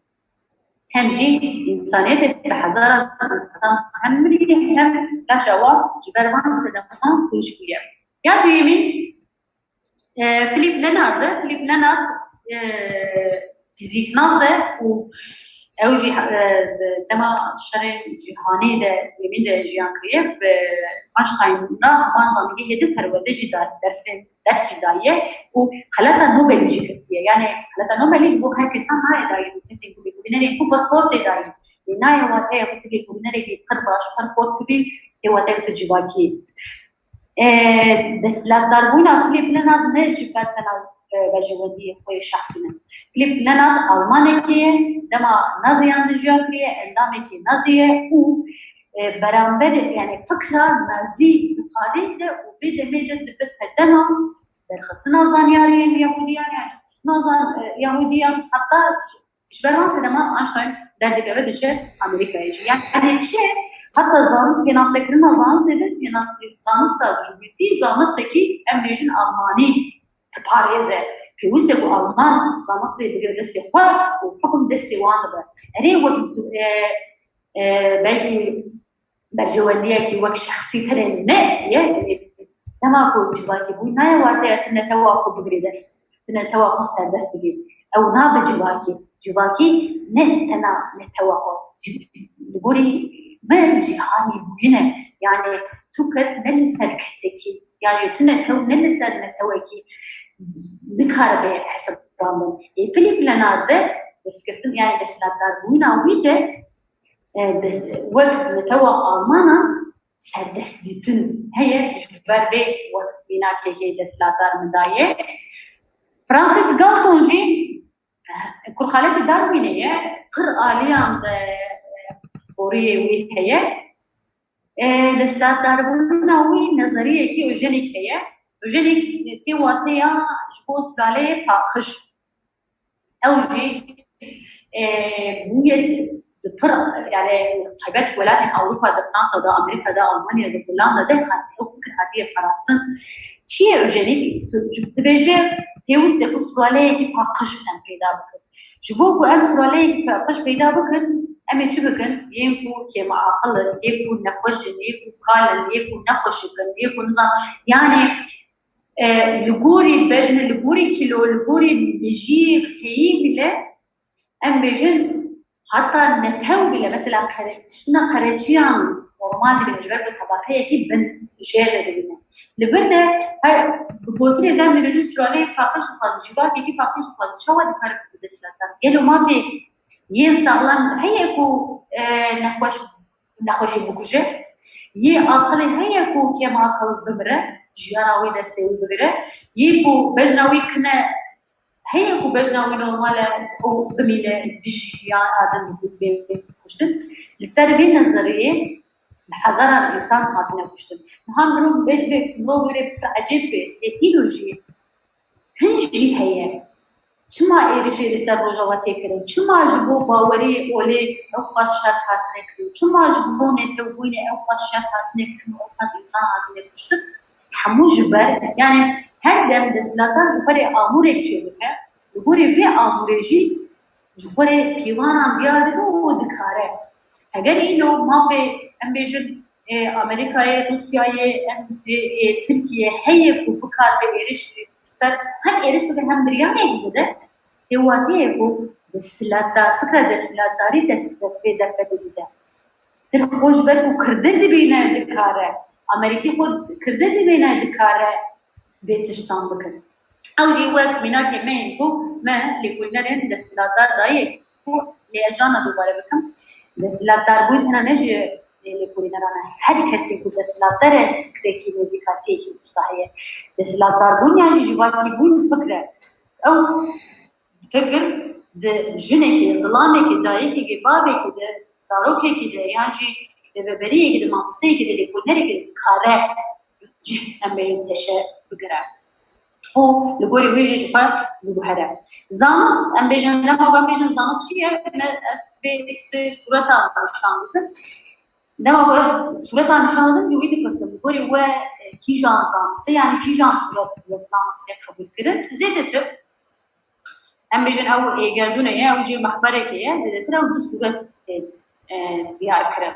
hem jî însaniyetê, bi hezaran însan hem miriye hem laşa wan ji ber van sedeman pûç bûye. Ya duyemîn, e, Philip Lenard e. Philip Lenard, e, fîzîknas e û ew jî, e, dema şerên cîhanî de, duyemîn de jiyan kiriye, bi Einstein re heman zanîngehê de perwerde jî da, dersên dest jî daye û xelata Nobelî jî girtiye. Yani xelata Nobelî ji bo her kesan nayê dayîn û kesên ku lêkolînerên ku pir xort tê dayîn. Lê nayê wateya ku tu lêkolînerekî pir baş, pir xort bibî, tê wateya ku tu civakî yî. E, desthilatdarbûna Philip Lenard ne ji ber tena, e, berjewendiyê xwe yê şexsî ne. Philip Lenard Almanekî ye, dema Naziyan de jiyan kiriye, endamekî Nazî ye û e, beramber, yani fikra Nazî diparêze û vê demê de dibe sedema derxistina zanyariyên Yahudiyan, yani kuştina zan-, e, Yahudiyan, heta ji ber van sedema Einstein derdikeve diçe Amerîkayê jî. Yani çi? Heta zanist, pênasekirina zanistê de, pênas-, zanista cumhurî, zanistekî em bêjin Almanî diparêze. Pêwîst e ku Alman zanistê bigire destê xwe û hukum destê wan dibe. Erê wek, e, e, belkî berjewendiyekî wek şexsî tenê ne ye, dema ku civakî bû, nayê wateya tu netewa xwe bigirî dest, tu netewa xwe serdest bikî. Ew nabe civakî. Civakî ne tena netewa xwe. Civ-, li gorî me cîhanî bûyî ne. Yani tu kes ne li ser kesekî, ya jî tu netew ne li ser netewekî nikare bê hesibandin. Ê Philip Lenard de destgirtin, yani desthilatdarbûna wî de e, des-, wek netewa Almanan serdestdîtin heye, ji ber vê wek mînakekê desthilatdar min daye. Francis Galton jî, e, kurxalekî Darwinê ye, pir aliyan de, e, pisporiyê wî heye. E, desthilatdarbûna wî nezeriyekî Eugenic heye. Eugenic tê wateya ji bo sulaleyê paqij. Ew jî, e, bûye pir, yani, taybet welatên Ewropa de, Fransa de, Amerîka de, Almanya de, Hollanda de hat, ew fikir hatiye parastin. Çi ye Eugenic? Dibêje, pêwîst e ku sulaleyekî paqij em peyda bikin. Ji bo ku em sulaleyekî paqij peyda bikin, em ê çi bikin? Yên ku kêma aqil in, yên ku nexweş in, yên ku kal in, yên ku nexweşik in, yên ku nizan, yani, e, li gorî bejne, li gorî kîlo, li gorî bijî heyî bile, em bêjin, heta netew bile, mesela, qere-, tiştina qereçiyan normal dibîne, ji ber ku tebaqeyekî bin jê re dibîne. Li vir de her bi gotinê de em dibêjin, sulaleyê paqij dixwaze, civakekî paqij dixwaze, çawa dikare bi desthilatdan? Gelo mafê yên saxlem heye ku, e, nexweş, nexweşî bikuje? Yê aqilê heye ku kêm aqil bimire, jiyana wî destê wî bigire? Yê ku bejna wî kine heye ku bejna wî normal e û bimîne, bijî ya adin bê kuştin? Li ser vê nezeriyê bi hezaran însan hatine kuştin. Niha mirov vê, vê, mirov wê pir ecêb bê, lê îro jî hin jî heye. Çima êrişê li ser Rojava tê kirin? Çima ji bo baweriyê olê ew qas şert hatine kirin? Çima ji bo netewbûyînê ew qas şert hatine kirin û ew qas însan hatine kuştin? Hemû ji ber, yani, her dem desthilatdar ji xwe rê amûrek çêdike, li gorî vê amûrê jî ji xwe rê pîvanan diyar dibe û dikare. Heger îno mafê, em bêjin, e, Amerîkayê, Rûsyayê, em, e, e, Tirkiyê heye ku bikare êriş ser, hem êriş bike hem biryarek bide, tê wateyê ku desthilatdar, fikra desthilatdarî dest pê derfetê dide. Tirk xwe ji ber ku kirdin dibîne dikare, Amerîkî xwe kirdin dibîne dikare vê tiştan bikin. Ew jî wek mînakê me yên ku me lêkolînerên desthilatdar dayê ku lê ez carna dubare bikim. Desthilatdarbûn tena ne ji lêkolîneran e. Her kesê ku desthilatdar e, fikrekî nêzîkatiyekî wisa heye. Desthilatdarbûn yan jî civakîbûn fikr e. Ew fikir di jinekê, zilamekê, dayikekê, bavekê de, zarokekê de yan jî rêveberiyekê de, mamosteyekê de, lêkolînerekê de dikare cih, em bêjin, teşe bigire. Û li gorî wê jî ji xwe diguhere. Zanist, em bêjin, dema ku em bêjin zanist çi ye? Me, ez vê sê sûreta nîşan didim. Dema ku ez sûreta nîşan didim, ji wî dipirsim, li gorî we, e, kîjan zanistê, yani kîjan sûret wek zanistê qebûl kirin? Zêdetir, em bêjin, ew ê gerdûnê ye, ew jî mexberekê ye, zêdetir ew du sûret tê, e, diyar kirin.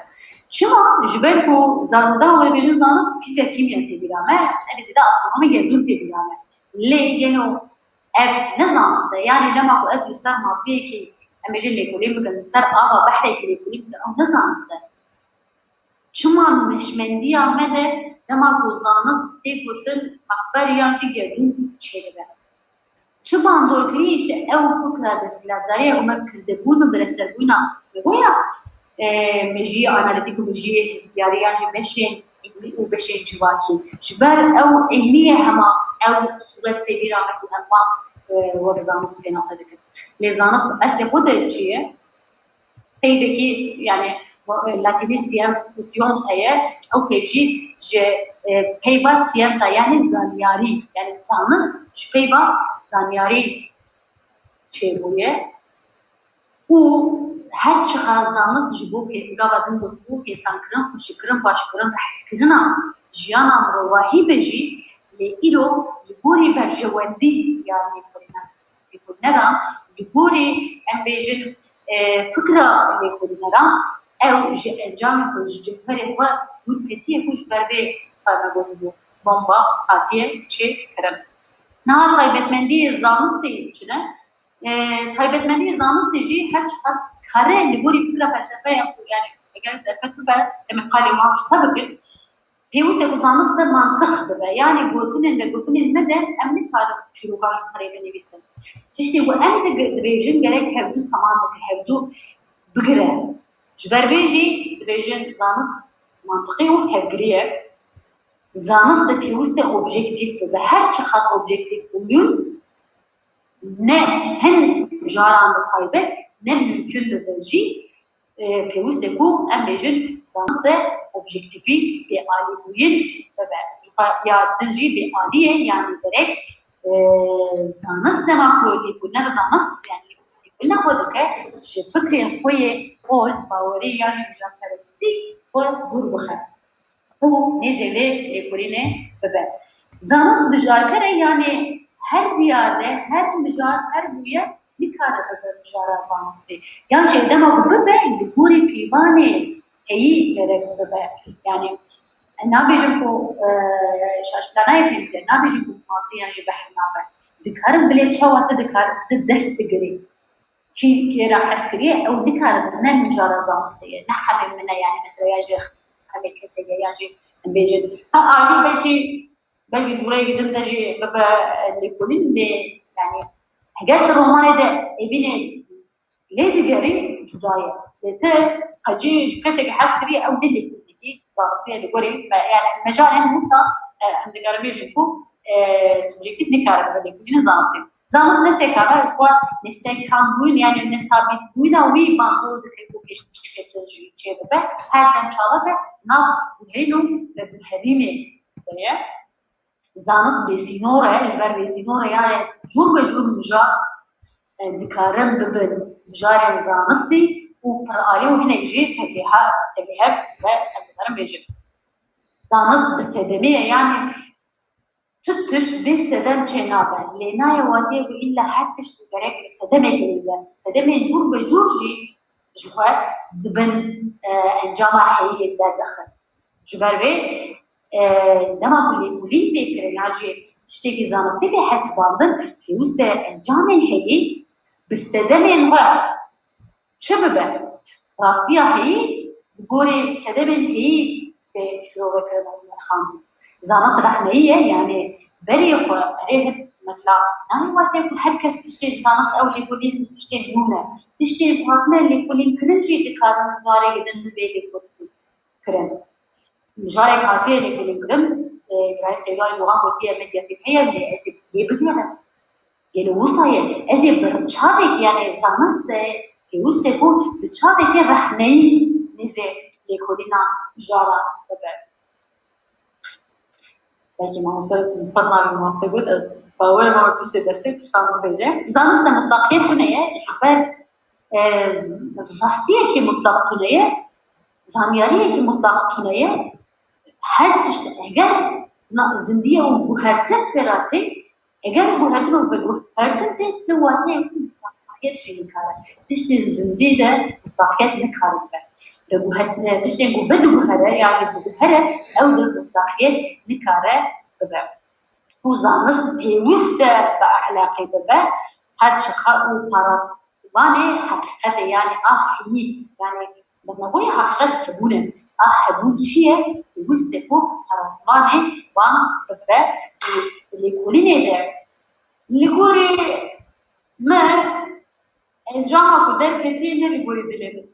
Çima? Ji ber ku zan-, dema ku dibêjin zanist, fîzya, kîmya tê bîra me, erê zêde astronomî, gerdûn tê bîra me. Lê gelo ev ne zanist e? Yani dema ku ez li ser maziyekî, em bêjin, lêkolîn bikim, li ser ava behrekî lêkolîn bikim, ew ne zanist e? Çima meşmendiya me de dema ku zanist tê gotin, mexber yan jî gerdûn çêdibe? Çi bandorkirî, işte ew fikra desthilatdariya ku me kirdebûn û bireserbûna me goya, e, mejiyê analîtîk û mejiyê hestiyarî yan jî beşên îlmî û beşên civakî. Ji ber ew îlmî ye hema ew sûret tê bîra me ku em wan, e, wek zanist pênase dikin. Lê zanist eslê xwe de çi ye? Peyvekî, yani, latînî sciens, science heye, ew peyv jî ji, e, peyva scienta, yani zanyarî, yani zanist ji peyva zanyarî çêbûye. Û her çiqas zanist ji bo pê-, gava din gotibû hêsankirin, xweşikkirin, başkirin, rehetkirina jiyana mirovahî be jî, lê îro li gorî berjewendî ya lêkolîneran, lêkolîneran, li gorî, em bêjin, e, fikra lêkolîneran, ew ji encamê xwe, ji cewherê xwe dûr ketiye ku ji ber vê, xwe me gotibû, bomba hatiye çêkirin. Niha taybetmendiyê zanistê çi ne? E, taybetmendiyê zanistê jî her çiqas kare li gorî fikra felsefeya xwe, yani eger derfet bibe, em ê qalê wan ji xwe bikin, pêwîst e ku zanist de mantiq bibe. Yani gotinên, vegotinên me de em nikarin çîrokan ji xwe rê binivîsin. Tiştê ku em di-, dibêjin gerek hevdû temam bike, hevdû bigire. Ji ber vê jî dibêjin zanist mantiqî û hevgirî ye. Zanist de pêwîst e objektîf bibe. Her çiqas objektîf bûyûn, ne hin caran bi taybet, ne mumkin dibe jî, e, pêwîst e ku em bêjin zanist de objektîfî bêalîbûyîn bibe. Ji xwe ya din jî bêalî ye, yanî gerek, e, zanist dema ku lêkolîner zanist, yanî lêkolîna xwe dike, ji fikrên xwe yê qol, bawerî yanî mijarperestî xwe dûr bixe. Û nêzê vê lêkolînê bibe. Zanist mijarker e, yanî her diyar de, her mijar, her bûyer nikare bibe mijara zanistê. Yan jî dema ku bibe, li gorî pîvanê heyî gerek bibe. Yanî nabêjim ku, e, şaşplanayê pê bide, nabêjim ku masiyan jî behr nabe. Dikarim bilê çawa tu dikar, tu dest digirî. Kî kê ra hez kiriye, ew nikare ne mijara zanistê ye, ne hemê min e, yanî mesela ya jî hemê kesê ye, yan jî em bêjin. Ha, alî belkî, belkî cûreyekî din de jî bibe, e, lêkolîn lê, yanî heger tu romanê de evînê lê digerî cuda ye. Lê tu qecî ji kesekî hez kiriye, ew ne lêkolînekî zanistî ye li gorî me, yanî mejalên wisa, e, em dikarin bêjin ku, e, subjektîf nikare bibe lêkolînê zanistî. Zanist ne sekana, ji xwe nesekandbûn, yanî nesabîtbûna wî bandor dike ku pêşketin jî çêbibe, her dem çalak e nav guherîn û veguherînê de ye. Zanist bêsînor e, ji ber bêsînor e, yanî cûr be cûr mijar, e, dikarin bibin mijarên zanistî û piralî û hinek jî tevlîhev, tevlîhev ve em dikarin bêjin. Zanist bi sedemê ye, yanî tu tişt bê sedem çênabe. Lê nayê wateyê ku îlla her tişt gerek sedemekê heye. Sedemên cûr be cûr jî ji xwe dibin, e, encama heyî derdixin. Ji ber vê, e, dema ku lêkolîn bê kirin, yan jî tiştekî zanistî bê hesibandin, pêwîst e encamên heyî bi sedemên xwe çi bibe? Rastiya heyî, bi gorî sedemên heyî bê şirovekirin û nirxandin. Zanist rexneyî ye, yanî berê xwe, erê hip, mesela, nayê wate ku her kes tiştê zanist ew lêkolîn tiştên nû ne. Tiştên ku hatine lêkolîn kirin jî dikarin carekê din bê lêkolîn kirin. Mijarek hatiye lêkolîn kirin, e, Îbrahîm Seydayê Dogan gotiye, medyatîk heye, lê ez ê lê bigerim. Gelê wisa ye, ez ê bi çavekî, yanî zanist de pêwîst e ku bi çavekî rexneyî nêzê lêkolîna mijaran bibe. Belkî mamoste, ez pir navê mamoste got, ez bawer im ew piştê dersê tiştan bibêje. Zanist de mutlaqiyet tune ye, ji ber, e, rastiyekî mutlaq tune ye, zanyariyekî mutlaq tune ye. Her tişt heger na-, zindiye û guhertin pê ra tê, eger guhertin û veguhertin tê, tê wateyê ku mutlaqiyet jî nikare. Tiştên zindî de mutlaqiyet nikare bibe. Veguhertin, tiştên ku vediguhere ya jî biguhere, ew de mutlaqiyet nikare bibe. Û zanist pêwîst e bi ehlaqê bibe, her çiqa û parastvanê heqîqetê, yanî a heyî, yanî bi me goyê heqîqet hebûn e. A hebûn çi ye? Pêwîst e ku parastvanê wan bibe û lêkolînê de li gorî me encama ku derketiye ne li gorî dilê min.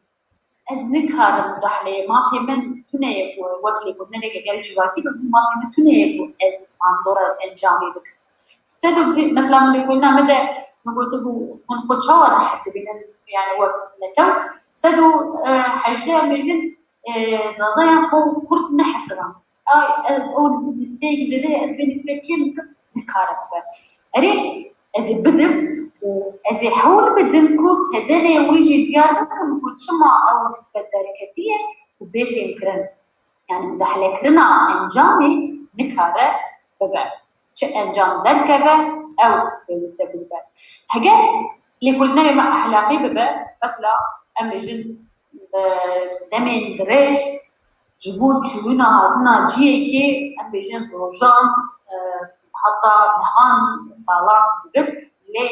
Ez nikarim mudahleyê mafê min tune ye ku wek lêkolînereke gelek civakî bim, mafê min tune ye ku ez mandora encamê bikim. Sed û pê-, mesela min lêkolîna min de min gotibû, hûn xwe çawa dihesibînin, yani wek netew? Sed û hejdeh em bêjin, e, zazayan xwe kurd nehesiban. Ay, ez, ew nîspeyekî zêde ye, ez vê nîspeyê kêm bikim, nikare bibe. Erê, ez ê bidim û ez ê hewl bidim ku sedemê wî jî diyar bikim ku çima ew nisbet derketiye û bê fêmkirin. Yani mudahelekirina encamê nikare bibe. Çi encam derkeve, ew pêwîst e bibe. Heger lêkolînerê me ehlaqî bibe, mesela em bêjin, e, demên dirêj ji bo çûna hatina cihekê, em bêjin rojan, e, heta mehan, salan dibin, lê,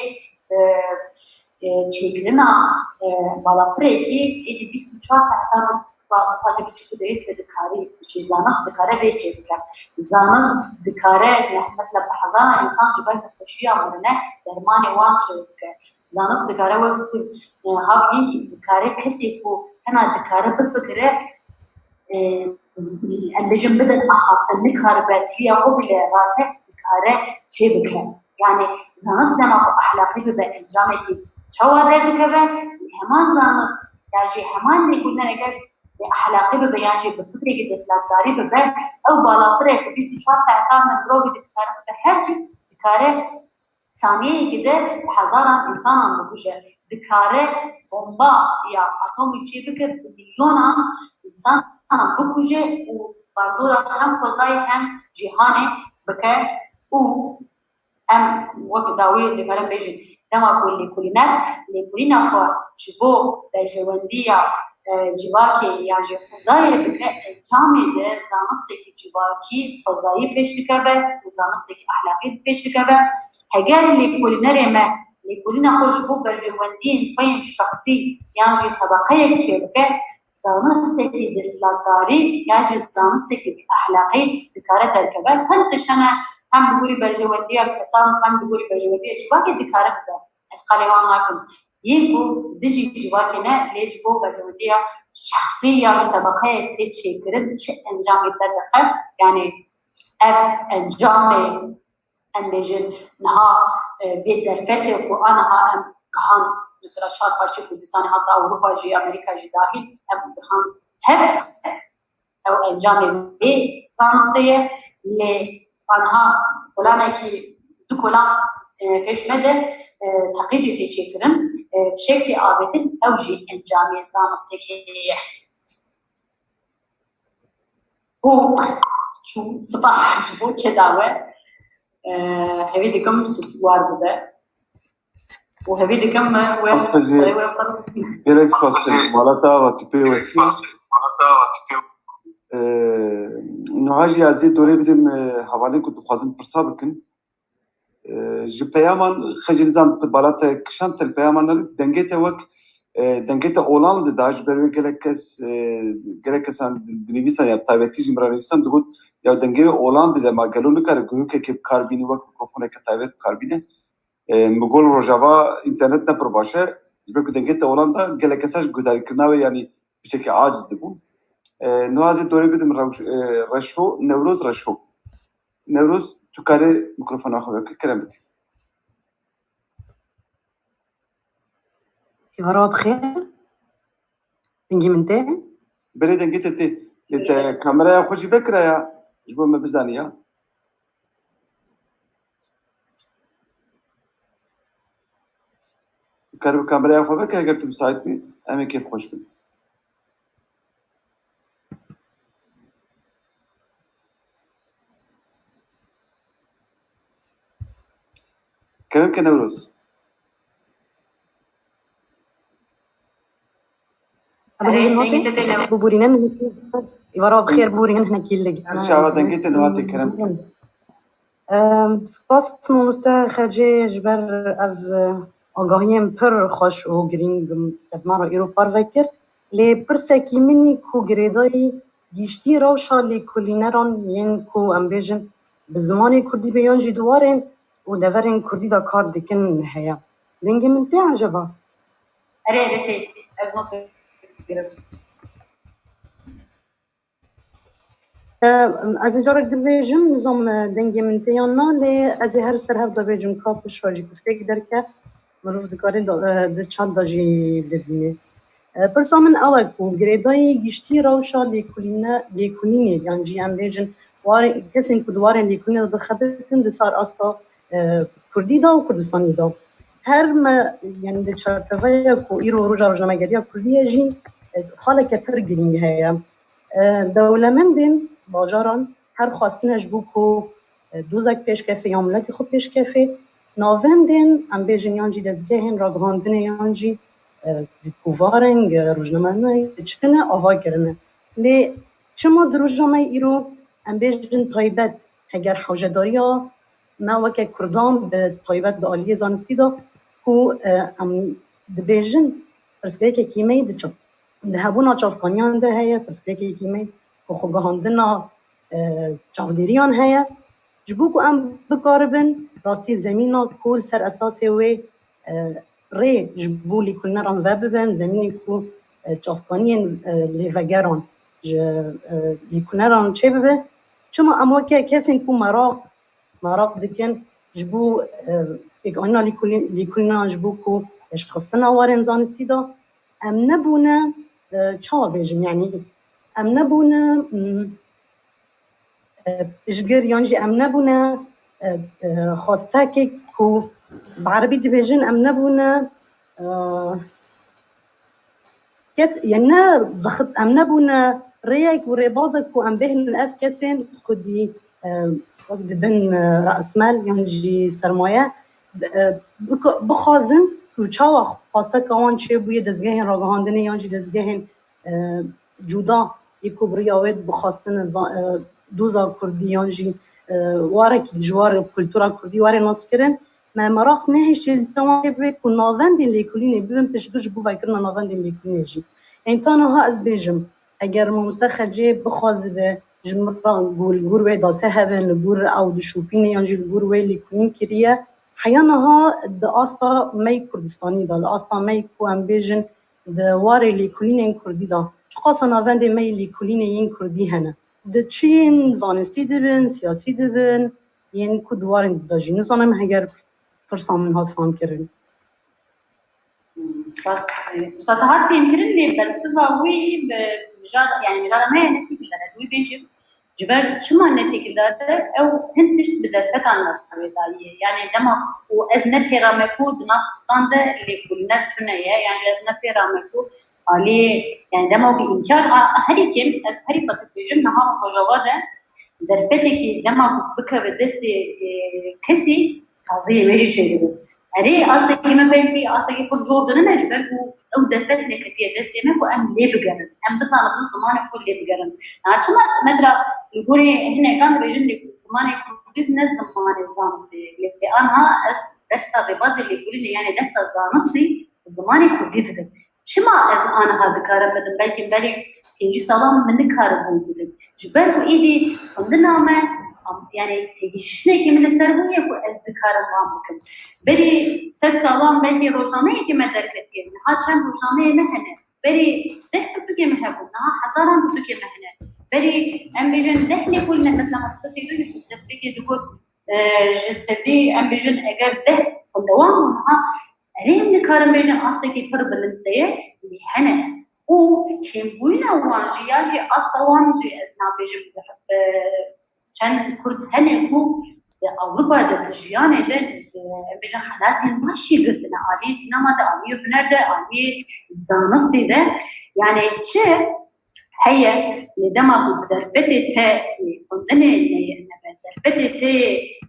e, e, çêkirina, e, balafirekî êdî bîst û çar saetan dixwaze biçî ku derê dibe dikarî, biçî zanist dikare vê çêbike. Zanist dikare, mesela bi hezaran însan ji ber nexweşiya mirine dermanê wan çêbike. Zanist dikare wek, e, Hawking dikare kesê ku hena dikare bifikire, e, em bêjin bidin axafte, nikaribe kiriya xwe bîle rake, dikare çêbike. Yani zanist dema ku ehlaqî bibe encamekî çawa derdikeve, heman zanist Yan jî heman lêkolîner eger bi ehlaqî bibe yan jî bi fikrekî desthilatdarî bibe, ew balafir e ku bîst û çar saetan mirovî dikare bibe her cî, dikare saniyeyekê de bi hezaran însanan bikuje. Dikare bomba ya atomî çêbike, bi milyonan însanan bikuje û bandora hem xwezayê hem cîhanê bike û em wek dawî dikarin bêjin, dema ku lêkolîner, lêkolîna xwe ji bo berjewendiya, e, civakê yan jî xwezayê bike, encamê de zanistekî civakî xwezayî pêş dikeve û zanistekî ehlaqî pêş dikeve. Heger lêkolînerê me lêkolîna xwe ji bo berjewendiyên xwe yên şexsî yan jî tebeqeyek çêbike, zanistekî desthilatdarî yan jî zanistekî bi ehlaqî dikare derkeve. Hin tişt hene, hem li gorî berjewendiya kesan, hem li gorî berjewendiya civakê dikare bibe. Ez qalê wan nakim. Yê ku dijî civakê ne, lê ji bo berjewendiya şexsî ya jî tebeqeyê tê çêkirin, çi encamê derdixe? Yanî ev encamê, em bêjin, niha, e, vê derfetê ku aniha em gihan, mesela çar parçe Kurdistanê hata Ewropa jî, Amerîka jî dahil, em gihan hev, ew encamê vê zanistê ye, lê aniha kolanekî, du kolan, e, pêş me de, e, teqîdê tê çêkirin, e, fişekê avêtin, ew jî encamê zanistekê ye. û çû spas ji bo keda we. Hevî dikim sûdwar bibe. Û hevî dikim me we Spas jî. Serê we xwe Gelek spas dikim. Malata ava tu pê westiye. Niha jî ez ê dorê bidim, e, hevalên ku dixwazin pirsa bikin. E, ji peyaman xecilîzan tu bala te kişand te li peyaman nerî dengê te wek, e, dengê te olan dida ji ber wê gelek kes, e, gelek kesan dinivîsan ya taybetî jî miranivîsan digot ya dengê wê olan dide ma gelo nikare guhûkekê bi kar bîne wek mikrofoneke taybet bi kar bîne. E, mi got rojava înternet ne pir baş e. Ji ber ku dengê te olan da gelek kesan ji guhdarîkirina wê yanî piçekî aciz dibûn. E, niha ez ê dorê bidim Rew-, e, Reşo, Newroz Reşo. Newroz, tu karê mikrofona xwe veke, kerem bike. Êvara bi xêr. Dengê min tê? Belê dengê te tê. Lê te kameraya xwe jî vekira ya, ji bo me bizaniya. Dikarî bi kameraya xwe veke, eger tu misaît bî, em ê kêfxweş bin. Kerem ke Newroz. Erê, dengê te tê Newroz. Biborînin hinekî. Îvara bi xêr biborînin hinekî li. Ser çava dengê te niha tê kerem. Em, spas mamoste Xecê ji ber ev, e, agahiyên pir xweş û girîng me re îro parve kir. Lê pirsekî min î ku girêdayî giştî rewşa lêkolîneran yên ku em bêjin bi zimanê kurdî bê yan jî di warên û deverên kurdî de kar dikin heye. Dengê min tê eceba? Erê, erê, tê. Ez not digirim. E, ez ê carek dibêjim, nizam, e, dengê min tê yan na, lê ez ê her ser hev de bêjim ka piştre jî pirsgirêk derket, mirov dikare da, e, di çat de jî bibîne. E, pirsa min ew e ku girêdayî giştî rewşa lêkolîne-, lêkolînê, yan jî em bêjin, warê-, kesên ku di warên lêkolînê de dixebitin, di sar asta, e, kurdî de û Kurdistanî de. Her me, yanî di çarçoveya ku îro roja rojnamegeriya kurdî ye jî, e, xaleke pir girîng heye. E, dewlemendên bajaran her xwestine ji bo ku, e, dozek pêşkefê ya miletê xwe pêşkefê. Navendên, em bêjin, yan jî dezgehên ragihandinê yan jî, e, kovarên, e, rojnamevanên diçine ava kirine. Lê çima di roja me îro em bêjin taybet, heger hewcedariya me weke Kurdan bi taybet di aliyê zanistî de ku, e, em dibêjin pirsgirêkekî me yê di çi-, di hebûna çavkaniyan de heye, pirsgirêkekî me ku xwegihandina, e, çavdêriyan heye. Ji bo ku em bikaribin rastî zemîna ku li ser esasê wê, e, rê ji bo lêkolîneran vebibin, zemînê ku, e, çavkaniyên, e, lêvegeran ji, e, lêkolîneran çêbibe. Çima em weke kesên ku meraq, meraq dikin ji bo, e, pêkanîna lêkolîn-, lêkolîneran ji bo ku pêşxistina warên zanistî de, Em nebûne, e, çawa bêjim, yanî em nebûne, mm, e, piştgir yan jî em nebûne, e, e, xwestekê ku bi erebî dibêjin em nebûne, e, kes, yani ne zexit, em nebûne rêyek û rêbazek ku em bêhnin ev kesên xwedî, e, wek dibin, e, rasmel yan jî sermaye, e, bik-, bixwazin ku çawa xwesteka wan çêbûye, dezgehên ragihandinê yan jî dezgehên, e, cuda yê ku bi riya wê dixwastin za-, e, doza kurdî yan jî, e, warekî ji war kultura kurdî were naskirin. Me meraq nehiştê li wan tê bibe ku navendên lêkolînê bibin piştgir ji bo vekirina navendên lêkolînê jî. Ên ta niha ez bêjim, eger mamoste Xecê bixwazibe ji min re ku li gor wê date hebe, li gor ew dişopîne yan jî li gor wê lêkolîn kiriye, heya niha di asta me yê Kurdistanî de, li asta me yê ku em bêjin di warê lêkolînên kurdî de, çiqasa navendên me yê lêkolînê yên kurdî hene. Di çi yên zanistî dibin, siyasî dibin, yên ku di warên de jî nizanim heger pirsa min hat fam kirin. Hmm, spas. Pirsa te hat fêm kirin, lê bersiva wî bi mijara, yani mijara me ye, ne têkildar ez wî bêjim. Ji ber çima ne têkildar e? Ew hin tişt bi derfetan re wê daye. Yani dema ku ez ne pêra me ku di nav kurdan de lêkolîner tune ye, yan jî ez ne pêra me ku alî, yani dema ku înkar, a, herî kêm, ez herî basit bêjim, niha Rojava de derfetekî dema ku bikeve destê, e, kesî, saziyê me jî çêdibe. Erê, astekî me belkî astekî pir jor dinine ji ber ku ew derfet neketiye destê me ku em lê bigerin. Em bizanibin zimanê xwe lê bigerin. Na çima mesela li gorî hinekan dibêjin lê zimanê kurdî ne zimanê zanistê ye. Lê anha ez dersa rêbazê lêkolînê, yani dersa zanistî zimanê kurdî didim. Çima ez aniha dikarim bidim? Belkî berî pêncî salan min nikaribû bidim. Ji ber ku êdî xwendina me, am, yani têgihiştinekî min li ser bûye ku ez dikarim wan bikim. Berî sed salan belkî rojnameyekê me derketiye. Niha çend rojnameyê me hene. Berî deh pirtûkê me hebû. Niha hezaran pirtûkê me hene. Berî em bêjin deh lêkolîne, mesela Mamoste Seydo jî destpêkê digot, e, ji sedî, em bêjin, eger deh xwendewan bûn, ha, erê em nikarin bêjin astekî pir bilind de ye, lê hene. Û kêmbûyîna wan jî, ya jî asta wan jî ez nabêjim, e, çend Kurd hene ku di Ewropa de, di jiyanê de, e, em bêjin xelatên baş jî girtine, aliyê sînema de, aliyê huner de, aliyê zanistê de. Yani çi heye, lê dema ku bi derfetê te, e, xwendinê ne-, nebe, derfetê te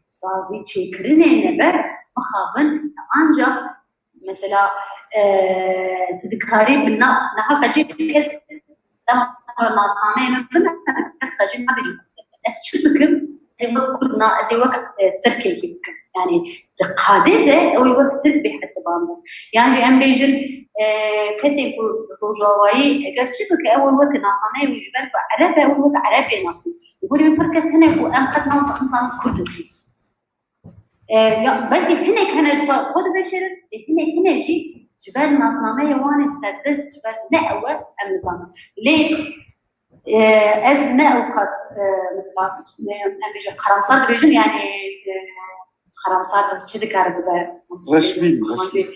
sazî çêkirinê nebe, mixabin te ancak mesela, e, tu dikarî bi na-, niha xecê kes dema nasnameyê min bime, kes xecê nabêjin. Ez çi bikim? Ez ê wek Kurd na, ez ê wek, e, Tirkekî bikim. Yani di qadê de ew ê wek Tirk bê hesibandin. Yan jî em bêjin, e, kesên ku rojavayî eger çi bike, ew ê wek nasnameyê wî ji ber ku Ereb e, ew ê wek Ereb bê nasin. Li gorî min pir kes hene ku em qet nizanin Kurd in jî. E, ya, belkî hinek hene ji xwe xwe diveşêrin, lê hinek hene jî ji ber nasnameyê wan ê serdest, ji ber ne ew e, em nizanin. Lê, e, ez ne ew kas, e, mesela, e, em bêjin, karamsar dibêjin, yani, e, karamsar çi dikare bibe? Reşbîn, reşbîn.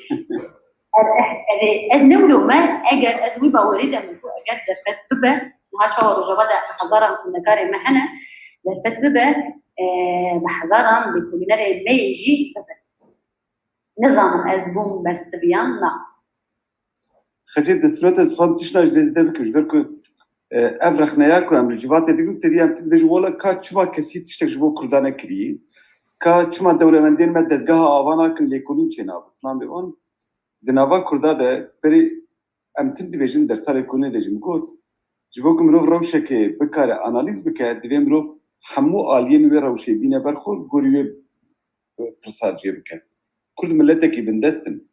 Erê, erê, ez ne wilo me, eger ez wî bawerî de me ku eger derfet bibe, niha çawa Rojava de hezaran xwendekarê me hene, derfet bibe, e, bi hezaran lêkolînerê me yê jî bibe. Nizanim ez bûm bersiviyan, na. Xecê, destûra te, ez dixwazim tişta ji dê zêde bikim, ji ber ku, e, ev rexneya ku em li civatê dikin, têdî em dibêjin, wela ka çima kesî tiştek ji bo Kurdan nekirî, ka çima dewlemendên me dezgeha ava nakin, lêkolîn çênabin, filan bê wan. Di nava Kurda de berê em tim dibêjin, dersa lêkolînê de jî min got, ji bo ku mirov rewşekê bikare analîz bike, divê mirov hemû aliyên wê rewşê bîne ber xwe, gorî wê pirsa cê bike. Kurd miletekî bindest in.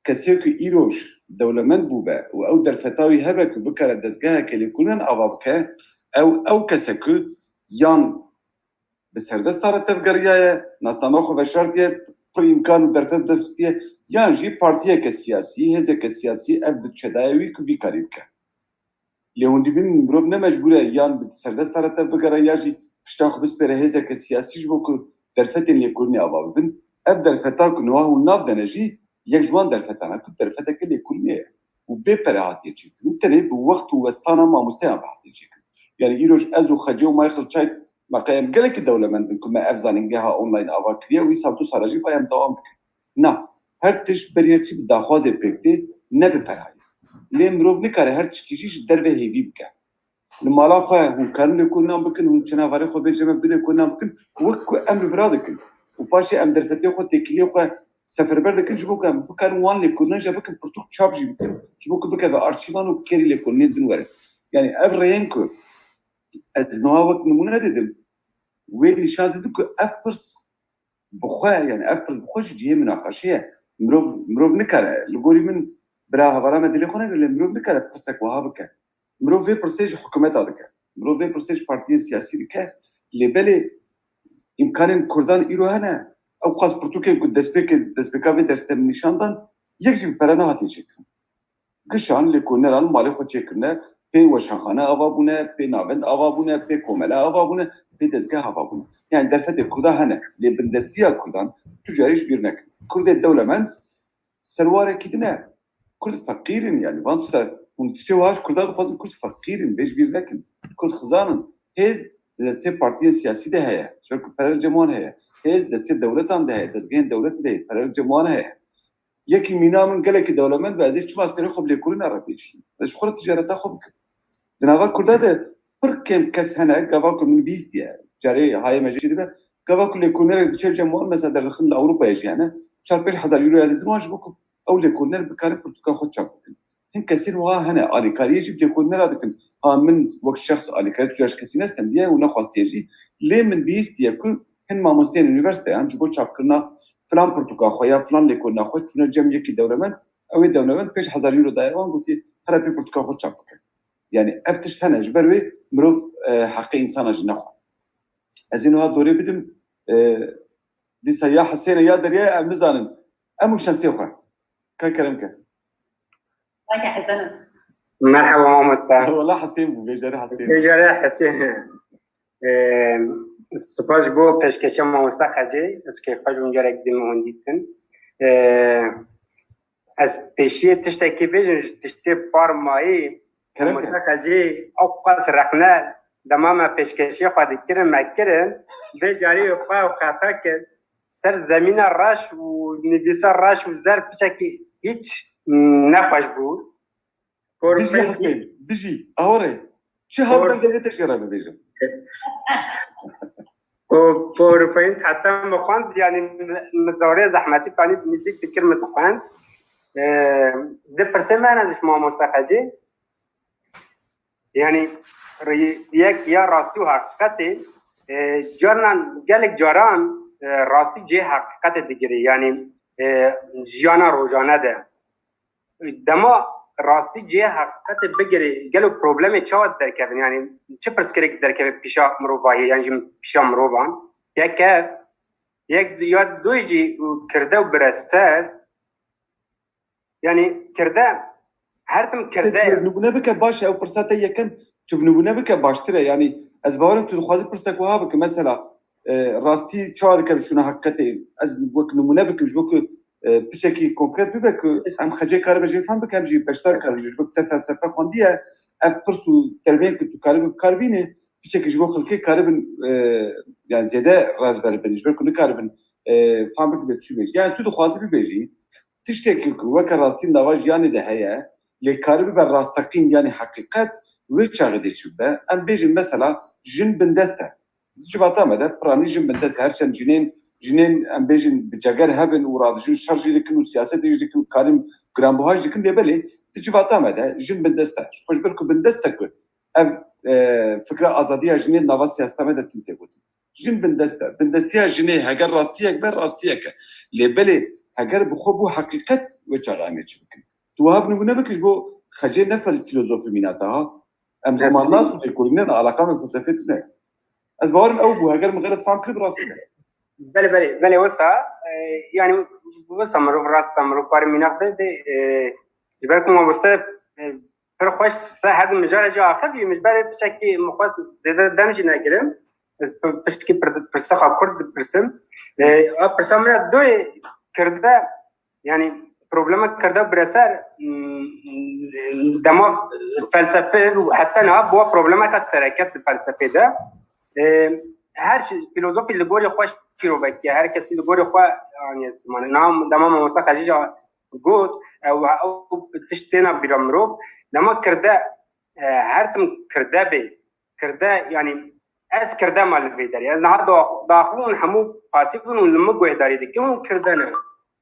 Kesê ku îroj dewlemend bûbe û ew derfeta wî hebe ku bikare dezgeheke lêkolînan ava bike, ew, ew kese ku yan bi serdesta re tevgeriyaye, nasnama xwe veşartiye, pir îmkan û derfet bi dest xistiye, yan jî partiyeke siyasî, hêzeke siyasî ev budçe daye wî ku vî karî bike. Lê hûn dibînin mirov ne mecbûr e yan bi serdesta re tev bigere ya jî pişta xwe bispêre hêzeke siyasî ji bo ku derfetên lêkolînê ava bibin. Ev derfeta ku niha hûn nav dene jî yek ji wan derfetan e ku derfeteke lêkolînê ye. û bê pere hatiye çêkirin. Tenê bi wext û westana mamosteyan ve hatiye çêkirin. Yani îroj ez û Xecê û Michael Chait, me qeyem gelekî dewlemend in ku me ev zanîngeha online ava kiriye û îsal du sala jî va em dewam bikin. Na, her tişt beriya çi bi daxwazê pêk tê, ne bi perayê. Lê mirov nikare her tiştî jî ji derve hêvî bike. Li mala xwe hûn karin lêkolînan bikin, hûn çinavarê xwe bên ji me bi lêkolînan bikin, wek ku em li vira dikin. Û paşê em derfetê xwe, têkiliyê xwe seferber dikin, ji bo ku em bikarin wan lêkolînan jî bikin pirtûk, çap jî bikin, ji bo ku bikeve arşîvan û kêrî lêkolînên din were. Yani ev rêyên ku ez niha wek nimûne didim, wê nîşan didin ku ev pirs bi xwe, yani ev pirs bi xwe ji cihê minaqeşê ye. Mirov, mirov nikare, li gorî min, bira hevara me dilê xwe negire, lê mirov nikare pirsek wiha bike. Mirov vê pirsê ji hikûmeta dike. Mirov vê pirsê ji partiyên siyasî dike. Lê belê îmkanên Kurdan îro hene. Ew qas pirtûkên ku destpêkê, destpêka vê dersê min nîşan dan, yek jî bi pere nehatiye çêkirin. Gişan lêkolîneran malê xwe çêkirine, pê weşanxane ava bûne, pê navend ava bûne, pê komele ava bûne, pê dezgeh ava bûne. Yani derfetê Kurda hene. Lê bindestiya Kurdan tu carî ji bîr nekin. Kurdê dewlemend serwarekî din e. Kurd feqîr in, yani van tişta, hûn tiştê wiha ji Kurda dixwazin, Kurd feqîr in, vê ji bîr nekin. Kurd xizan in. Hêz di destê partiyên siyasî de heye. Çunku pere li cem wan heye. Hêz destê dewletan de heye, dezgehên dewletê de heye, pere li cem wan heye. Yekî mîna min gelekî dewlemend be, ez ê çima serê xwe bi lêkolîna re pêşî? Ez ji xwe re ticareta xwe bikim. Di nava Kurda de pir kêm kes hene, gava ku min bihîstiye, carê hayê me jî dibe, gava ku lêkolînerek diçe cem wan, mesela derdixin li Ewropayê jî hene, çar pênc hezar euroya didin wan ji bo ku ew lêkolîner bikarin pirtûka xwe çap bikin. Hin kesên wiha hene, alîkariyê jî bi lêkolînera dikin. Ha min wek şexs alîkarî tu ji kesî ne stendiye û nexwastiye jî, lê min bihîstiye ku hin mamosteyên unîversîteyan ji bo çapkirina filan pirtûka xwe ya filan lêkolîna xwe çûne cem yekî dewlemend, ew ê dewlemend pênc hezar euro daye wan, gotiye, here pê pirtûka xwe çap bike. Yani ev tişt hene, ji ber wê mirov, e, heqê însana jî nexwe. Ez ê niha dorê bidim, e, dîsa ya Hesêne ya Deryayê em nizanin. Em û şensê xwe. Ka kerem ke. Belki Hesen. Merhaba mamoste. Wala Hesên bû, vêcarê Hesên. Vêcarê Hesên. Ee, spas ji bo pêşkêşiya mamoste Xecê. Ez kêfxweş bûm carek din me hûn dîtin. Ee, ez pêşiyê tiştekî bêjim, ji tiştê par mayî. Kerem ke. Mamoste Xecê ew qas rexne dema me pêşkêşiya xwe dikirin, me kirin. Vê carî xwe ew xeta kir. Ser zemîna reş û nivîsa reş û zer piçekî hîç nexweş bû. Bijî Hesên, bijî. Awarê. Çi hal berdevê te jê re bibêjim? Û PowerPoint heta min xwend, yani min zarê zehmetî kanî nîzîk dikir min dixwend. Ee, di pirsê me hene ji mamoste Xecê. Yani yek ya rastî û heqîqetê, e, carinan gelek caran, e, rastî cihê heqîqetê digire, yani, e, jiyana rojane de. Dema rastî cihê heqîqetê bigire, gelo problemê çawa derkevin? Yani çi pirsgirêk derkeve pîşa mirovahiyê, yani jî pîşa mirovan? Yek ev, yek ya du jî kirde û bireser, yani kirde, her tim kirde. Tu nûbûne bike baş e, ew pirsa te yekem, tu bi nûbûne bike baştir e. Yani ez bawerim tu dixwazî pirsek wiha bike. Mesela, e, rastî çawa dike bi şûna heqîqetê? Ez wek nûmûne bikim, ji bo ku, e, piçekî konkret bibe ku em Xecê karibe jê fam bike, em jî beşdar karibe jê, ji bo ku te felsefe xwendiye, ev pirs û terbên ku tu karibe bi kar bînî, piçekî ji bo xelkê karibin, e, yani zêde rezber bin, ji ber ku nikaribin, e, fam bikin be çi bêjî. Yani tu dixwazî bibêjî, tiştekî ku weke rastî nava jiyanê de heye, lê karibe be rasteqîn, yani heqîqet, wê çaxê dê çi bibe? Em bêjin mesela jin bindest e. Di civata me de piranî jin bindest e. Her çend jinên, jinên em bêjin bi ceger hebin û radijin şer jî dikin û siyaset jî dikin û karîn giranbuha jî dikin, lê belê di civata me de jin bindest e. Ji xwe ji ber ku bindest e ku ev, e, fikra azadiya jinê nava siyaseta me de tîn tê gotin. Jin bindest e. Bindestiya jinê heger rastiyek be, rastiyek e. Lê belê heger bi xwe bû heqîqet, wê çaxa em ê çi bikin? Tu wiha bi nûmûne bike, ji bo Xecê ne fel-, fîlozofî mîna te ha. Em zimannas û lêkolîner ne, alaqa me bi felsefê tune. Ez bawerim ew bû, heger min xelet fam kirib, rast bû. Belê, belê, belê, wisa, e, yani wisa mirov rast e, mirov karê mînak be, de, e, ji ber ku mamoste, e, pir xweş se her mijarê jî axivî, min ji ber piçekî min xwest zêde dem jî negirim. Ez pi-, piçekî pir-, pirsa xwe kurt dipirsim. E, a pirsa min e doyê kirde, yani problema kirda û bireser, m, dema felsefe û heta niha bû problemeka sereket di felsefê de. E, her şey, filozofî li gorî xwe şîrovekî ye. Her kesî li gorî xwe, yani, ziman. Niha dema mamosta Xecî jî got, ew, ew tişt têna bîra mirov. Dema kirde, e, her tim kirde bê. Kirde, yani, ez kirde me li vê derê. Ez niha da-, daxivin hemû pasîv in û li min guhdarî dikin û kirde ne.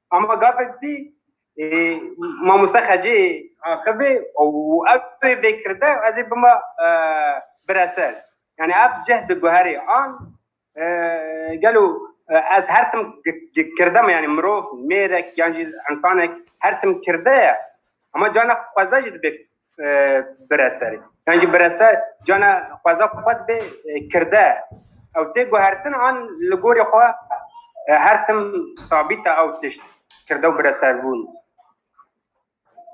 Ama gavek dî, e, mamoste Xecê axivê û ev ê bê kirde, ez ê bima, e, bireser. Yani ev cih diguherê an, e, gelo, e, ez her tim gi-, gi-, kirde me, yani mirov, mêrek, yan jî insanek her tim kirde ye. Ama cana xweza jî dibe, e, bireserê. Yan jî bireser cana xweza xwe dibe, e, kirde. Ew tê guhertin an li gorî xwe, e, her tim sabît e ew tişt kirde û bireserbûn.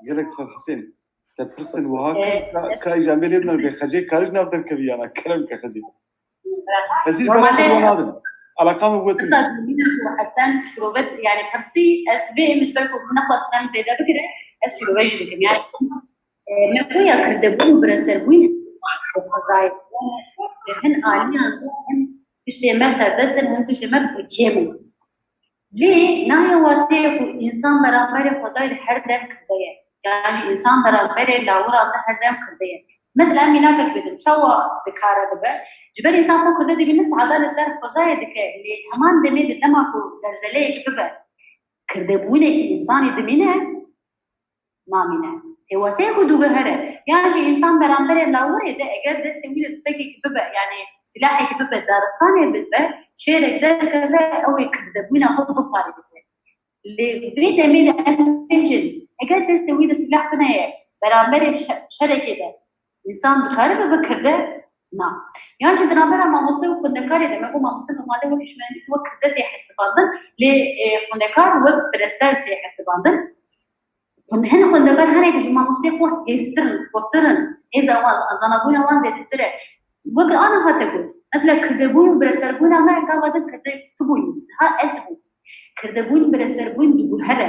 Gelek spas Husên. Te pirsên wiha kir, ka, ka îca me lê bidin, bê Xecê karî ji nav derkevî yana, kerem ke Xecê. Ez hîç Normalde belav nadim. Alaqa min bi we tune. Qisa dînî ku Hesen şirove, yani pirsî, ez vê min ji ber ku min nexwest dem zêde bigire, ez şirove jî dikim. Yani, e, me goya kirdebûn û bireserbûn, e, xwezayê. E, hin aliyan de, hin tiştê me serdest in, hin tiştê me kêm in. Lê nayê wateyê ku însan beramberê xwezayê de her dem kirde ye. Yanî însan beramberê lawiran de her dem kirde ye. Mesela em mînakek bidin, çawa dikare dibe? Ji ber însan xwe kirde dibîne, teada li ser xwezayê dike. Lê heman demê di dema ku zelzeleyek bibe, kirdebûnekî însanî dimîne, namîne. Ê wateyê ku diguhere. Yan jî însan beramberê lawirê de eger destê wî de tufekek bibe, yani silahek bibe, daristanê bibe, çêrek derkeve, ew ê kirdebûna xwe biparêze. Lê vê demê de em bêjin, eger destê wî de silah tune ye, beramberê şe-, şerekê de, însan dikare bibe kirde? Na. Yan jî di navbera mamoste û xwendekarê de, me got mamoste normalde wek hişmendî, wek kirde tê hesibandin, lê, e, xwendekar wek bireser tê hesibandin. Hin xwendekar hinek ji mamosteyê xwe hêstir in, xurtir in, hêza wan, zanabûna wan zêdetir e. Wek ana hate got, mesela kirdebûn û bireserbûna me gava din kirde tu bûyî, ha ez bûm. Kirdebûn, bireserbûn diguhere.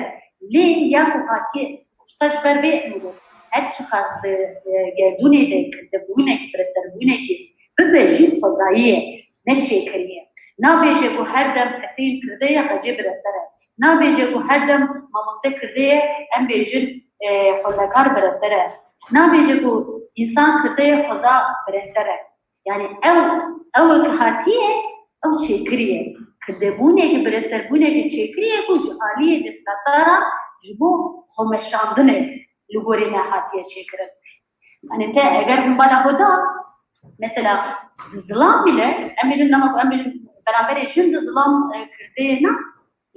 Lê ya ku hatiye, ji ber vê min got, her çiqas di, e, gerdûnê de kirdebûnek, bireserbûnekê bibe jî xwezayî ye, ne çêkirî ye. Nabêje ku her dem Hesên kirde ye, Xecê bireser e. Nabêje ku her dem mamoste kirde ye, em bêjin, e, xwendekar bireser e. Nabêje ku însan kirde ye, xweza bireser e. Yani ew, ew ki hatiye, ew çêkiriye. Kirdebûnekî, bireserbûnekî çêkiriye ku ji aliyê desthilatdaran ji bo xwemeşandinê li gorî me hatiye çêkirin. Yani te eger min bala xwe da, mesela di zilam bile, em bêjin dema ku em bêjin beramberê jin di zilam, e, kirdê ne,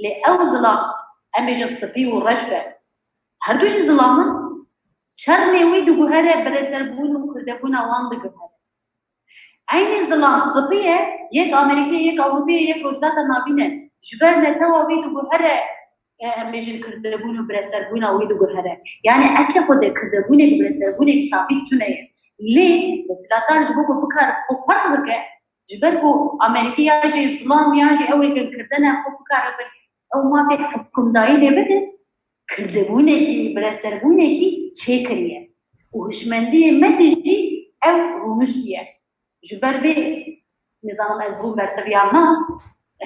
lê ew zilam em bêjin spî û reş be. Her du jî zilam in, çernê wî diguhere bireserbûn û kirdebûna wan diguhere. Eynî zilam spî ye, yek Amerîkê, yek Ewropê, yek Rojhilata Navîn e. Ji ber netewa wî diguhere, e, em bêjin kirdebûn û bireserbûna wî diguhere. Yani eslê xwe de kirdebûnek, bireserbûnek sabît tune ye. Lê desthilatdar ji bo ku bikare xwe ferz bike, ji ber ku Amerîkê ya jî zilam ya jî ew ê kirdene xwe bikare bi ew mafê hukimdayî lê bike, kirdebûnekî, bireserbûnekî çêkiriye. Û hişmendiyê me de jî ew rûniştiye. Ji ber vê, nizanim ez bûm bersiv yan na,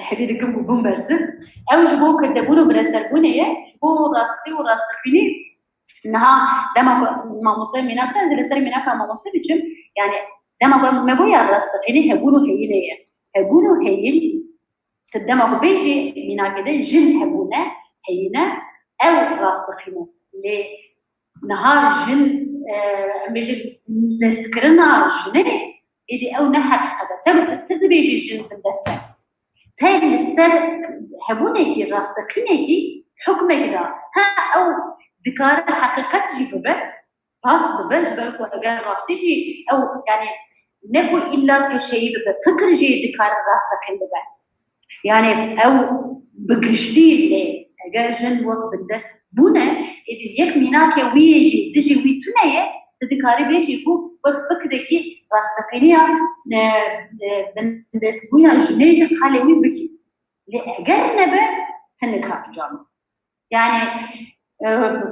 hêvî dikim ku bûm bersiv. Ew ji bo kirdebûn û bireserbûnê ye, ji bo rastî û rasteqînî. Niha dema ku mamoste mînak, ez li ser mînaka mamoste biçim, yani dema ku me goya rasteqînî hebûn û heyînê ye. Hebûn û heyîn, tu dema ku bêjî mînakê de jin hebûne, heyîne, ew rasteqîn e. Lê niha jin, e, em bêjin nestkirina jinê, êdî ew ne heqîqet e. Te, te dibêjî jin bindest e. Te li ser hebûnekî, rasteqînekî hukmek da. Ha, ew dikare heqîqet jî bibe, rast bibe, ji ber ku eger rastî jî ew, yani ne ku îlla pêşeyî bibe, fikir jî dikare rasteqîn bibe. Yani ew bi giştî lê eger jin wek bindest bûne, êdî yek mînakê wî yê jî dijî wî tune ye, tu dikarî bêjî ku wek fikrekî rasteqîniya, e, e, bindestbûna jinê jî qalê wî bikî. Lê eger nebe, tu nikar cam. Yani e,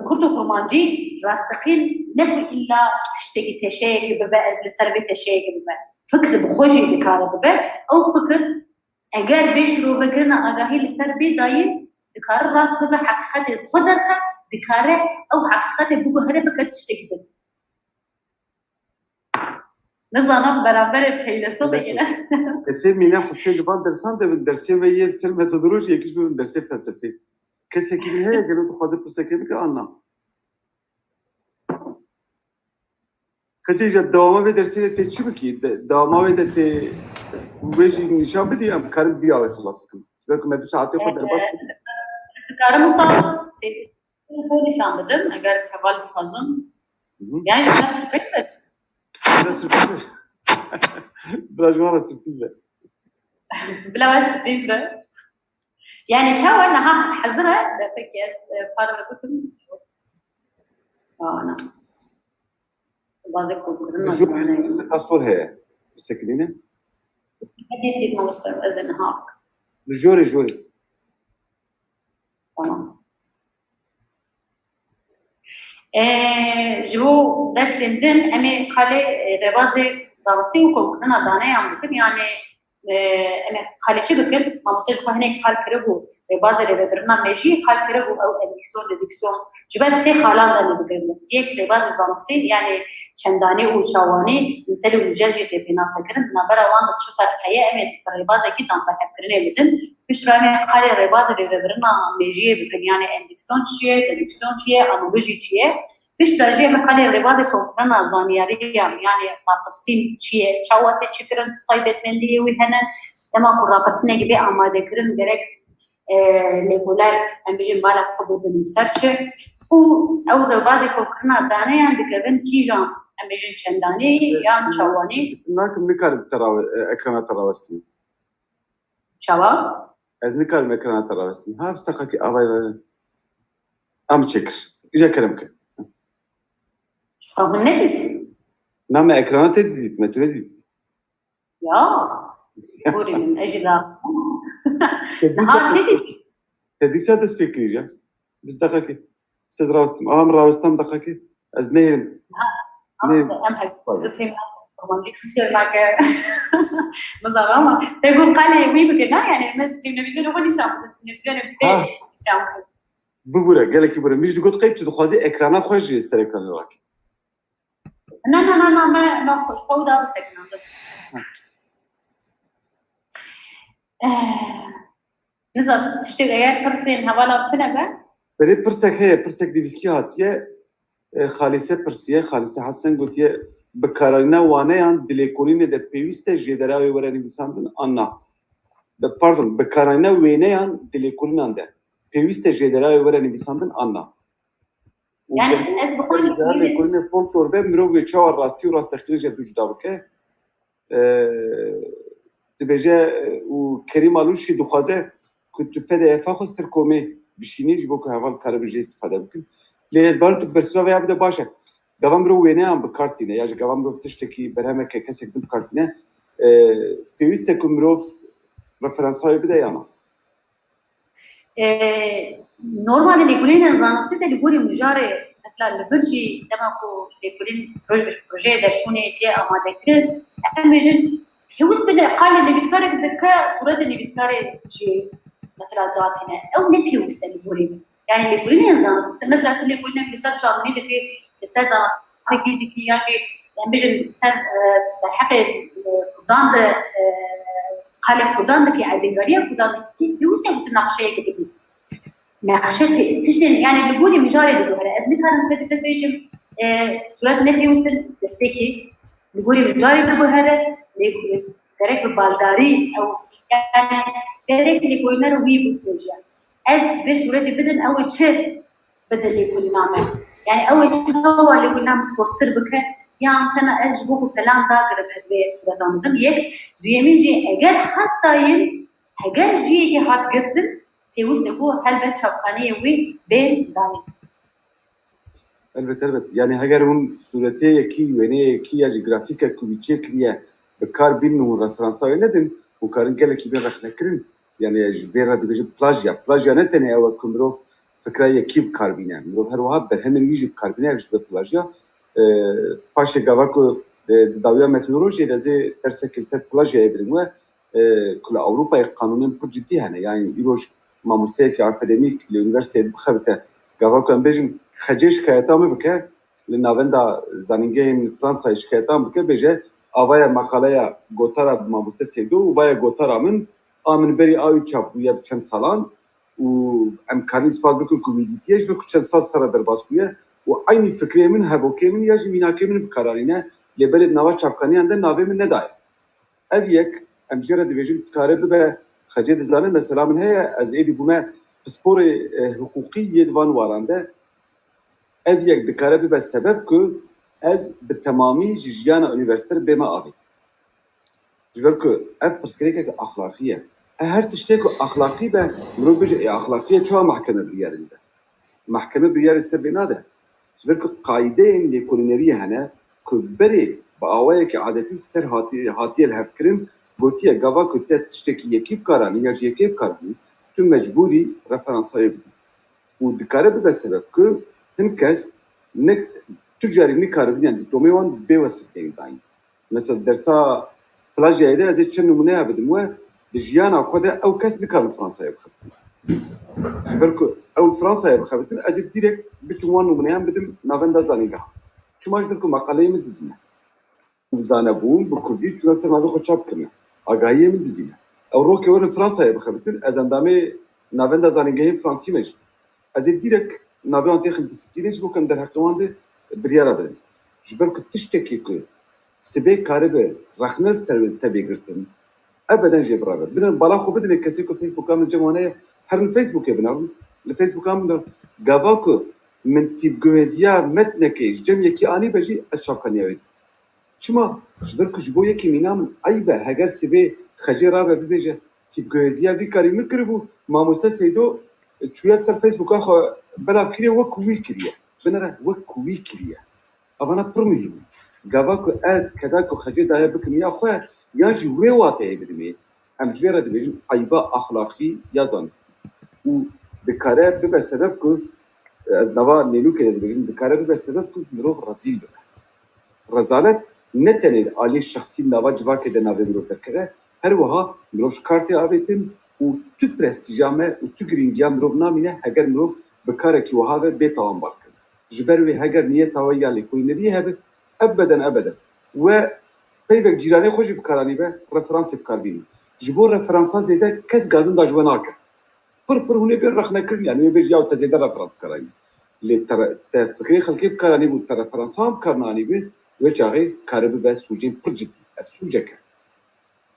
kurd û kurmancî rasteqîn ne ku îlla tiştekî teşeyekê bibe, ez li ser vê teşeyekê bibe. Fikr bi xwe jî dikare bibe. Ew fikir eger bê şirovekirina agahî li ser bê dayîn, dikare rast bibe, heqîqetê bi xwe derxe, dikare ew heqîqetê biguhere bike tiştekî din. Nizanim beramberê feylesofekî ne. Kesê Mîna Husê li van dersan de bin, dersê me yên ser metodolojiyê, yekî ji bin dersê felsefê. Kesekî din heye gelo dixwaze pirsekê bike an na? Keçê ji dewama vê dersê de tê çi bikî? De, dewama wê de tê wê jî nîşan bidî, em karin vî awê xilas bikin. Ji ber ku me du saetê xwe derbas kir. Dikarim wisa sê-, xwe nîşan bidim, eger heval bixwazim. Hı hı. Yani ji me sürpriz be. Bila sürpriz be. Bila ji wan re sürpriz be. Bila we sürpriz be. Yani çawa niha hezir e, de pekî ez, e, parve bikim. Ana. Bazê komkirin. Ji jûr seta sol heye. Bisekirîne. Hediye dît mamoste, ez ê niha bikim. Li jorê, jorê. Tamam. E, ji bo dersên din em ê qalê, e, rêbazê zanistî û komkirina daneyan bikin, yani, e, em ê qalê çi bikin? Mamoste ji xwe hinek qal kiribû, rêbazê rêvebirina mejiyê qal kiribû, ew endîksyon, dedîksyon, ji ber sê xalan de lê bigirin dest. Yek rêbazê zanistî, yani çendanî û çawanî, nitel û nicel jî tê pênasekirin, di navbera wan de çi ferq heye, em ê bi rêbazekî danberhevkirinê bidin. Piştre em ê qalê rêbazê rêvebirina mejiyê bikin, yani endîksyon çi ye, dedîksyon çi ye, analojî çi ye? Piştre jî em ê qalê rêbazê komkirina zanyariyan, yani rapirsîn çi ye, çawa tê çêkirin, çi taybetmendiyê wî hene, dema ku rapirsînekî bê amadekirin gerek, e, lêkoler, em bêjin, bala xwe bidin ser çi? Û ew rêbazê komkirina daneyan dikevin kîjan, em bêjin, çendanî yan çawanî? Nakim, nikarim te rawe-, e, ekrana te rawestînim. Çawa? Ez nikarim ekrana te rawestînim. Ha, vista qakî avay vay. Em çêkir. Îja kerem ke. Ji xwe hûn nedît? Na, me ekrana te dît, me tu nedît. Ya. Gorî min, ez jî da. Te dîsa Niha te, nedît. Te dîsa dest pê kirî ya. Vista qakî. Siz rawestim. Aha, min rawestam, deqekê. Ez neyrim. Ha, neyrim. Em hep Pardon. Dipêm, normalde dipêm nake. Nizanim ama te got qalê wî bike, ne? Yani me sînevîzyonê xwe nîşan bidim, sînevîzyonê pê Ha. Nîşan bidim. Bibûre, gelekî bûre. Min jî digot qey tu dixwazî ekrana xwe ji ser ekranê rakî. Na, na, na, na, me, me xwe, xwe da bisekinandim. Ha. Eh, Nizam, tiştek eger pirsên hevala tune be? Belê pirsek heye, pirsek nivîskî hatiye. E, Xalîse pirsiye, Xalîse Hesen gotiye, bikarîna waneyan di lêkolînê de pêwîst e jêdera wê were nivîsandin an na? Be, pardon, bikarîna wêneyan di lêkolînan de pêwîst e jêdera wê were nivîsandin an na? Û Yani, ger-, ez bi xwe ger ji her lêkolînê folklor be, mirov wê çawa rastî û rasteqînê ji dû cuda bike? E, dibêje, e, û Kerîm Alûşî dixwaze ku tu P D F-a xwe ser komê bişînî, ji bo ku heval karibin jê îstîfade bikin. Lê ez bawerim tu bersiva vê ya bide baş e. Gava mirov wêneyan bi kar tîne, ya jî gava mirov tiştekî, berhemeke kesek din bi kar tîne, e, pêwîst e ku mirov referansa wê bide ya na? E, normalde lêkolînên zanistî de li gorî mijarê, mesela li vir jî dema ku lêkolîn proj-, projeyê derçûnê tê amadekirin, em bêjin pêwîst bide qalê nivîskarek dike sûretê nivîskarê jî mesela datîne. Ew ne pêwîst e li gorî min. Yani lêkolînên zanistî, mesela tu lêkolînek li ser çandinî dikî, li ser zanistî dikî, yan jî em bêjin ser, e, derheqê, e, kurdan de, e, qalê kurdan dikî, erdêngariya kurdan dikî, pêwîst e ku tu nexşeyekê bidî. Nexşe pê-, tiştên, yani li gorî mijarê diguhere. Ez nikarim sedî sed bêjim, e, sûret ne pêwîst in, destpêkî. Li gorî mijarê diguhere, lê gerek bi baldarî ew, yani gerek lêkolîner wî bibêje. Ez vê sûretê bidim, ew ê çi bide lêkolîna me? Yani ew ê çawa lêkolîna min xurttir bike? Yan tena ez ji bo ku felan dagirim ez vê sûretan bidim? Yek, duyemîn jî eger heta yin, heger cihekê hat girtin, pêwîst e ku helbet çapxaneyê wî bên danîn. Elbet, elbet. Yani heger hûn sûretê yekî, wêneyê yekî ya jî grafîkek ku wî çêkiriye bi kar bînin û hûn referansa wê nedin, hûn karin gelekî bên rexnekirin. Yani ji vê re dibêjin plajya. Plajya ne tenê ew e ku mirov fikra yekî bi kar bîne. Mirov her wiha berhemên wî jî bi kar bîne, ev jî dibe plajiya. E, paşê gava ku, e, di dawiya metodolojiyê de zê dersek li ser plajiyayê bidim we, e, ku li Ewropayê qanûnên pir cidî hene. Yani îroj mamosteyekî akademîk li unîversîteyê bixebite, gava ku em bêjin xecê şikayeta min bike, li navenda zanîngehên Fransayê şikayeta min bike, bêje, a vaya maqaleya gotara mamoste Seydo û vaya gotara min, a min berî a wî çap bûye bi çend salan û em karin îspat bikin ku wî dîtiye, ji ber ku çend sal ser re derbas bûye û eynî fikrê min, hebokê min ya jî mînakê min bi kar anîne, lê belê di nava çapkaniyan de navê min nedaye. Ev yek, em jê re dibêjin, dikare bibe, xecê dizane, mesela min heye, ez êdî bûme pisporê, e, hiqûqî yê di van waran de. Ev yek dikare bibe sebeb ku ez bi temamî ji jiyana unîversîte re bême avêt. Ji ber ku ev pirsgirêkek exlaqî ye. E, her tiştê ku exlaqî be, mirov bêje, ê, exlaqî ye, çawa mehkeme biryarê dide? Mehkeme biryarê ser vê nade. Ji ber ku qaydeyên lêkolîneriyê hene ku berê bi awayekî adetî ser hatiye, hatiye lihevkirin, gotiye, gava ku te tiştekî yekî bi kar anî ya jî yekê bi kar anî, tu mecbûrî referansayê bidî. Û dikare bibe sebeb ku hin kes ne, tu carî nikaribin, yani diplomê wan bê wesifeyê dayîn. Mesela dersa plajiyayê de ez ê çend nimûneya bidim we, di jiyana xwe de ew kes nikarin Fransayê bixebitin. Ji ber ku ew Fransayê bixebitin, ez ê direkt biçim wan nimûneyan bidim navenda zanîngeha. Çima? Ji ber ku maqaleyê min dizîne. Û zanebûn bi kurdî çûne ser navê xwe çap kirine. Agahiyê min dizîne. Ew rokê werin Fransayê bixebitin, ez endamê navenda zanîngehên Fransî me jî. Ez ê direkt navê wan têxim disîplînê ji bo ku em derheqê wan de biryara bidin. Ji ber ku tiştekî ku sibê karibe rexne li ser wê te bê girtin, ebeden jê bireve. Binin bala xwe bidinê kesê ku Facebooka min cem wan heye, herin Facebookê binerin. Li Facebooka min de gava ku min tîpguheziya metnekê ji cem yekî anîbe jî ez çapkaniya wê dikim. Çima? Ji ber ku ji bo yekî mîna min eyb e, heger sibê xecê rabe bibêje, tîpguheziya vî karî min kiribû, mamoste Seydo çûye ser Facebooka xwe belav kiriye, wek ku wî kiriye. Binere, wek ku wî kiriye. Evana pir muhîm in. Gava ku ez keda ku xecê daye bikim ya xwe, yan jî wê wateyê bidimê, em ji vê re dibêjin eyba axlaqî ya zanistî. Û dikare bibe sebeb ku, ez nava nêlûkê de dibêjim, dikare bibe sebeb ku mirov rezîl bibe. Rezalet ne tenê di aliyê şexsî nava civakê de navê mirov derkeve, her wiha mirov ji kar tê avêtin û tu prestîja me û tu girîngiya mirov namîne heger mirov bi karekî wiha ve bê tawanbar kirin. Ji ber wê heger niyeta we ya lêkolîneriyê hebe, ebeden ebeden we peyvek cîranê xwe jî bi kar anîbe, referansê bi kar bînin. Ji bo referansa zêde kes gazin da ji we nake. Pir pir hûn ê bên rexnekirin, yani wê bêjî ya te zêde referans bi kar anî. Lê te re-, te fikrê xelkê bi kar anîbû, te referansa wan bi kar neanîbû, wê çaxê karibibe sûcên pir cidî. Ev sûcek e.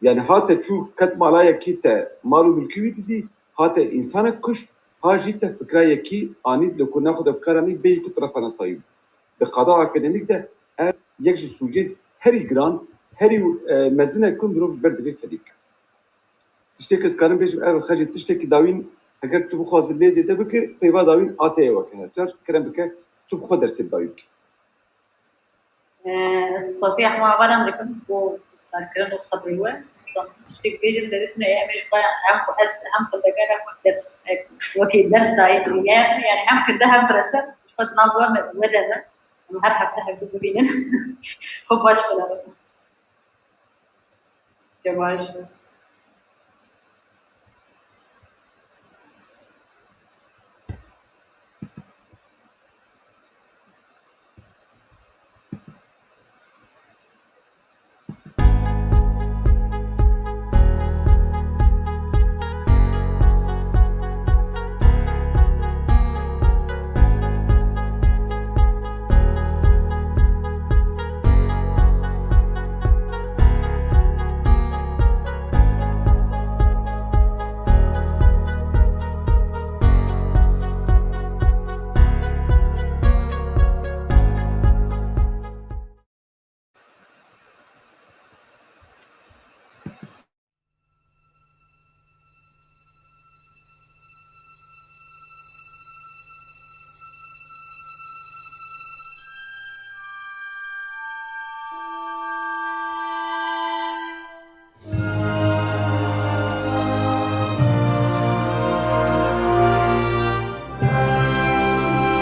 Yani hate çû ket mala yekî te mal û milkî wî dizî, hate însanek kuşt, ha jî te fikra yekî anî di lêkolîna xwe de bi kar anî bêyî ku tu referansa wî bî. Di qada akademîk de ev yek ji sûcên herî giran, herî, e, mezin e ku mirov ji ber divê fedî bike. Tiştê ku ez karim bêjim, ev xecê tiştekî dawîn, heger tu bixwazî lê zêde bike, peyva dawîn A T ye weke her car, kerem bike, tu bi xwe dersê bi dawî bike. Ee, spasiya hema avaran dikim bo karkirin û sebrê we. Çon tiştê bêjim, te dibîne, em ê ji xwe, hem xwe ez, hem xwendekar, hem xwe ders, e, wekî ders dayî, yani hem kirde hem birese, ji xwe di nav we me, we de me. Em her hefte hevdu bibînin. Xwe baş bile. Cemaş.